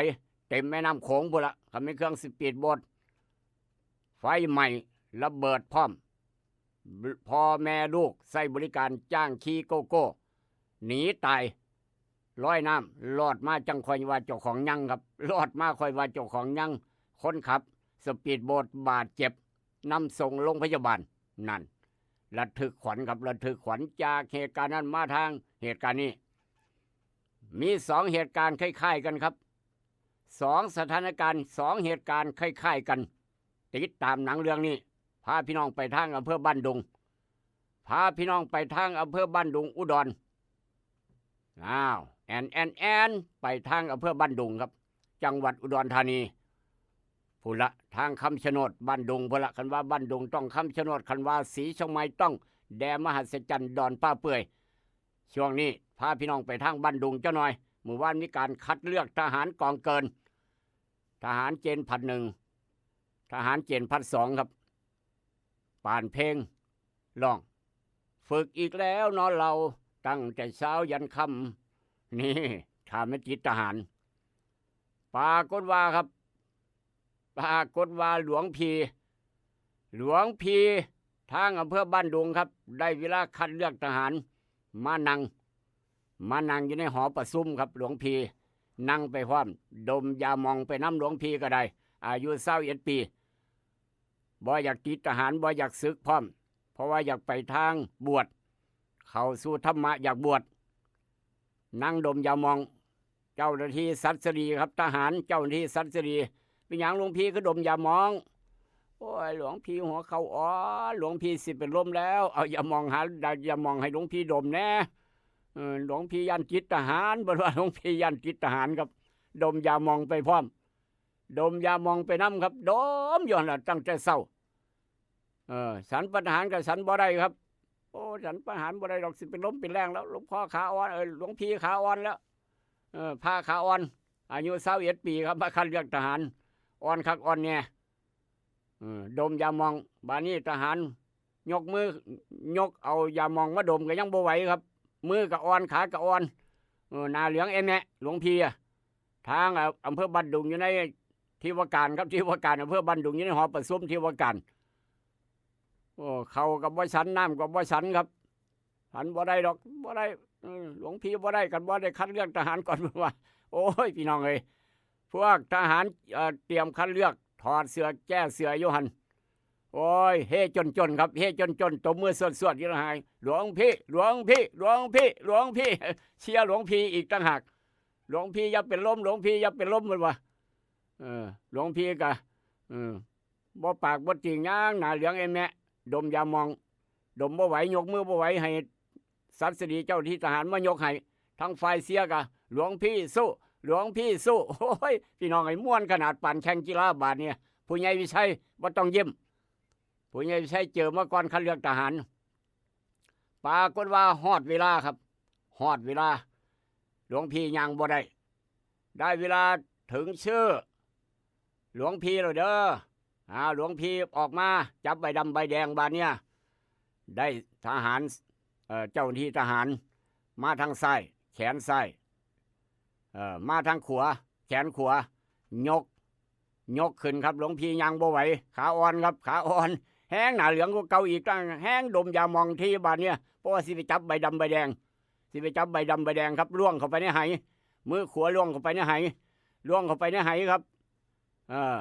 เต็มแม่น้ำโขงพุ้นละ คันแม่นเครื่องสปีดโบ๊ท ไฟไหม้ ระเบิดพร้อม พ่อแม่ลูกใช้บริการจ้างขี่โกโก้ หนีตาย ลอยน้ำ รอดมาจั่งค่อยว่าเจ้าของยังครับ รอดมาค่อยว่าเจ้าของยัง คนขับสปีดโบ๊ทบาดเจ็บ นำส่งโรงพยาบาล นั่น ระทึกขวัญครับ ระทึกขวัญ จากเหตุการณ์นั้นมาทางเหตุการณ์นี้ มีสองเหตุการณ์คล้ายๆกันครับ สองสถานการณ์ สองเหตุการณ์คล้ายๆกัน ติดตามหนังเรื่องนี้ พาพี่น้องไปทางอำเภอบ้านดุง พาพี่น้องไปทางอำเภอบ้านดุง อุดร อ้าว แอน แอน แอน ไปทางอำเภอบ้านดุงครับ จังหวัดอุดรธานี พุ้นละ ทางคำชะโนด บ้านดุงพุ้นละ คันว่าบ้านดุงต้องคำชะโนด คันว่าศรีเชียงใหม่ต้องแดมหัศจรรย์ดอนป้าเปื่อย ช่วงนี้พาพี่น้องไปทางบ้านดุงจักหน่อย มื้อวานมีการคัดเลือกทหารกองเกิน ทหารเกณฑ์ผลัดหนึ่ง ทหารเกณฑ์ผลัดสองครับ ปานเพลงร้อง ฝึกอีกแล้วเนาะเรา ตั้งแต่เช้ายันค่ำ นี่ ถ้าแม่นติดทหาร ปรากฏว่าครับ ปรากฏว่าหลวงพี่ หลวงพี่ทางอำเภอบ้านดุงครับ ได้เวลาคัดเลือกทหาร มานั่ง มานั่งอยู่ในหอประชุมครับ หลวงพี่นั่งไปพร้อม ดมยาหม่องไปนำ หลวงพี่ก็ได้ อายุซาวเอ็ดปี บ่อยากติดทหาร บ่อยากสึกพร้อม เพราะว่าอยากไปทางบวช เข้าสู่ธรรมะ อยากบวช นั่งดมยาหม่อง เจ้าหน้าที่สัสดีครับ ทหาร เจ้าหน้าที่สัสดี "เป็นหยังหลวงพี่คือดมยาหม่อง?" "โอ้ย หลวงพี่หัวเข่าอ่อน หลวงพี่สิเป็นลมแล้ว เอายาหม่อง หายาหม่องให้หลวงพี่ดมแหน่ เออ หลวงพี่ย้านติดทหาร" เพิ่นว่าหลวงพี่ย้านติดทหารครับ ดมยาหม่องไปพร้อม ดมยาหม่องไปนำครับ ดมอยู่หั่นล่ะตั้งแต่เช้า เออ ฉันพัฒหารก็ฉันบ่ได้ครับ "โอ้ ฉันพัฒหารบ่ได้ดอก สิเป็นลมเป็นแรงแล้ว หลวงพ่อขาอ่อน เออ หลวงพี่ขาอ่อนแล้ว เออ พระขาอ่อน อายุซาวเอ็ดปีครับ มาคัดเลือกทหาร อ่อนคักอ่อนแน่" เออ ดมยาหม่อง บาดนี้ทหารยกมือ ยกเอายาหม่องมาดมก็ยังบ่ไหวครับ มือก็อ่อน ขาก็อ่อน เออ หน้าเหลืองแอะแมะ หลวงพี่อะ ทางอำเภอบ้านดุงอยู่ในที่ว่าการครับ ที่ว่าการอำเภอบ้านดุง อยู่ในหอประชุมที่ว่าการ โอ้ ข้าวก็บ่ฉัน น้ำก็บ่ฉันครับ ฉันบ่ได้ดอก บ่ได้ เออ หลวงพี่บ่ได้ กันบ่ได้คัดเลือกทหารก่อน เพิ่นว่า โอ้ย พี่น้องเอ้ย พวกทหาร เอ่อ เตรียมคัดเลือก ถอดเสื้อ แก้เสื้ออยู่หั่น โอ้ย เฮจนๆ ครับ เฮจนๆ ตบมือสวดๆ อยู่หั่น "หลวงพี่ หลวงพี่ หลวงพี่ หลวงพี่" เชียร์หลวงพี่อีกต่างหาก "หลวงพี่อย่าเป็นลม หลวงพี่อย่าเป็นลม" เพิ่นว่า เออ หลวงพี่ก็ เออ บ่ปากบ่ติ่งหยัง หน้าเหลืองแอะแมะ ดมยาหม่อง ดมบ่ไหว ยกมือบ่ไหว ให้สัสดีเจ้าที่ทหารมายกให้ ทางฝ่ายเชียร์ก็ "หลวงพี่สู้ หลวงพี่สู้" โอ้ย พี่น้องเอ้ย ม่วนขนาดปานแข่งกีฬาบาดเนี่ย ผู้ใหญ่วิชัยบ่ต้องยิ้ม ผู้ใหญ่วิชัยเจอมาก่อนคัดเลือกทหาร ปรากฏว่าฮอดเวลาครับ ฮอดเวลา หลวงพี่ย่างบ่ได้ ได้เวลาถึงชื่อหลวงพี่แล้วเด้อ อ่า หลวงพี่ออกมา จับใบดำใบแดงบาดเนี่ย ได้ทหาร เอ่อ เจ้าหน้าที่ทหาร มาทางซ้าย แขนซ้าย เอ่อ มาทางขวา แขนขวา ยก ยกขึ้นครับ หลวงพี่ย่างบ่ไหว ขาอ่อนครับ ขาอ่อน แฮงหน้าเหลืองกว่าเก่าอีก ตั้งแฮงดมยาหม่องทีบาดเนี่ย เพราะว่าสิไปจับใบดำใบแดง สิไปจับใบดำใบแดงครับ ล่วงเข้าไปในไห มือขวาล่วงเข้าไปในไห ล่วงเข้าไปในไหครับ เออ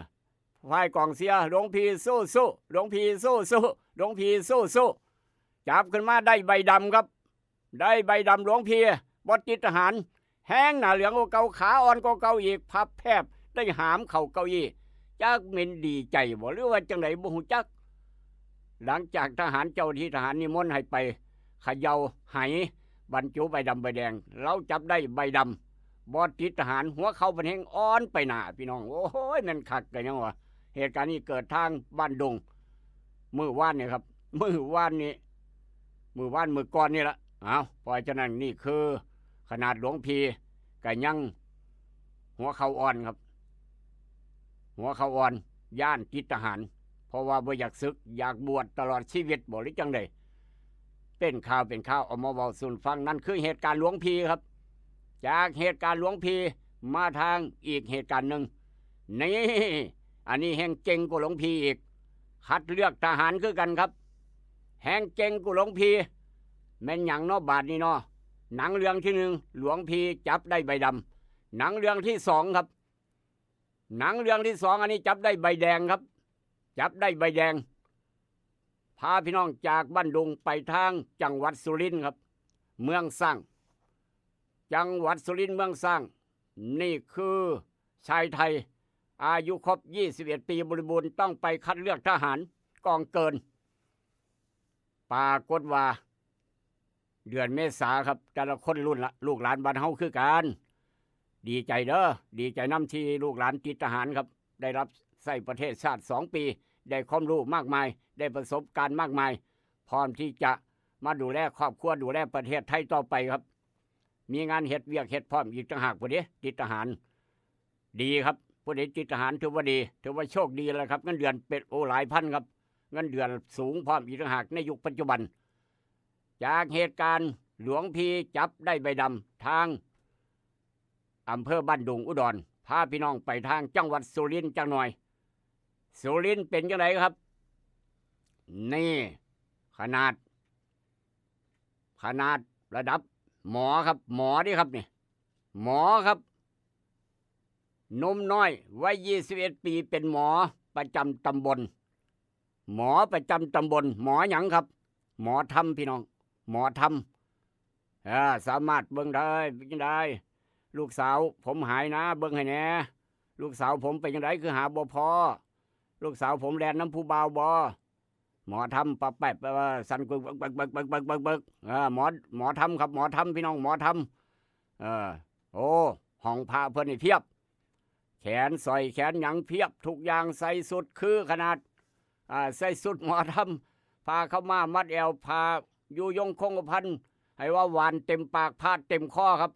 ฝ่ายกองเชียร์ หลวงพี่สู้ๆ หลวงพี่สู้ๆ หลวงพี่สู้ๆ จับขึ้นมาได้ใบดำครับ ได้ใบดำ หลวงพี่บ่ติดทหาร แฮงหน้าเหลืองกว่าเก่า ขาอ่อนกว่าเก่าอีก พับแผบ ได้หามเข้าเก้าอี้ จักแม่นดีใจบ่ หรือว่าจั่งใดบ่ฮู้จัก หลังจากทหาร เจ้าหน้าที่ทหารนิมนต์ให้ไปเขย่าไห บรรจุใบดำใบแดง ลาวจับได้ใบดำ บ่ติดทหาร หัวเข่าเพิ่นแฮงอ่อนไปหน้า พี่น้อง โอ้ย แม่นคักกะหยังวะ เหตุการณ์นี้เกิดทางบ้านดง มื้อวานนี่ครับ มื้อวานนี่ มื้อวานมื้อก่อนนี่ละ เอา เพราะฉะนั้นนี่คือขนาดหลวงพี่กะยังหัวเข่าอ่อนครับ หัวเข่าอ่อน ย้านติดทหาร เพราะว่าบ่อยากสึก อยากบวชตลอดชีวิตบ่ หรือจั่งใด เป็นข่าวเป็นข่าวเอามาเว้าสู่ฟัง นั่นคือเหตุการณ์หลวงพี่ครับ จากเหตุการณ์หลวงพี่มาทางอีกเหตุการณ์หนึ่ง นี่ อันนี้แฮงเจ๋งกว่าหลวงพี่อีก คัดเลือกทหารคือกันครับ แฮงเจ๋งกว่าหลวงพี่ แม่นหยังเนาะบาดนี้เนาะ หนังเรื่องที่หนึ่ง หลวงพี่จับได้ใบดำ หนังเรื่องที่สองครับ หนังเรื่องที่สอง อันนี้จับได้ใบแดงครับ จับได้ใบแดง พาพี่น้องจากบ้านดงไปทางจังหวัดสุรินทร์ครับ เมืองสร้าง จังหวัดสุรินทร์ เมืองสร้าง นี่คือชายไทย อายุครบ ยี่สิบเอ็ด ปีบริบูรณ์ ต้องไปคัดเลือกทหารกองเกิน ปรากฏว่า เดือนเมษาครับ แต่ละคนรุ่นละ ลูกหลานบ้านเฮาคือกัน ดีใจเด้อ ดีใจนำที่ลูกหลานติดทหารครับ ได้รับใช้ประเทศชาติสองปี ได้ความรู้มากมาย ได้ประสบการณ์มากมาย พร้อมที่จะมาดูแลครอบครัว ดูแลประเทศไทยต่อไปครับ มีงานเฮ็ดเวียกเฮ็ดพร้อมอีกต่างหากพุ้นเด้ ติดทหาร ดีครับ ผู้ใดติดทหารถือว่าดี ถือว่าโชคดีแล้วครับ เงินเดือนเป็น โอ้ หลายพันครับ เงินเดือนสูงพร้อมอีกต่างหากในยุคปัจจุบัน จากเหตุการณ์หลวงพี่จับได้ใบดำทางอำเภอบ้านดุงอุดร พาพี่น้องไปทางจังหวัดสุรินทร์จักหน่อย สุรินทร์เป็นจั่งใดครับ นี่ ขนาด ขนาดระดับหมอครับ หมอนี่ครับนี่ หมอครับ หนุ่มน้อยวัย ยี่สิบเอ็ด ปี เป็นหมอประจำตำบล หมอประจำตำบล หมอหยังครับ หมอธรรม พี่น้อง หมอธรรม เออ สามารถเบิ่งได้ เป็นจั่งใด ลูกสาวผมหายนะ เบิ่งให้แหน่ ลูกสาวผมเป็นจั่งใด คือหาบ่พ้อ ลูกสาวผมแล่นนำผู้บ่าวบ่ หมอธรรม ปะแป๊บ เออ สั่นกึก เบิก เบิก เบิก เบิก เบิก เบิก เบิก เออ หมอ หมอธรรมครับ หมอธรรม พี่น้อง หมอธรรม เออ โอ้ ห้องพระเพิ่นนี่เพียบ แขนสร้อย แขนหยังเพียบ ทุกอย่าง ใส่ชุดคือขนาด อ่า ใส่ชุดหมอธรรม ผ้าขาวม้ามัดแอว ผ้ายุยงคงกระพัน ให้ว่าหว่านเต็มปาก พาดเต็มคอครับ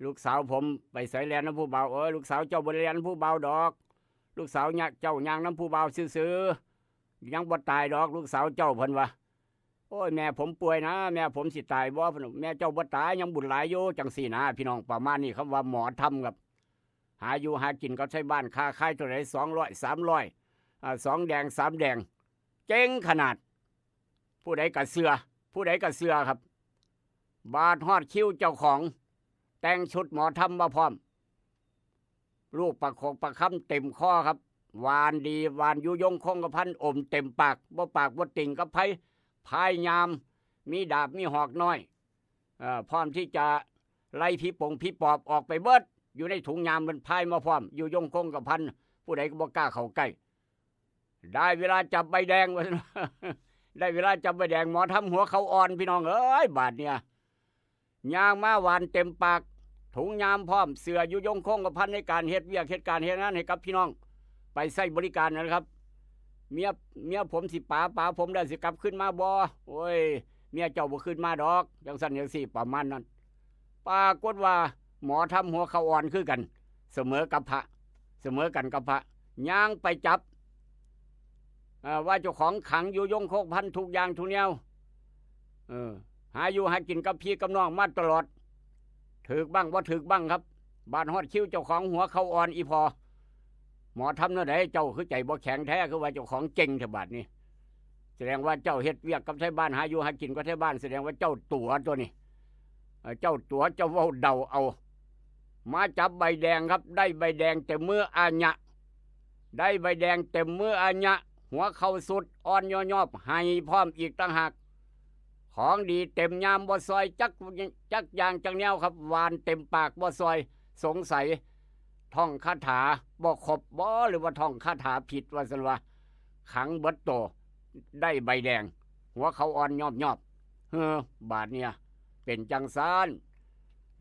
ลูกสาวผมไปไสแล่นนำผู้บ่าว เอ้ย ลูกสาวเจ้าบ่ได้แล่นนำผู้บ่าวดอก ลูกสาวเนี่ย เจ้าย่างนำผู้บ่าวซื่อๆ ยังบ่ตายดอก ลูกสาวเจ้า เพิ่นว่า โอ้ย แม่ผมป่วยนะ แม่ผมสิตายบ่ เพิ่น แม่เจ้าบ่ตาย ยังบุญหลายอยู่ จั่งซี้นะ พี่น้อง ประมาณนี้ คำว่าหมอธรรมครับ หาอยู่หากินกับไทบ้าน ค้าขายเท่าใด สองร้อย สามร้อย อ่า สองแดง สามแดง เจ๋งขนาด ผู้ใดกะเชื่อ ผู้ใดกะเชื่อครับ บาดฮอดคิวเจ้าของ แต่งชุดหมอธรรมมาพร้อม ลูกประคบประคำเต็มคอครับ หว่านดี หว่านยุยงคงกระพัน อมเต็มปาก บ่ปากบ่ติ่งกับไผ พายยาม มีดาบมีหอกน้อย เอ่อ พร้อมที่จะไล่ผีปงผีปอบออกไปเบิด อยู่ในถุงยามมันพายมาพร้อม ยุยงคงกระพัน ผู้ใดก็บ่กล้าเข้าใกล้ ได้เวลาจับใบแดง ว่าซั่น ได้เวลาจับใบแดง หมอธรรมหัวเข่าอ่อน พี่น้องเอ้ย บาดเนี่ย ย่างมาหว่านเต็มปาก ถุงยามพร้อม เสื้อยุยงคงกระพันในการเฮ็ดเวียกเฮ็ดการเฮ็ดงานให้กับพี่น้อง ไปใช้บริการนั่นแหละครับ เมีย เมียผมสิป๋า ป๋าผมแล้วสิกลับคืนมาบ่ โอ้ย เมียเจ้าบ่คืนมาดอก จั่งซั้นจั่งซี้ ประมาณนั้น ปรากฏว่าหมอธรรมหัวเข่าอ่อนคือกัน เสมอกับพระ เสมอกันกับพระ ย่างไปจับ เอ่อ ว่าเจ้าของขังยุยงคงกระพันทุกอย่างทุกแนว เออ หาอยู่หากินกับพี่กับน้องมาตลอด ถืกบ้างบ่ถืกบ้างครับ บาดฮอดคิวเจ้าของหัวเข่าอ่อนอีพอ หมอทำแนวใดเจ้าคือใจบ่แข็งแท้ คือว่าเจ้าของเก่งแท้บาดนี้ แสดงว่าเจ้าเฮ็ดเวียกกับไทบ้าน หาอยู่หากินกับไทบ้าน แสดงว่าเจ้าตั๋วตัวนี้ เอ่อ เจ้าตั๋ว เจ้าเว้าเดาเอา มาจับใบแดงครับ ได้ใบแดงเต็มมืออาญะ ได้ใบแดงเต็มมืออาญะ หัวเข่าสุดอ่อนยอยอบ ไห้พร้อมอีกต่างหาก ของดีเต็มยามบ่ซอยจัก จักอย่างจักแนวครับ หวานเต็มปากบ่ซอย สงสัยท่องคาถาบ่ครบบ่ หรือว่าท่องคาถาผิดว่าซั่นวะ ขังเบิดโต ได้ใบแดง หัวเข่าอ่อนยอบๆ เฮ้อ บาดเนี่ย เป็นจั่งซั้น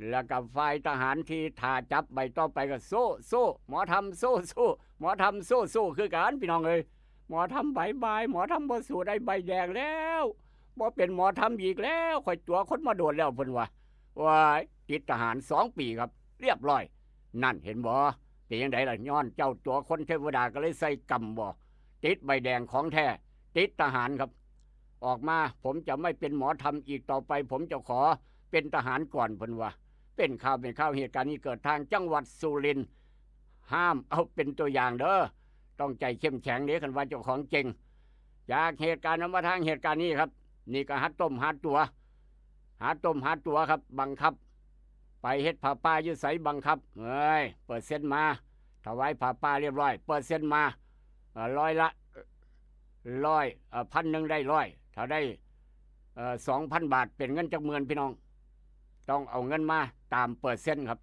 แล้วก็ฝ่ายทหารที่ถ้าจับใบต่อไปก็สู้ สู้ หมอทำสู้ สู้ หมอทำสู้ สู้คือกันพี่น้องเอ้ย หมอทำบายบาย หมอทำบ่สู้ ได้ใบแดงแล้ว บ่เป็นหมอทำอีกแล้ว ข้อยตั๋วคนมาโดนแล้วเพิ่นว่า ว้าย ติดทหารสองปีครับ เรียบร้อย นั่นเห็นบ่ เป็นจั่งใดล่ะ ย้อนเจ้าตั๋วคน เทวดาก็เลยใส่กรรมบ่ ติดใบแดงของแท้ ติดทหารครับ ออกมา ผมจะไม่เป็นหมอทำอีกต่อไป ผมจะขอเป็นทหารก่อนเพิ่นว่า เป็นข่าวเป็นข่าว เหตุการณ์นี้เกิดทางจังหวัดสุรินทร์ ห้ามเอาเป็นตัวอย่างเด้อ ต้องใจเข้มแข็งเด้ คันว่าเจ้าของเก่ง จากเหตุการณ์นั้นมาทางเหตุการณ์นี้ครับ นี่ก็หาต้มหาตั๋ว หาต้มหาตั๋วครับ บังคับ ไปเฮ็ดผ้าป่าอยู่ไสบังคับ เอ้ย เปอร์เซ็นต์มา ถวายผ้าป่าเรียบร้อย เปอร์เซ็นต์มา เอ่อ ร้อยละ ร้อย เอ่อ พันหนึ่งได้ร้อย ถ้าได้ เอ่อ สองพันบาท เป็นเงินจักหมื่นพี่น้อง ต้องเอาเงินมาตามเปอร์เซ็นต์ครับ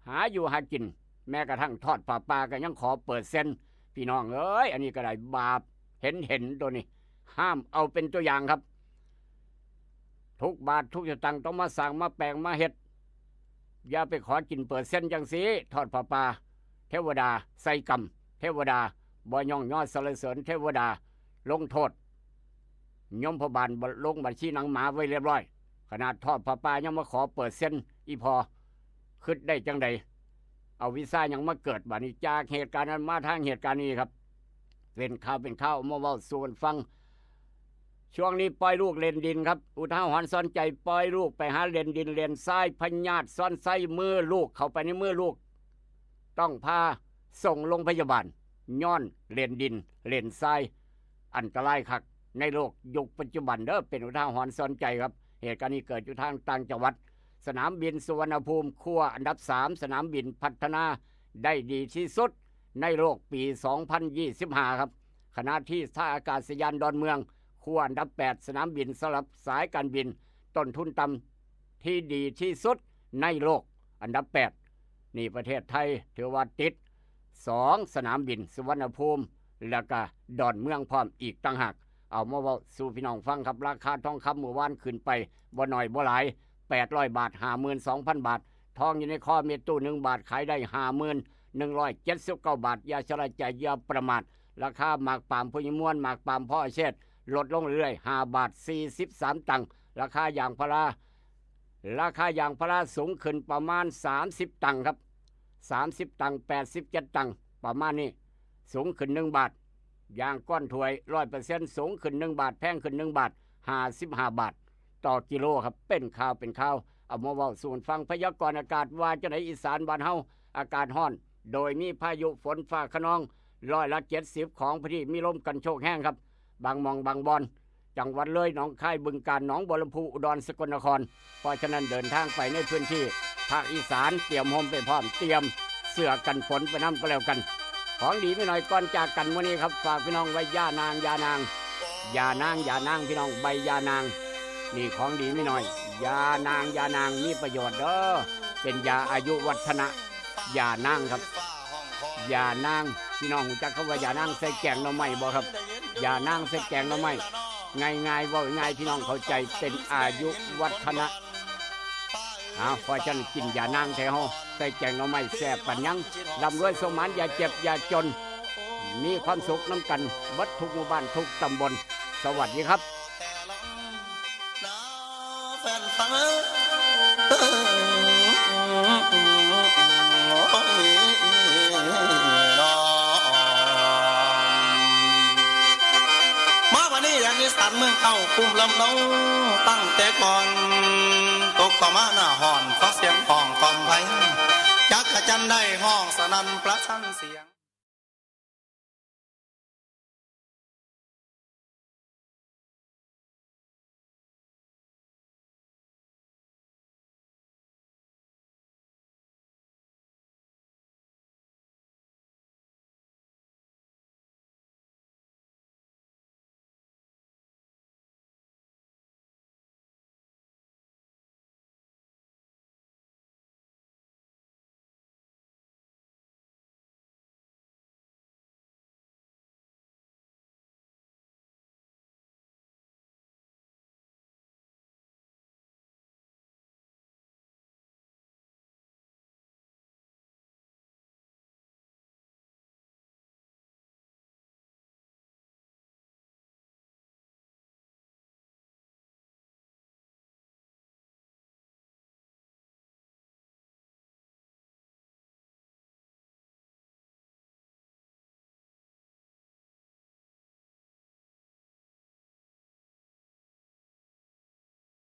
หาอยู่หากิน แม้กระทั่งทอดผ้าป่าก็ยังขอเปอร์เซ็นต์ พี่น้องเอ้ย อันนี้ก็ได้บาป เห็นเห็นตัวนี้ ห้ามเอาเป็นตัวอย่างครับ ทุกบาททุกสตางค์ต้องมาสร้างมาแปลงมาเฮ็ด อย่าไปขอกินเปอร์เซ็นต์จั่งซี้ ทอดผ้าป่า เทวดาใส่กรรม เทวดาบ่ย่องยอสรรเสริญ เทวดาลงโทษ ยมพบาลลงบัญชีหนังหมาไว้เรียบร้อย ขนาดทอดผ้าป่ายังมาขอเปอร์เซ็นต์ อีพอ คิดได้จั่งใด เอาวีซ่าหยังมาเกิดบาดนี้ จากเหตุการณ์นั้นมาทางเหตุการณ์นี้ครับ เป็นข่าวเป็นข่าวมาเว้าสู่กันฟัง ช่วงนี้ปล่อยลูกเล่นดินครับ อุทาหรณ์สอนใจ ปล่อยลูกไปหาเล่นดินเล่นทราย พยาธิซ้อนไส้ มือลูกเข้าไปในมือลูก ต้องพาส่งโรงพยาบาล ย้อนเล่นดินเล่นทราย อันตรายคัก ในโลกยุคปัจจุบันเด้อ เป็นอุทาหรณ์สอนใจครับ เหตุการณ์นี้เกิดอยู่ทางต่างจังหวัด สนามบินสุวรรณภูมิ ขั้วอันดับสาม สนามบินพัฒนาได้ดีที่สุดในโลกปี สองพันยี่สิบห้า ครับ ขณะที่ท่าอากาศยานดอนเมือง ขั้วอันดับแปด สนามบินสำหรับสายการบินต้นทุนต่ำที่ดีที่สุดในโลก อันดับแปด นี่ประเทศไทยถือว่าติด สอง สนามบินสุวรรณภูมิ แล้วก็ดอนเมืองพร้อมอีกต่างหาก เอามาเว้าสู่พี่น้องฟังครับ ราคาทองคำเมื่อวานขึ้นไปบ่น้อยบ่หลาย แปดร้อยบาท ห้าหมื่นสองพันบาท ทองอยู่ในคอเม็ดตู้หนึ่งบาท ขายได้ห้าหมื่นหนึ่งร้อยเจ็ดสิบเก้าบาท อย่าชะล่าใจ อย่าประมาท ราคาหมากปาล์มพญมวล หมากปาล์มพ่อเชษลดลงเรื่อยๆ ห้าบาท สี่สิบสามตังค์ ราคายางพารา ราคายางพาราสูงขึ้นประมาณ สามสิบตังค์ครับ สามสิบตังค์ แปดสิบเจ็ดตังค์ ประมาณนี้ สูงขึ้นหนึ่งบาท ยางก้อนถ้วย ร้อยเปอร์เซ็นต์ สูงขึ้นหนึ่งบาท แพงขึ้นหนึ่งบาท ห้าสิบห้าบาท ต่อกิโลครับ เป็นข่าวเป็นข่าว เอามาเว้าสู่กันฟัง พยากรณ์อากาศว่าจั่งใด อีสานบ้านเฮา อากาศร้อน โดยมีพายุฝนฟ้าคะนอง ร้อยละเจ็ดสิบของพื้นที่ มีลมกันโชกแฮงครับ บางหม่องบางบ่อน จังหวัดเลย หนองคาย บึงกาฬ หนองบัวลำพู อุดร สกลนคร เพราะฉะนั้นเดินทางไปในพื้นที่ภาคอีสาน เตรียมร่มไปพร้อม เตรียมเสื้อกันฝนไปนำก็แล้วกัน ของดีมีหน่อยก่อนจากกันมื้อนี้ครับ ฝากพี่น้องไว้ ยานาง ยานาง ยานาง ยานาง พี่น้อง ใบยานาง นี่ของดีมีหน่อย ยานาง ยานาง มีประโยชน์เด้อ เป็นยาอายุวัฒนะ ยานางครับ ยานาง พี่น้องรู้จักคำว่ายานางใส่แกงหน่อไม้บ่ครับ ยานางใส่แกงหน่อไม้ ง่ายๆ เว้าง่ายๆ พี่น้องเข้าใจ เป็นอายุวัฒนะ เอา เพราะฉะนั้นกินยานางแท้เฮา ใส่แกงหน่อไม้แซ่บปานหยัง ร่ำรวยสมหวัง อย่าเจ็บอย่าจน มีความสุขนำกันเบิดทุกหมู่บ้านทุกตำบล สวัสดีครับ แฟนฟังเอ้ย มาวันนี้แดนอีสาน เมืองเฮาภูมิลำเนาตั้งแต่ก่อน ตกต่อมาหน้าฮ้อน ฟังเสียงฮ้องกล่อมไพ จักจั่นได้ฮ้องสนั่นประชันเสียง